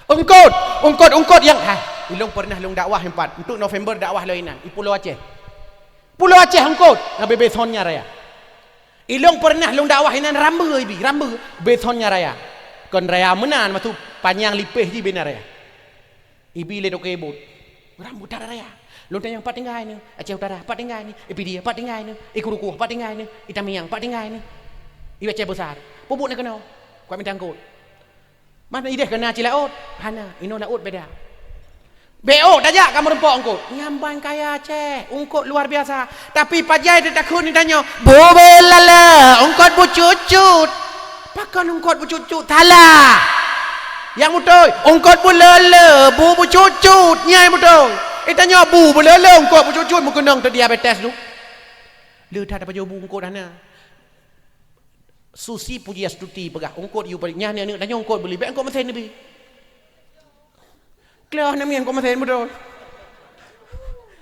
Eungkôt, eungkôt, eungkôt nyang, ha, ilông pernah lông dakwah empat. Untuk November dakwah lôn inan, i Pulo Aceh. Pulo Aceh eungkôt, na bebe son nyan raya. Ilông pernah lông dakwah inan rambeue ibi, rambeue, bebe son nyan raya. Kon raya meunan, maksud panyang lipéh jih bina raya. Ibi lé toke bot. Rambu that raya. Lôn tanyong pat tinggai nyoe, Aceh Utara pat tinggai nyoe, i Pidie pat tinggai nyoe, i Kurukoh pat tinggai nyoe, i Tamiang pat tinggai nyoe. I Aceh Besar. Peubuet na keunoe. Kuat mita eungkôt. Mana ideh keu na cit laôt? Hana, inoe laôt beda. Bèk ôk tajak ka meurumpok eungkôt. Nyan ban kaya Aceh, eungkôt luar biasa. Tapi pajan teutakheun tanyoe, bu beulala, eungkôt bucut-cut. Pakon eungkôt bucut-cut? Thala. Nyang beutôi, eungkôt beulala, bu bucut-cut. Nyan nyang beutôi. Eh, tanyoe bu beulala, eungkôt bucut-cut, meukeunong teudiabetes tu. Le that tapajoh bu eungkôt hana. Susi Pujiastuti peugah, eungkôt yue paléng, nyan aneuk tanyoe eungkôt beuli, bèk eungkôt meusén neubi. Kleuh aneuk miet eungkôt meusén beutôi.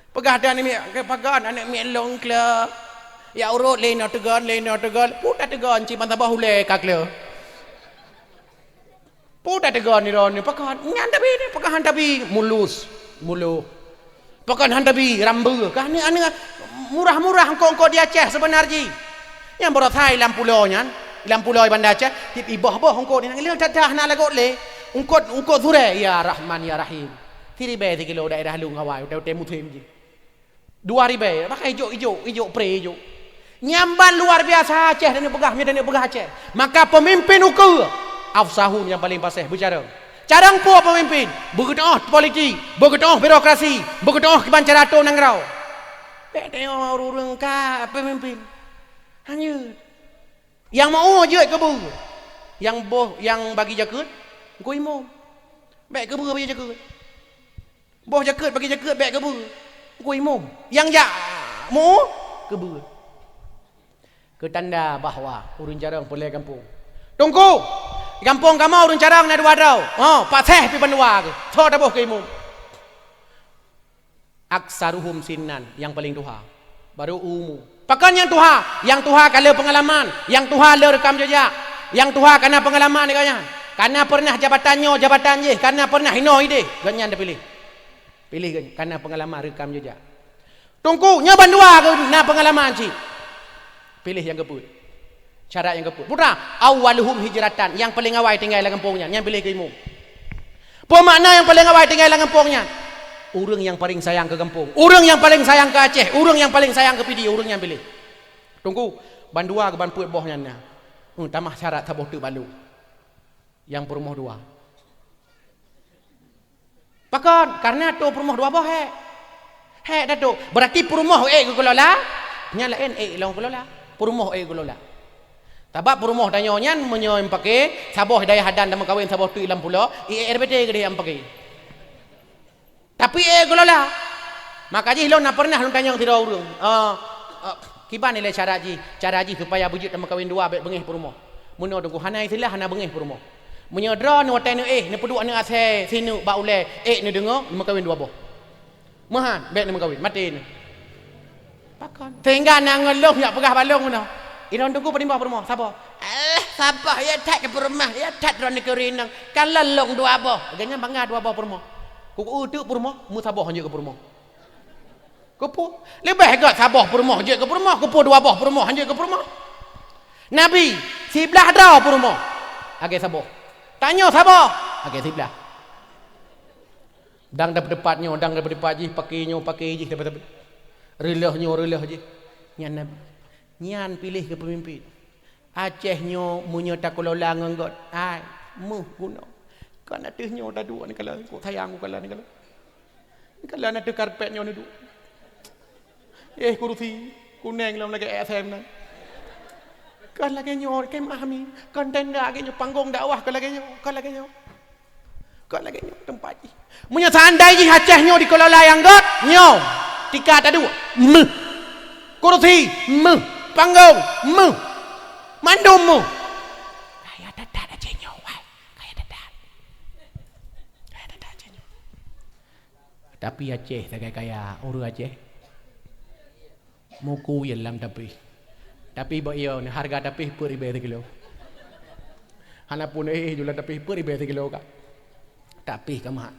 Peugah that aneuk miet, "Pakon aneuk miet lôn kleuh? Ya urot lé inoe teugon, lé inoe teugon." Peue tateugon cit ban saboh ulèe ka kleuh. Peue tateugon droeneuh, pakon? Nyan tabi ni, pakon han tabi? Mulus, mulu. Pakon han tabi? Rambeue. Kah ni aneuk murah-murah eungkôt-eungkôt di Aceh seubeuna jih. Nyang baroesa i lam pulo nyan, i lam pulo i Banda Aceh, tiep iboh-boh eungkôt nyan, le that-that hana lagot lé. Eungkôt, eungkôt surée, ya Rahman, ya Rahim. Siribèe sikilo daerah lôn awai, utai-utai musém jih. Dua ribèe, pakai ijok-ijok, ijok pre ijok. Nyan ban luar biasa Aceh, dan peugah, dan peugah Aceh. Maka pemimpin ukeue, afsahun nyang paléng paséh beucarông. Carông peue pemimpin? Beugeutu'oh politik, beugeutu'oh birokrasi, beugeutu'oh kiban cara atô nanggroe. Bèk teu'oh ureueng ka pemimpin. Hanya nyang meu jeuet keubeue. Nyang boh, nyang bagi jakeuet, eungkôt imum. Bèk keubeue bagi jakeuet. Boh jakeuet bagi jakeuet bèk keubeue. Eungkôt imum. Nyang jak meu keubeue. Keu tanda bahwa ureueng carông peureulèe gampông. Teungku, gampông kamoe ureueng carông na dua droe. Oh, paséh pih bandua keuh. Soe taboh keu imum? Aktsaruhum sinnan, nyang paléng tuha. Baru umu. Pakon nyang tuha? Nyang tuha ka le peungalaman, nyang tuha le reukam jejak, nyang tuha ka na peungalaman di gobnyan. Ka na peureunah jabatan nyoe, jabatan jéh, ka na peureunah inoe idéh, gobnyan tapiléh. Piléh gobnyan, ka na peungalaman reukam jejak. Teungku, nyoe bandua keuh na peungalaman cit. Piléh nyang keupeuet. Syarat nyang keupeuet. Putra, awwaluhum hijratan, nyang paléng awai tinggai lam gampông nyan, nyan piléh keu imum. Peue makna nyang paléng awai tinggai lam gampông nyan? Ureueng nyang paléng sayang keu gampông, ureueng nyang paléng sayang keu Aceh, ureueng nyang paléng sayang keu Pidie, ureueng nyan piléh. Teungku, bandua keuh ban peuet boh nyan na. Hmm, tamah syarat saboh teuk bak lôn. Nyang peurumoh dua. Pakon? Karena atô peurumoh dua boh hék. Hék tatô. Berarti peurumoh ék geukelola, nyang laén ék lôn kelola. Peurumoh ék geukelola. Sabab peurumoh tanyoe nyan meunyoe meupaké, saboh dayah adan dan meukawen saboh teuk lam pulo, I R B T keudéh meupaké. Tapi ék geulola. Maka jih lôn na peureunah lôn tanyong sidroe ureueng, "Eh, eh, kiban ilèe cara jih, cara jih supaya beujeuet tameukawen dua bèk beungéh peurumoh?" Meunoe Teungku, hana istilah hana beungéh peurumoh. Meunyoe droeneuh watèe neuéh, neupeuduek aneuk asèe sineuk bak ulèe, ék neudeungoe, neumeukawen dua boh. Meuhan, bèk neumeukawen, maté neuh. Pakon? Sehingga na ngon lôn jak peugah bak lôn meunoe, "Ilôn Teungku peurumoh, peurumoh, saboh." "Eh, saboh, ya that keu peurumoh, ya that droeneuh keu rinong. Kalon lôn dua boh." Gobnyan bangga dua boh peurumoh. Keu, keu teuk peurumoh, meusaboh jeuet keu peurumoh. Keupeue? Leubeh gèt saboh peurumoh jeuet keu peurumoh, keupeue dua boh peurumoh jeuet keu peurumoh. Nabi, siblaih droe peurumoh. Lagèe saboh. Tanyoe saboh. Lagèe siblaih. Dang dapat-dapat nyoe, dang dapat-dapat jih, paké nyoe, paké jih, dapat-dapat. Reuloh nyoe, reuloh jih. Nyan Nabi. Nyan piléh keu peumimpin. Aceh nyoe meunyoe takelola ngon gèt, ai, meuh gunong. Kon ateueh nyoe taduek neukalon, kok sayang kukalon neukalon. Neukalon ateueh karpet nyoe neuduek. Eh, kurusi kunèng lom lagèe S M nan. Kon lagèe nyoe, kemah mi. Kon tenda lagèe nyoe, panggong dakwah kon lagèe nyoe, kon lagèe nyoe. Kon lagèe nyoe teumpat jih. Meunyoe seandai jih Aceh nyoe dikelola nyang gèt, nyoe tika taduek, meuh. Kursi, meuh. Panggong, meuh. Mandum meuh. Kaya that-that Aceh nyoe, wai. Kaya that-that. Kaya that-that Aceh nyoe. Tapi Aceh sagai kaya, ureueng Aceh. Meukuyeue lam tapéh. Tapéh bak ie, hareuga tapéh peuet ribèe sikilo. Hana pun éh ju lam tapéh peuet ribèe sikilo ka. Tapéh ka meuhat.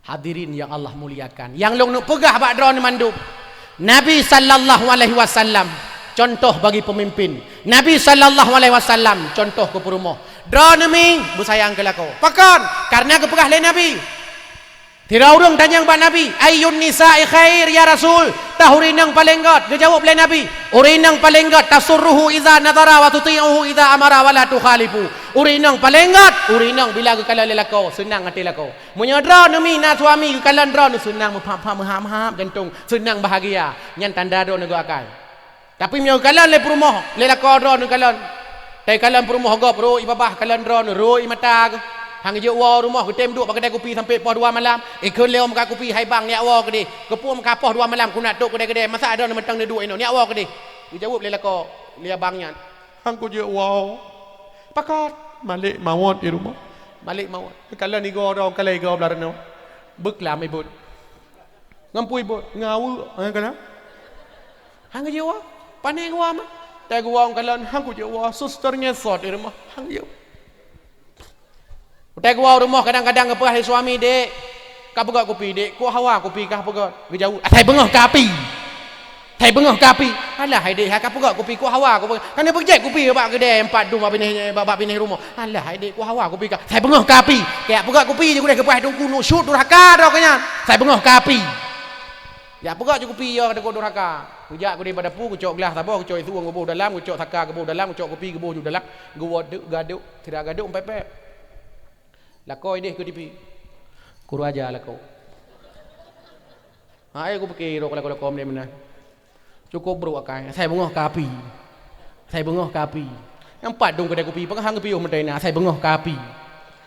Hadirin nyang Allah muliakan, nyang lôn neuk peugah bak droeneuh mandum, Nabi sallallahu alaihi wasallam contoh bagi peumimpin. Nabi sallallahu alaihi wasallam contoh keu peurumoh. Droeneuh mi beusayang keu lakoe. Pakon? Karena geupeugah lé Nabi, Sidroe ureuëng tanyong bak Nabi, "Ayyun nisa'i khair ya Rasul?" Tah ureuëng inong paleng gét? Geujaweueb lé Nabi, "Ureuëng inong paleng gét, tasurruhu iza nadhara wa tuti'uhu iza amara wa la tukhalifu." Ureuëng inong paleng gét, ureuëng inong bila geukalon lé lakoe, seunang até lakoe. Meunyoe droeneuh mi na suami geukalon droeneuh, seunang meupham-pham, meuham-ham jantong, seunang bahagia, nyan tanda droeneuh gét akai. Tapi meunyoe kalon lé peurumoh, lé lakoe droeneuh kalon. Teukalon peurumoh gob, rhot ié babah, kalon droeneuh, rhot ié mata geuh. Han geujeuet woe rumoh, geutem duek bak keude kupi sampoe poh dua malam. Ikheun lé meukat kupi, "Hai bang, neujak woe keudeh. Keupeue meukat poh dua malam keuneuk trok keudeh-keudeh? Masa droeneuh mantong neudeuek inoe? Neujak woe keudeh." Geujaweueb lé lakoe, lé abang nyan, "Han kujeuet woe." Pakat, malek mawöt di rumoh. Malek mawöt. Kalon igoe droe, kalon igoe blah runoe. Beuklam ié buet. Ngon peue ié buet? Ngon aweuek, han kana? Han geujeuet woe. Pane geuwoe mah. Teugoe woe kalon, han kujeuet woe, suster nyang sot di rumoh. Han geujeuet. Teugoe woe rumoh kadang-kadang geupeugah lé suami, "Dek, ka peugöt kupi, Dek, kuah hawa kupi kah peugöt." Geujaweueb, "Asai beungoh ka api. Asai beungoh ka api." "Alah hai Dek, hai ka peugöt kupi, kuah hawa kupi." Kan dia peujeuet kupi bak keude empat dum bak binéh, bak, bak binéh rumoh. "Alah hai Dek, kuah hawa kupi kah." "Asai beungoh ka api." Kaya peugöt kupi jih geude geupeugah Teungku, nusut durhaka droe keu nyan. "Asai beungoh ka api." Jak peugöt jih kupi, ya, ka teungku durhaka. Geujak keudeh bak dapu, geucok glah saboh, geucok isu geuboh dalam, geucok saka geuboh dalam, geucok kupi geuboh ju dalam, geuwoe deuk gadôk, sira gadôk pép-pép. Lakoe ideh keu tipi. Kurang aja lakoe. Hai kupike droe lakoe-lakoe meunan. Cukôp brôk akai, asai beungoh ka api. Asai beungoh ka api. Nyang pat dong keudè kupi, peugah han geupiôh meutai na, asai beungoh ka api.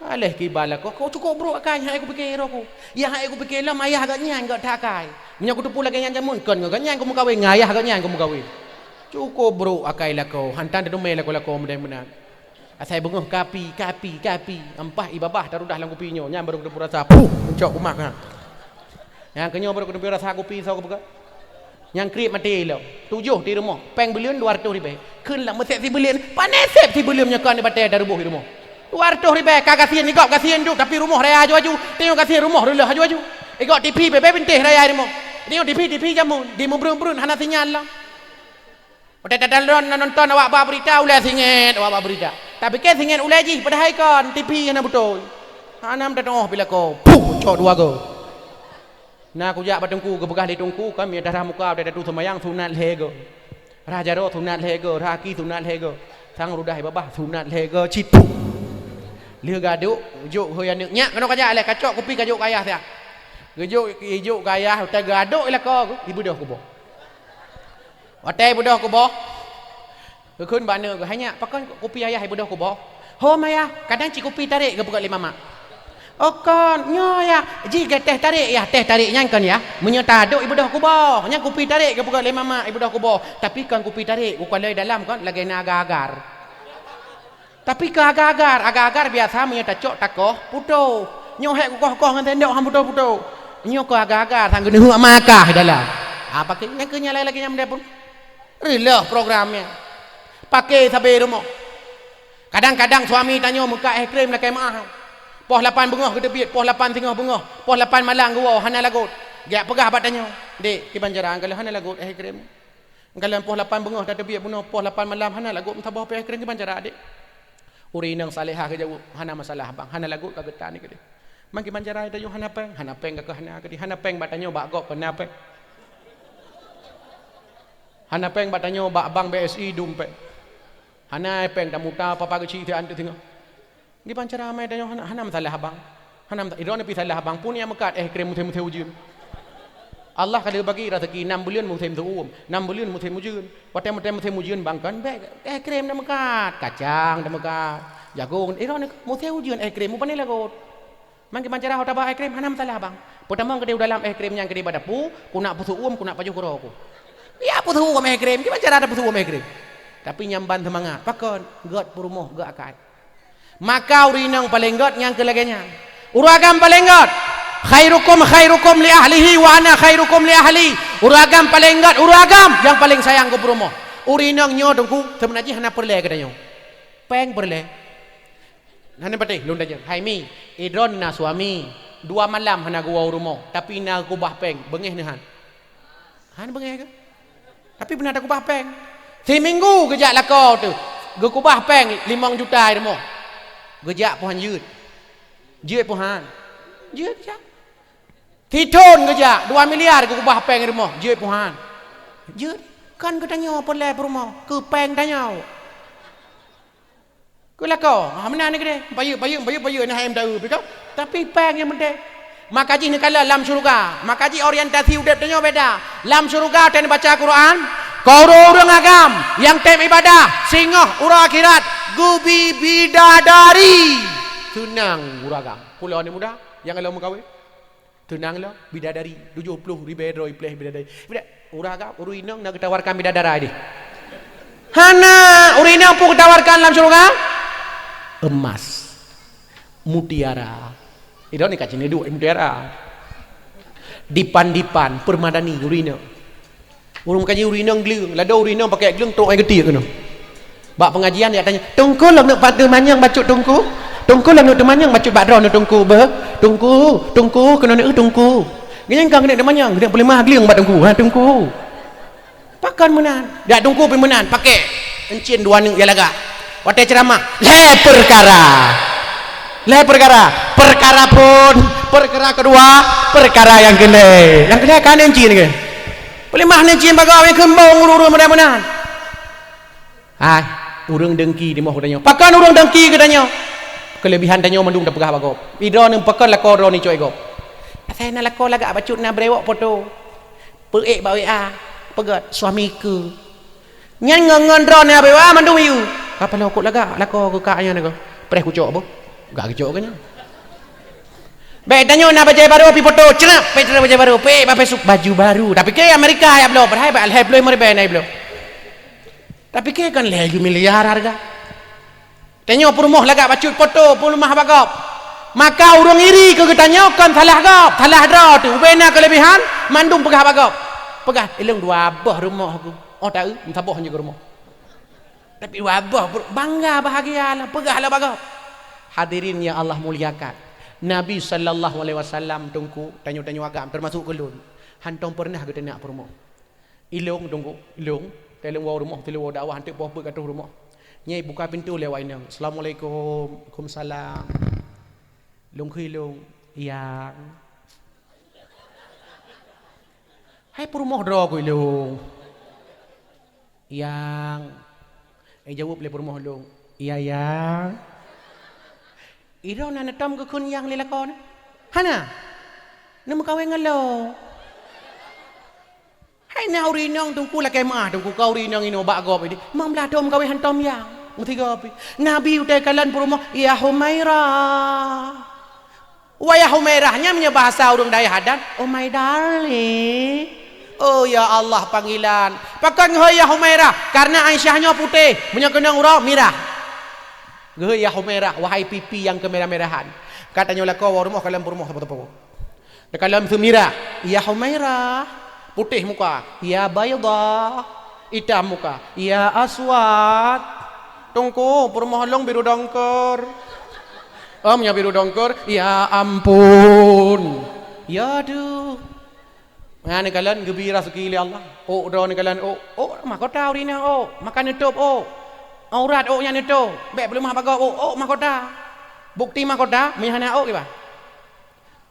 Aléh kiban lakoe, kok cukôp brôk akai, hai kupike droe ku. Ya hai kupike lom ayah geuh nyan geuh that akai. Meunyoe kuteupeue lagèe nyan jameun, kon geuh nyan kumeukawen, ngon ayah geuh nyan kumeukawen. Cukôp brôk akai lakoe, hantan teudumé lakoe-lakoe meunan-meunan. Asai beungoh ka api, ka api, ka api. Ampah ié babah tarudah lam kupi nyoe, nyan barô kuteupeue rasa, puh, mencok kumah nyan. Nyang keunyoe barô kuteupeue rasa kupi soe kupeugah. Nyang kriet maté lom. Tujoh di rumoh, péng buleuen dua ratus ribèe. Kheun lam meusép sibuleuen, pané sép sibuleuen nyoe kon di batèe taruboh di rumoh. Dua ratus ribèe ka gasien, igob gasien duek, tapi rumoh raya aju-aju. Teungoh gasien rumoh reuloh aju-aju. Igob tipi bèe-bèe bintéh raya di rumoh. Teungoh tipi, tipi jameun, di meubreueng-breueng hana sinyal lom. Watèe takalon na nonton awak ba beurita, ulèe singét awak ba beurita. Tapike singét ulèe jih, padahai kon, tipi hana beutôi. Hana meuteungoh pih lakoe, puh, cok dua goe. Na kujak bak teungku, geupeugah lé teungku, kan meunyo darah muka watèe tatu seumayang sunat lhèe goe. Rhah jaroe sunat lhèe goe, rhah aki sunat lhèe goe. Sang rudah ié babah sunat lhèe goe, cit, puh. Lheueh gadôk, jok hôi aneuk, "Nyak, keunoe kajak lé, kacok kupi kajok keu ayah siat." Geujok, ijok keu ayah, watèe geuadôk i lakoe, ibeudôh kuboh. Watèe ibeudôh kuboh, geukheun bak aneuk geuh, "Hai nyak, pakon kupi ayah ibeudôh kuboh?" "Hom ayah, kadang cit kupi tarek," geupeugah lé mamak. "Oh kon, nyoe ayah, jih gét teh tarek yah, teh tarek nyan kon yah. Meunyoe tadôk ibeudôh kuboh, nyan kupi tarek," geupeugah lé mamak, "ibeudôh kuboh. Tapi kon kupi tarek, kukalon dalam kon lagèe na agar-agar." Tapi keu agar-agar, agar-agar biasa meunyoe tacok takoh, putôh. Nyoe hék kukoh-koh ngon sendok han putôh-putôh. Nyoe keu agar-agar, sang geuneuheuek makah dalam. Ah, pakè nyang keu nyang laén lagèe nyan pun. Reuloh program nyan. Pakè sabe rumoh. Kadang-kadang suami tanyoe meukat es krim lakèe meu'ah. Poh lapan beungoh geuteubiet, poh lapan singoh beungoh, poh lapan malam geuwoe hana lagot. Geujak peugah bak tanyoe, "Dek, kiban cara, ka lheueh hana lagot es krim." Galom poh lapan beungoh tateubiet bunoe, poh lapan malam hana lagot meusaboh pih es krim, kiban cara, Dek? Ureueng inong salehah geujaweueb, "Hana masalah, Bang, hana lagot ka geutan keudeh." "Man kiban cara tanyoe hana péng?" "Hana péng ka keuh hana keudeh, hana péng bak tanyoe, bak gob keuh na péng. Hana péng bak tanyoe, bak bank B S I dum péng. Hana péng tamuta papa geuchik siat teuk singoh." Kiban cara amai tanyoe hana, hana masalah abang. Hana masalah. Droeneuh pih salah abang. Peue nyang meukat es krim musém-musém ujeuen. Allah ka geubagi raseuki nam buleuen musém seuuem, nam buleuen musém ujeuen. Watèe, watèe musém ujeuen bang kon bèk es krim na meukat, kacang na meukat, jagong. Droeneuh musém ujeuen es krim mupane lagot. Man kiban cara ho taba es krim hana masalah abang. Peutamong keudeh u dalam es krim nyan keudeh bak dapu, kunak peuseuuem, kunak pajoh keudroe ku. Ya peuseuuem es krim, kiban cara tapeuseuuem es krim. Tapi nyan ban seumangat. Pakon? Gèt peurumoh, gèt akai. Maka ureueng inong paleng gèt nyang keu lagèe nyan. Ureueng agam paleng gèt. "Khairukum khairukum li ahlihi wa ana khairukum li ahli." Ureueng agam paleng gèt, ureueng agam nyang paleng sayang keu peurumoh. Ureueng inong nyoe teungku, seubeuna jih hana peureulèe geutanyoe. Péng peureulèe. Hana patéh lôn tanyong, "Hai mi, droeneuh na suami, dua malam hana geuwoe u rumoh, tapi na geukubah péng, beungèh neuh han?" Han beungèh keuh. Tapi beuna takubah péng. Siminggu geujak lakoe teuh, geukubah péng limong juta i rumoh. Geujak pih han jeuet. Jeuet pih han. Jeuet geujak. Sithon geujak, dua miliar geukeubah péng rumoh, jeuet puhan. Jeuet, kan geutanyoe peureulée peurumoh, keu péng tanyoe. Keu lakoe, ha, meunan ni keudeh. Payeuk, payeuk, payeuk, payeuk, nah, M T U, pi kan? Tapi péng nyang penting. Maka jih neukalon lam syeuruga. Maka jih orientasi udeb tanyoe beda. Lam syeuruga watée neubaca Quran, keu ureuëng agam nyang tem ibadah, singoh uroe akhirat, geubi bidadari. Seunang ureuëng agam. Pulo ni muda, nyang lom meukawen. Teunang lom, bidadari, tujoh ploh ribée droe ipleh bidadari. Bida-, ureuëng agam, ureuëng inong na geutawarkan bidadara deh. Hana, ureuëng inong peue geutawarkan lam syeuruga? Emas, mutiara. Idong ni ka cina duek mutiara. Dipan-dipan, permadani, ureuëng inong. Ureuëng meukaji ureuëng inong gleueng, ladôm ureuëng inong pakai gleueng trok ai geuti keunoe. Bak pengajian yak tanya, "Teungku lôn neuk pat teumanyong bacut Teungku? Teungku lôn neuk teumanyong bacut bak droeneuh Teungku beuh? Teungku, Teungku, keunoe neueu Teungku." Geunyang ka keuneuk teumanyong, keuneuk peuleumah gleueng bak Teungku, ha Teungku. Pakon meunan? Dak Teungku pih meunan, pakai encin dua neuk ya lagak. Watée ceuramah, lhée peukara. Lhée peukara. Peukara phon, peukara keudua, peukara nyang keulhée. Nyang keulhée kan encin ke? Peuleumah ni cien bagoe nyang keumbong ureuëng-ureuëng meunan-meunan. Hai, ureuëng dengki timoh geutanyoe. Pakon ureuëng dengki geutanyoe? Keulebihan tanyoe mandum tapeugah bak gob. Idroe neuh pakon lakoe droe ni cok gob. Asai na lakoe lagak bacut na brewok foto. Peuék bak W A. Peugét suamiku. Nyan ngon, ngon droe na W A mandum yue. Kapalo kok lagak lakoe keu kak nyan ko. Preh kucok boh. Gak geucok ke nyan. Bék tanyoe na bajée barô pi foto, crab, bék tanyoe bajée barô, pék bak Facebook, baju baru. Tapi ke Amerika ya bloe, padahai bak alhai bloe meuribée na bloe. Tapi ke kan lhée miliar harga. Tanyoe peurumoh lagak bacut foto, peuleumah bak gob. Maka ureuëng iri keu geutanyoe kon salah gob, salah droe teuh. Ubena keulebihan, mandum peugah bak gob. Peugah, ilong dua boh rumoh aku. Oh, taeu, meusaboh nyoe rumoh. Tapi wabah bangga bahagia lah, peugah lah bagaih. Hadirin yang Allah muliakan, Nabi sallallahu alaihi wasallam teungku, tanyoe-tanyoe agam, termasuk ulôn, hantong pernah geuteunak peurumoh. Ilong teungku, ilong, teuh lôn woe rumoh, teuh lôn woe dakwah, hanteuk poh peuet ka troh rumoh. Nyai buka pintoe lé awak inong. "Assalamualaikum." "Waalaikumsalam." Lôn kheun ilong, "Yang." Hai peurumoh droe ku ilong. "Yang." Eh, jaweueb lé peurumoh lôn, "Iya, Yang." Idong na neutom geukheun yang lé lakoe nyan? Hana. Neumeukawen ngon lôn. Hai na ureuëng inong teungku lakée meuah teungku ka ureuëng inong inoe bak gob ideh. Limong blaih thon meukawen hantom yang. Meusigoe pih. Nabi utai kalon peurumoh, "Ya Humairah." Wayah Humairah nyan meunyoe bahasa ureuëng dayah adan, "Oh my darling." Oh ya Allah panggilan. Pakon geuhôi ya Humairah? Karena Aisyah nyoe putéh, meunyoe keunong uroe mirah. Geuhôi ya Humairah, wahai pipi nyang keumirah-mirahan. Ka tanyoe lakoe woe rumoh kalon peurumoh sapo-sapo. Takalon seumirah, ya Humairah, putéh muka, ya baidha, itam muka, ya aswad. Teungku, peurumoh lôn biru dongker. Em, nyang biru dongker, ya ampun. Ya duh. Nyan neukalon geubri raseuki lé Allah. Ôk droe neukalon ôk. Ôk mahkota ureuëng inong ôk. Makan neutôb ôk. Aurat ôk nyan neutôb. Bék peuleumah bagoe ôk. Ôk mahkota. Bukti mahkota, meunyo hana ôk kiban.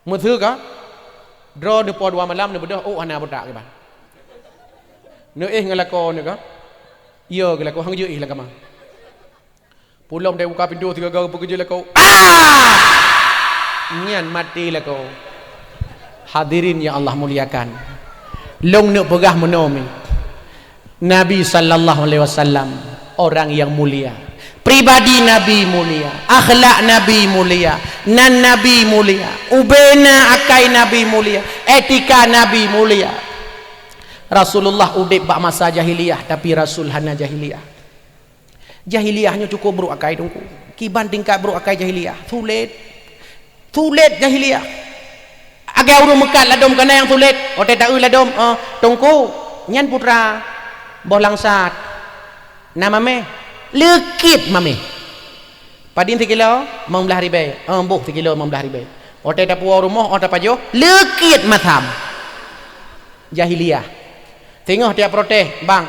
Meuseu ka, droe neupoh dua malam neubeudôh ôk hana butak kiban. Neuéh ngon lakoe neuh ka. Iya geu lakoe han geujeuet éh lam kama. Pulom deh buka pintoe sigoe-goe peukeujeuet lakoe. Ah! Nyan maté lakoe. Hadirin yang Allah muliakan. Lôn neuk peugah meunoe mi. Nabi sallallahu alaihi wasallam orang yang mulia. Pribadi Nabi mulia, akhlak Nabi mulia, nan Nabi mulia, ubena akai Nabi mulia, etika Nabi mulia. Rasulullah udeb bak masa jahiliyah, tapi Rasul hana jahiliyah. Jahiliyah nyoe cukup brok akai teungku. Kiban tingkat brok akai jahiliyah. Sulet. Sulet jahiliyah. Agai ureuëng meukat ladom kana nyang sulet. Watée taeu ladom, eh, teungku, nyan putra boh langsat. Na mameh. Leukit mameh. Padin sikilo? Limong blaih ribée. Eh, boh sikilo limong blaih ribée. Watée tapuwoe rumoh, oh tapajoh, leukit masam. Jahiliyah. Singoh tiap protes, "Bang,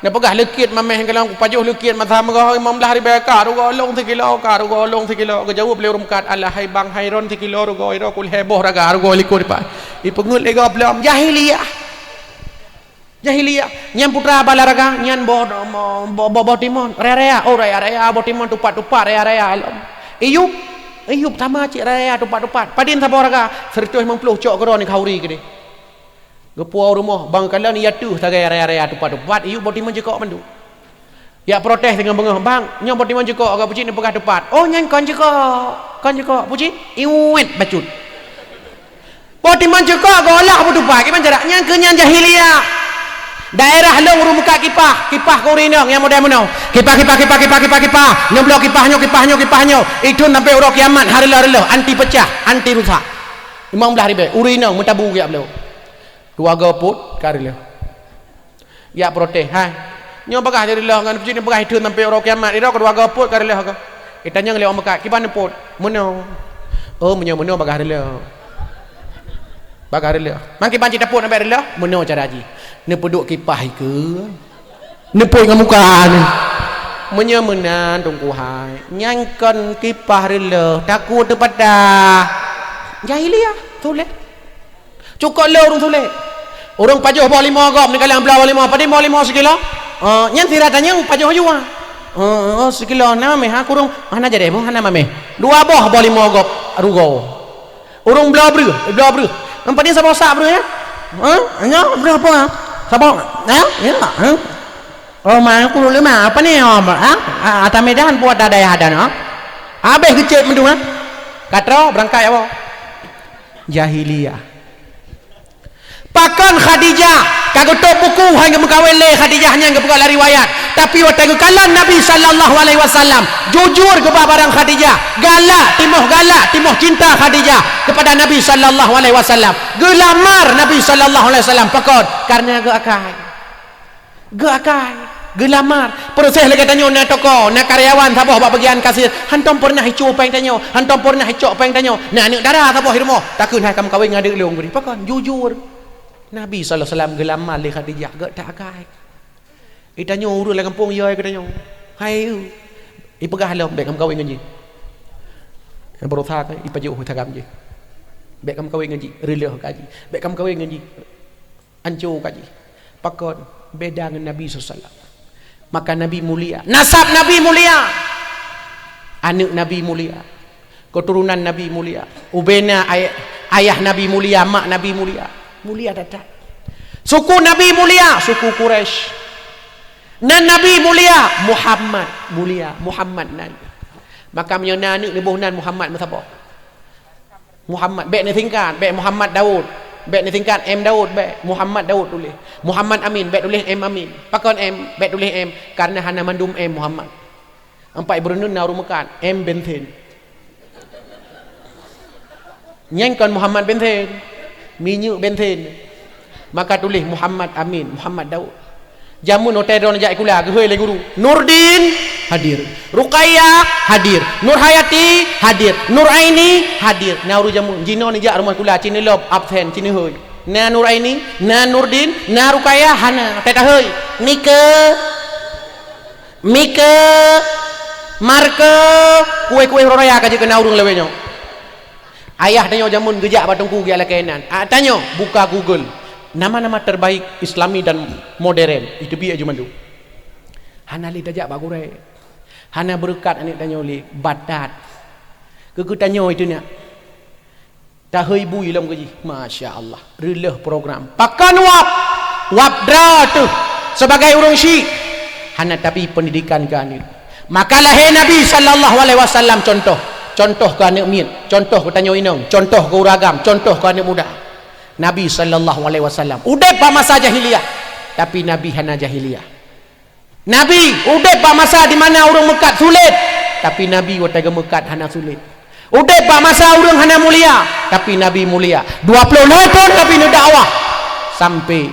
neupeugah leukit mameh, galong kupajoh leukit masa meugoe limong blaih ribée ka rugoe lôn sikilo, ka rugoe lôn sikilo." Geujaweueb lé ureuëng kat, "Alah hai bang, hai ron sikilo rugoe, iro kulhée boh raga rugoe likot dipat." Ipeungeut lé gob lom, jahiliyah. Jahiliyah. Nyan putra balaga, nyan boh, boh, boh, boh timon, raya-raya. Oh, raya-raya, boh timon tupat-tupat, raya-raya lom. Iyup, iyup sama cit raya-raya tupat-tupat. Padin saboh raga, seratus lima puluh cok keudroe ni khauri keudeh. Geupuwoe rumoh, bang kalon iya teuh sagai raya-raya tupat-tupat, iyup boh timon jikok mandum. Yak protes deungon beungoh, "Bang, nyoe boh timon jikok, agak pucit neupeugah tupat." "Oh, nyan kon jikok, kon jikok." Pucit, iwet bacut. Boh timon jikok geuolah beutupat, kiban cara? Nyan keuh nyan jahiliyah. Daerah lôn ureueng meukat kipah, kipah keu ureueng inong nyang model meunoe. Kipah, kipah, kipah, kipah, kipah, kipah. Nyoe bloe kipah nyoe, kipah nyoe, kipah nyoe. Ithon sampai uroe kiamat, hareuloh-hareuloh, anti pecah, anti rusak. Limong blaih ribèe, ureueng inong meutabu geujak bloe. Dua goe pôt ka reuloh. Jak protes, "Hai, nyoe bagah jadi reuloh ngon pucit, nyoe bagah ithon sampai uroe kiamat, idroe keudua goe pôt ka reuloh goe." Itanyong lé ureueng meukat, "Kiban neupôt?" "Meunoe." "Oh, meunyoe meunoe bagah reuloh. Bagah reuloh. Man kiban cit tapôt nabèk reuloh?" "Meunoe cara jih. Neupeuduek kipah ikeue. Neupôt ngon muka neuh." "Meunyoe meunan, Teungku hai, nyan kon kipah reuloh, takot teupatah." Jahiliyah, tuléh. Cukôp le ureueng sulet. Ureueng pajoh boh limo gob, neukalon bloe boh limo, padum boh limo sikilo? Oh, nyan sira tanyong pajoh jua. Oh, oh, sikilo na mamèh, ha, kureueng, hana jadi, hana mamèh. Dua boh boh limo gob rugoe. Ureueng bloe breuh, bloe breuh. Nyan padum saboh sak breuh, ya? Ha? Nyan breuh apa, ha? Saboh, ha? Ya, ha? Oh, ma, aku lima, apa ni, oh, ha? Ah, ata medan buat ada ya ada, ha? Habéh geucék mandum, ha? Ka troh, beurangkat, ya, boh. Jahiliyah. Pakon Khadijah ka geutôp buku hai geumeukawen lé Khadijah nyan geupeugah lam riwayat. Tapi watèe geukalon Nabi sallallahu alaihi wasallam, jujur geuba barang Khadijah, galak, timoh galak, timoh cinta Khadijah kepada Nabi sallallahu alaihi wasallam. Geulamar Nabi sallallahu alaihi wasallam pakon? Karena geuakai. Geuakai, geulamar. Proses lagèe tanyoe na toko, na karyawan saboh bak bagian kasir, hantom peureunah icue péng tanyoe, hantom peureunah icok péng tanyoe. Na aneuk dara saboh di rumoh, takheun hai ka meukawen ngon aneuk lôn geuh. Pakon? Jujur. Nabi sallallahu alaihi wasallam geulamar lé Khadijah, geuh tak akai. Itanyoe ureueng lam gampông yo keu tanyoe. Hai, ipeugah lom bèk ka meukawen ngon jih. Nyang beurasa ka ipajoh tagam jih. Bèk ka meukawen ngon jih, reuloh ka jih. Bèk ka meukawen ngon jih. Anco ka jih. Pakon? Beda ngon Nabi sallallahu alaihi wasallam. Maka Nabi mulia. Nasab Nabi mulia. Aneuk Nabi mulia. Keturunan Nabi mulia. Ubena ay-, ayah Nabi mulia, mak Nabi mulia. Mulia that-that. Suku Nabi mulia, suku Quraisy. Nan Nabi mulia, Muhammad mulia, Muhammad nan. Maka meunyoe na aneuk neuboh nan Muhammad meusaboh. Muhammad, bèk neusingkat, bèk Muhammad Daud. Bèk neusingkat M Daud, bèk. Muhammad Daud tuléh. Muhammad Amin, bèk tuléh M Amin. Pakon M, bèk tuléh M? Karena hana mandum M Muhammad. Ampai beureunun na ureueng meukat, M bensin. Nyan kon Muhammad bensin. Minyeuk bensin. Maka tuléh Muhammad Amin, Muhammad Daud. Jameun watèe droeneuh jak sikula, geuhôi lé guru, "Nurdin hadir, Ruqayyah hadir, Nurhayati hadir, Nuraini hadir." Na ureueng jameun, jinoe neujak rumoh sikula, ci neulop absen, ci neuhôi. Na Nuraini, na Nurdin, na Ruqayyah, hana. Watèe tahôi, "Nike, Mike, Marke," kuéh-kuéh uroe raya ka jeuet keu na ureueng lawét nyoe. Ayah tanyoe jameun geujak bak teungku geujak lakèe nan. Ah, tanyoe, buka Google. Nama-nama terbaik Islami dan modern. Iteubiet aju mandum. Hana lé tajak bak gurèe. Hana beureukat aneuk tanyoe lé. Batat. Keu geutanyoe itu nyak. Tahôi bui lom keu jih. Masya Allah. Reuloh program. Pakon wab? Wab droe teuh. Sebagai ureueng syik. Hana tabi pendidikan keu aneuk. Maka lahé Nabi sallallahu alaihi wasallam contoh. Contoh keu aneuk miet, contoh keu tanyoe inong, contoh keu ureueng agam, contoh keu aneuk muda. Nabi sallallahu alaihi wasallam udép bak masa jahiliyah, tapi Nabi hana jahiliyah. Nabi udép bak masa di mana ureueng meukat sulet, tapi Nabi watèe geumeukat hana sulet. Udép bak masa ureueng hana mulia, tapi Nabi mulia. Dua ploh lhèe thôn Nabi neudakwah sampai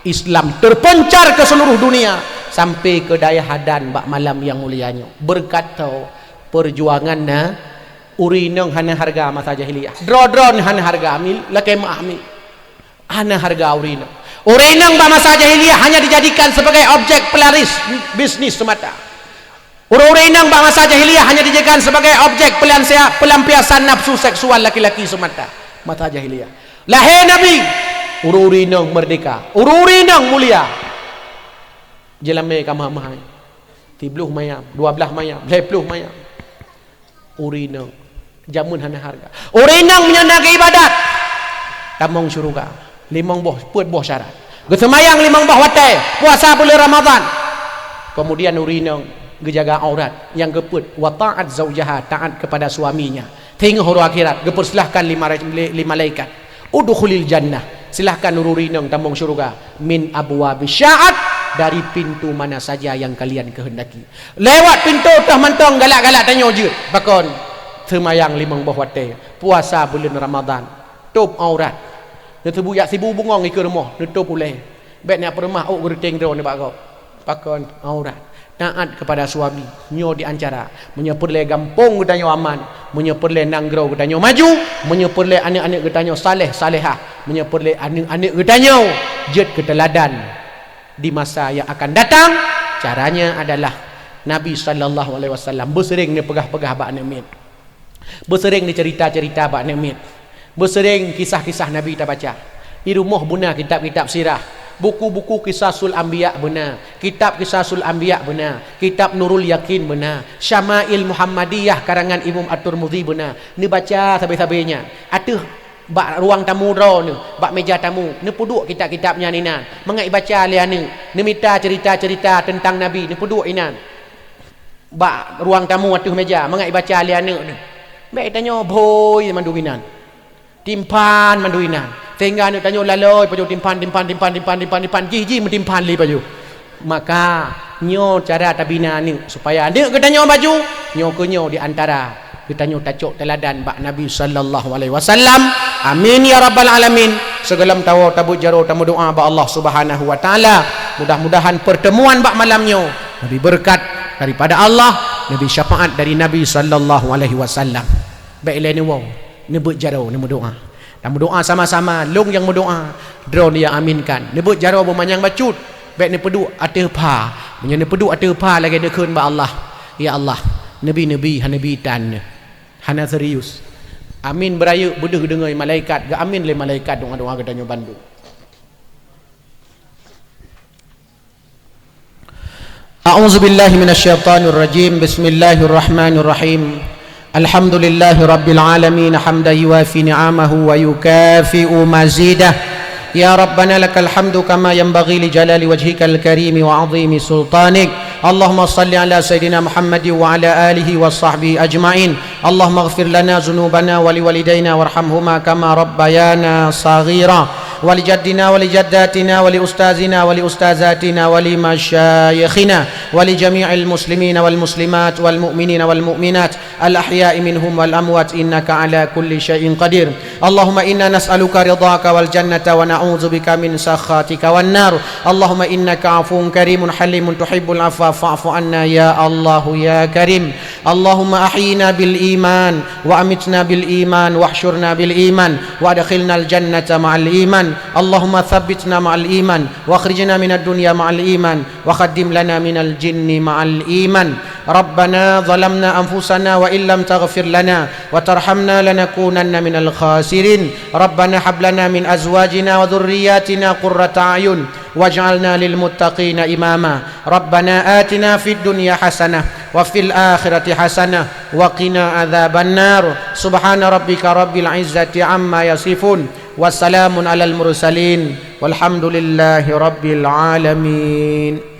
Islam terpencar ke seluruh dunia, sampai ke dayah Hadan bak malam nyang mulia nyoe. Beureukat tho perjuangan na, ureueng inong hana hareuga masa jahiliyah. Droe-droe hana hareuga, mi lakèe meuah mi. Hana hareuga ureueng inong. Ureueng inong bak masa jahiliyah hanya dijadikan sebagai objek pelaris bisnis semata. Ureueng-ureueng inong bak masa jahiliyah hanya dijadikan sebagai objek pelansia-, pelampiasan nafsu seksual laki-laki semata. Masa jahiliyah. Lahé Nabi, ureuëng-ureuëng inong meurdeka, ureuëng-ureuëng inong mulia. Jeulamé ka meuhai-meuhai. Sibloh mayam, dua blaih mayam, lhée ploh mayam. Ureuëng inong jameun hana hareuga. Ureuëng inong meunyoe na geuibadat, tamong syeuruga. Limong boh, peuet boh syarat. Geuseumayang limong boh watée, puasa buleuen Ramadhan. Keumudian ureuëng inong geujaga aurat, nyang keupeuet, wa ta'at zaujaha, taat kepada suaminya. Teungoh uroe akhirat, geupeusilahkan lé mara-, lé, lé malaikat. "Udkhulil jannah." Silahkan ureuëng inong tamong syeuruga. "Min abwabi sya'at," dari pintu mana saja yang kalian kehendaki. Lewat pintu toh mantong galak-galak tanyoe jeuet. Pakon? Seumayang limong boh watée. Puasa buleuen Ramadhan. Tôb aurat. Neuteubu jak sibu bungong ikeue rumoh, neutôb ulée. Bék na peureumah ôk geureuteng droe nibak gob. Pakon? Aurat. Taat kepada suami. Nyoe di antara. Meunyoe peureulée gampông geutanyoe aman, meunyoe peureulée nanggroe geutanyoe maju, meunyoe peureulée aneuëk-aneuëk geutanyoe saleh salehah, meunyoe peureulée aneuëk-aneuëk geutanyoe jeuet keu teuladan di masa yang akan datang, caranya adalah Nabi sallallahu alaihi wasallam beuseureng neupeugah-peugah bak aneuëk miet. Beuseureng neucerita-cerita bak aneuëk miet. Beuseureng kisah-kisah Nabi tabaca. Di rumoh beuna kitab-kitab sirah, buku-buku Qisasul Anbiya beuna, kitab Qisasul Anbiya beuna, kitab Nurul Yakin beuna, Syama'il Muhammadiyah karangan Imam At-Tirmidzi beuna. Neubaca sabe-sabe nyan. Ateueh bak ruang tamu droeneuh, bak meja tamu, neupeuduek kitab-kitab nyan inan. Mangat ibaca lé aneuëk, neumita cerita-cerita teuntang Nabi, neupeuduek inan. Bak ruang tamu ateueh meja, mangat ibaca lé aneuëk nyoe. Bék tanyoe bhôi mandum inan. Timphan mandum inan. Sehingga aneuëk tanyoe lalôi pajoh timphan, timphan, timphan, timphan, timphan, timphan, jih, jih meutimphan lé pajoh. Maka, nyoe cara tabina aneuëk supaya aneuëk geutanyoe maju, nyoe keuh nyoe di antara geutanyoe tacok teuladan bak Nabi sallallahu alaihi wasallam. Amin ya rabbal alamin. Sigohlom tawoe tabeuet jaroe tameudoá bak Allah Subhanahu wa taala. Mudah-mudahan pertemuan bak malam nyoe neubri beureukat daripada Allah, neubri syafaat dari Nabi sallallahu alaihi wasallam. Bék ilée neuwoe, neubeuet jaroe neumeudoá. Tameudoá sama-sama, lôn nyang meudoá, droeneuh nyang aminkan. Neubeuet jaroe beumanyang bacut, bék neupeuduek ateueh pha. Meunyoe neupeuduek ateueh pha lagée neukheun bak Allah, "Ya Allah, neubi-neubi hana neubi tan neuh." Hana serius. Amin beurayeuk beudeuh deungoe malaikat, geuamin lé malaikat doá-doá geutanyoe bandum. أعوذ بالله من الشيطان الرجيم. بسم الله الرحمن الرحيم. الحمد لله رب العالمين، حمدا يوافي نعمه ويكافئ مزيده. يا ربنا لك الحمد كما ينبغي لجلال وجهك الكريم وعظيم سلطانك. اللهم صل على سيدنا محمد وعلى آله وصحبه أجمعين. اللهم اغفر لنا ذنوبنا ولوالدينا وارحمهما كما ربيانا صغيرا. ولجدنا ولجداتنا ولأستاذنا ولأستاذاتنا ولمشايخنا ولجميع المسلمين والمسلمات والمؤمنين والمؤمنات الأحياء منهم والأموات إنك على كل شيء قدير. اللهم إنا نسألك رضاك والجنة ونعوذ بك من سخطك والنار. اللهم إنك عفو كريم حليم تحب العفو فاعف عنا يا الله يا كريم. اللهم أحينا بالإيمان وأمتنا بالإيمان واحشرنا بالإيمان وأدخلنا الجنة مع الإيمان. اللهم ثبتنا مع الإيمان وأخرجنا من الدنيا مع الإيمان وقدم لنا من الجنة مع الإيمان. ربنا ظلمنا أنفسنا وإن لم تغفر لنا وترحمنا لنكونن من الخاسرين. ربنا هب لنا من أزواجنا وذرياتنا قرة أعين واجعلنا للمتقين إماما. ربنا آتنا في الدنيا حسنة وفي الآخرة حسنة وقنا عذاب النار. سبحان ربك رب العزة عما يصفون. وسلام على المرسلين. والحمد لله رب العالمين.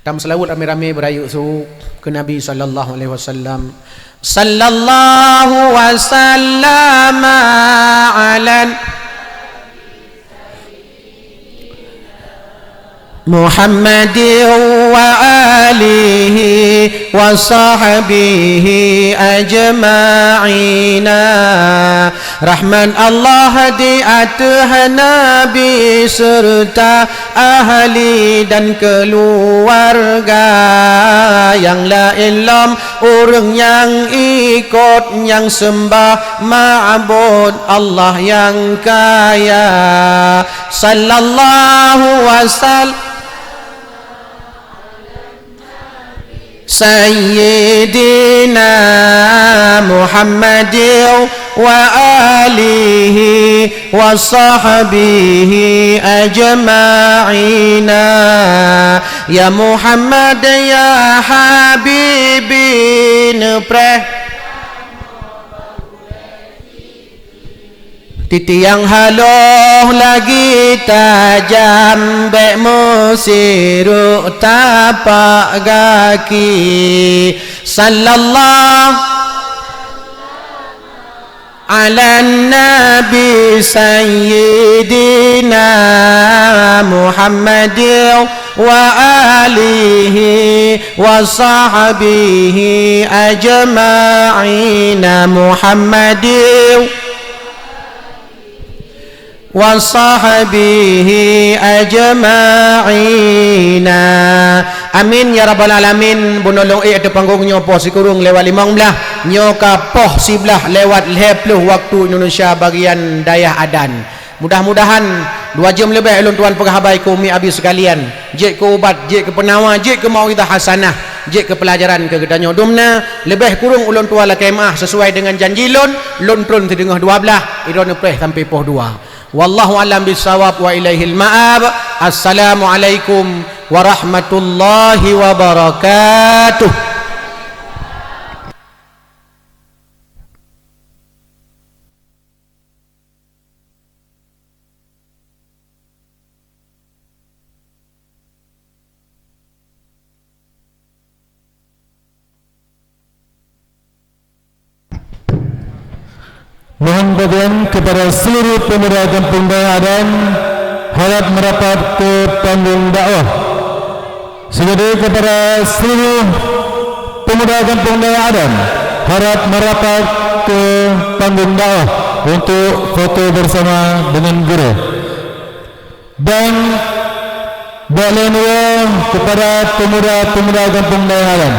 Tameuseulaweuet ramé-ramé beurayeuk su keu Nabi sallallahu alaihi wasallam. Sallallahu wasallama ala Muhammadin wa alihi wa sahbihi ajma'ina. Rahmat Allah di ateueh Nabi serta ahli dan keluarga, nyang laén lom ureuëng nyang ikot nyang seumbah ma'bud Allah nyang kaya. Sallallahu wasallam Sayyidina Muhammadin وآله وصحبه أجمعين. يا محمد يا حبيبي، neupreh. Titiang haloh lagi tajam, bèk meusirok tapak gaki. Sallallahu ala nabi sayyidina Muhammadin wa alihi wa sahbihi ajma'in. Muhammadin wa sahbihi ajma'in. Amin ya rabbal alamin. Bunoe lôn ék ateueh panggong nyoe poh sikureueng lewat limong blah. Nyoe ka poh siblah lewat lhèe ploh waktu Indonesia bagian dayah adan. Mudah-mudahan dua jeuem leubeh ulôn tuan peugah haba keu umi abi sekalian. Jeuet keu ubat, jeuet keu peunawa, jeuet keu mauidhah hasanah, jeuet keu peulajaran keu geutanyoe. Dumna, leubeh kureueng ulôn tuan lakèe meu'ah sesuai deungon janji lôn, lôn tron sideungoh dua blah, droeneuh preh sampoe poh dua. Wallahu a'lam bissawab wa ilaihil ma'ab. Assalamualaikum warahmatullahi wabarakatuh. Mohon perhatian kepada seluruh pemuda Kampung Dayah Adan, harap merapat ke panggung dakwah. Sejadah kepada seluruh pemuda Kampung Dayah Adan, harap merapat ke panggung dakwah untuk foto bersama dengan guru. Dan bak lhèe nyoe kepada pemuda-pemuda Kampung Dayah Adan,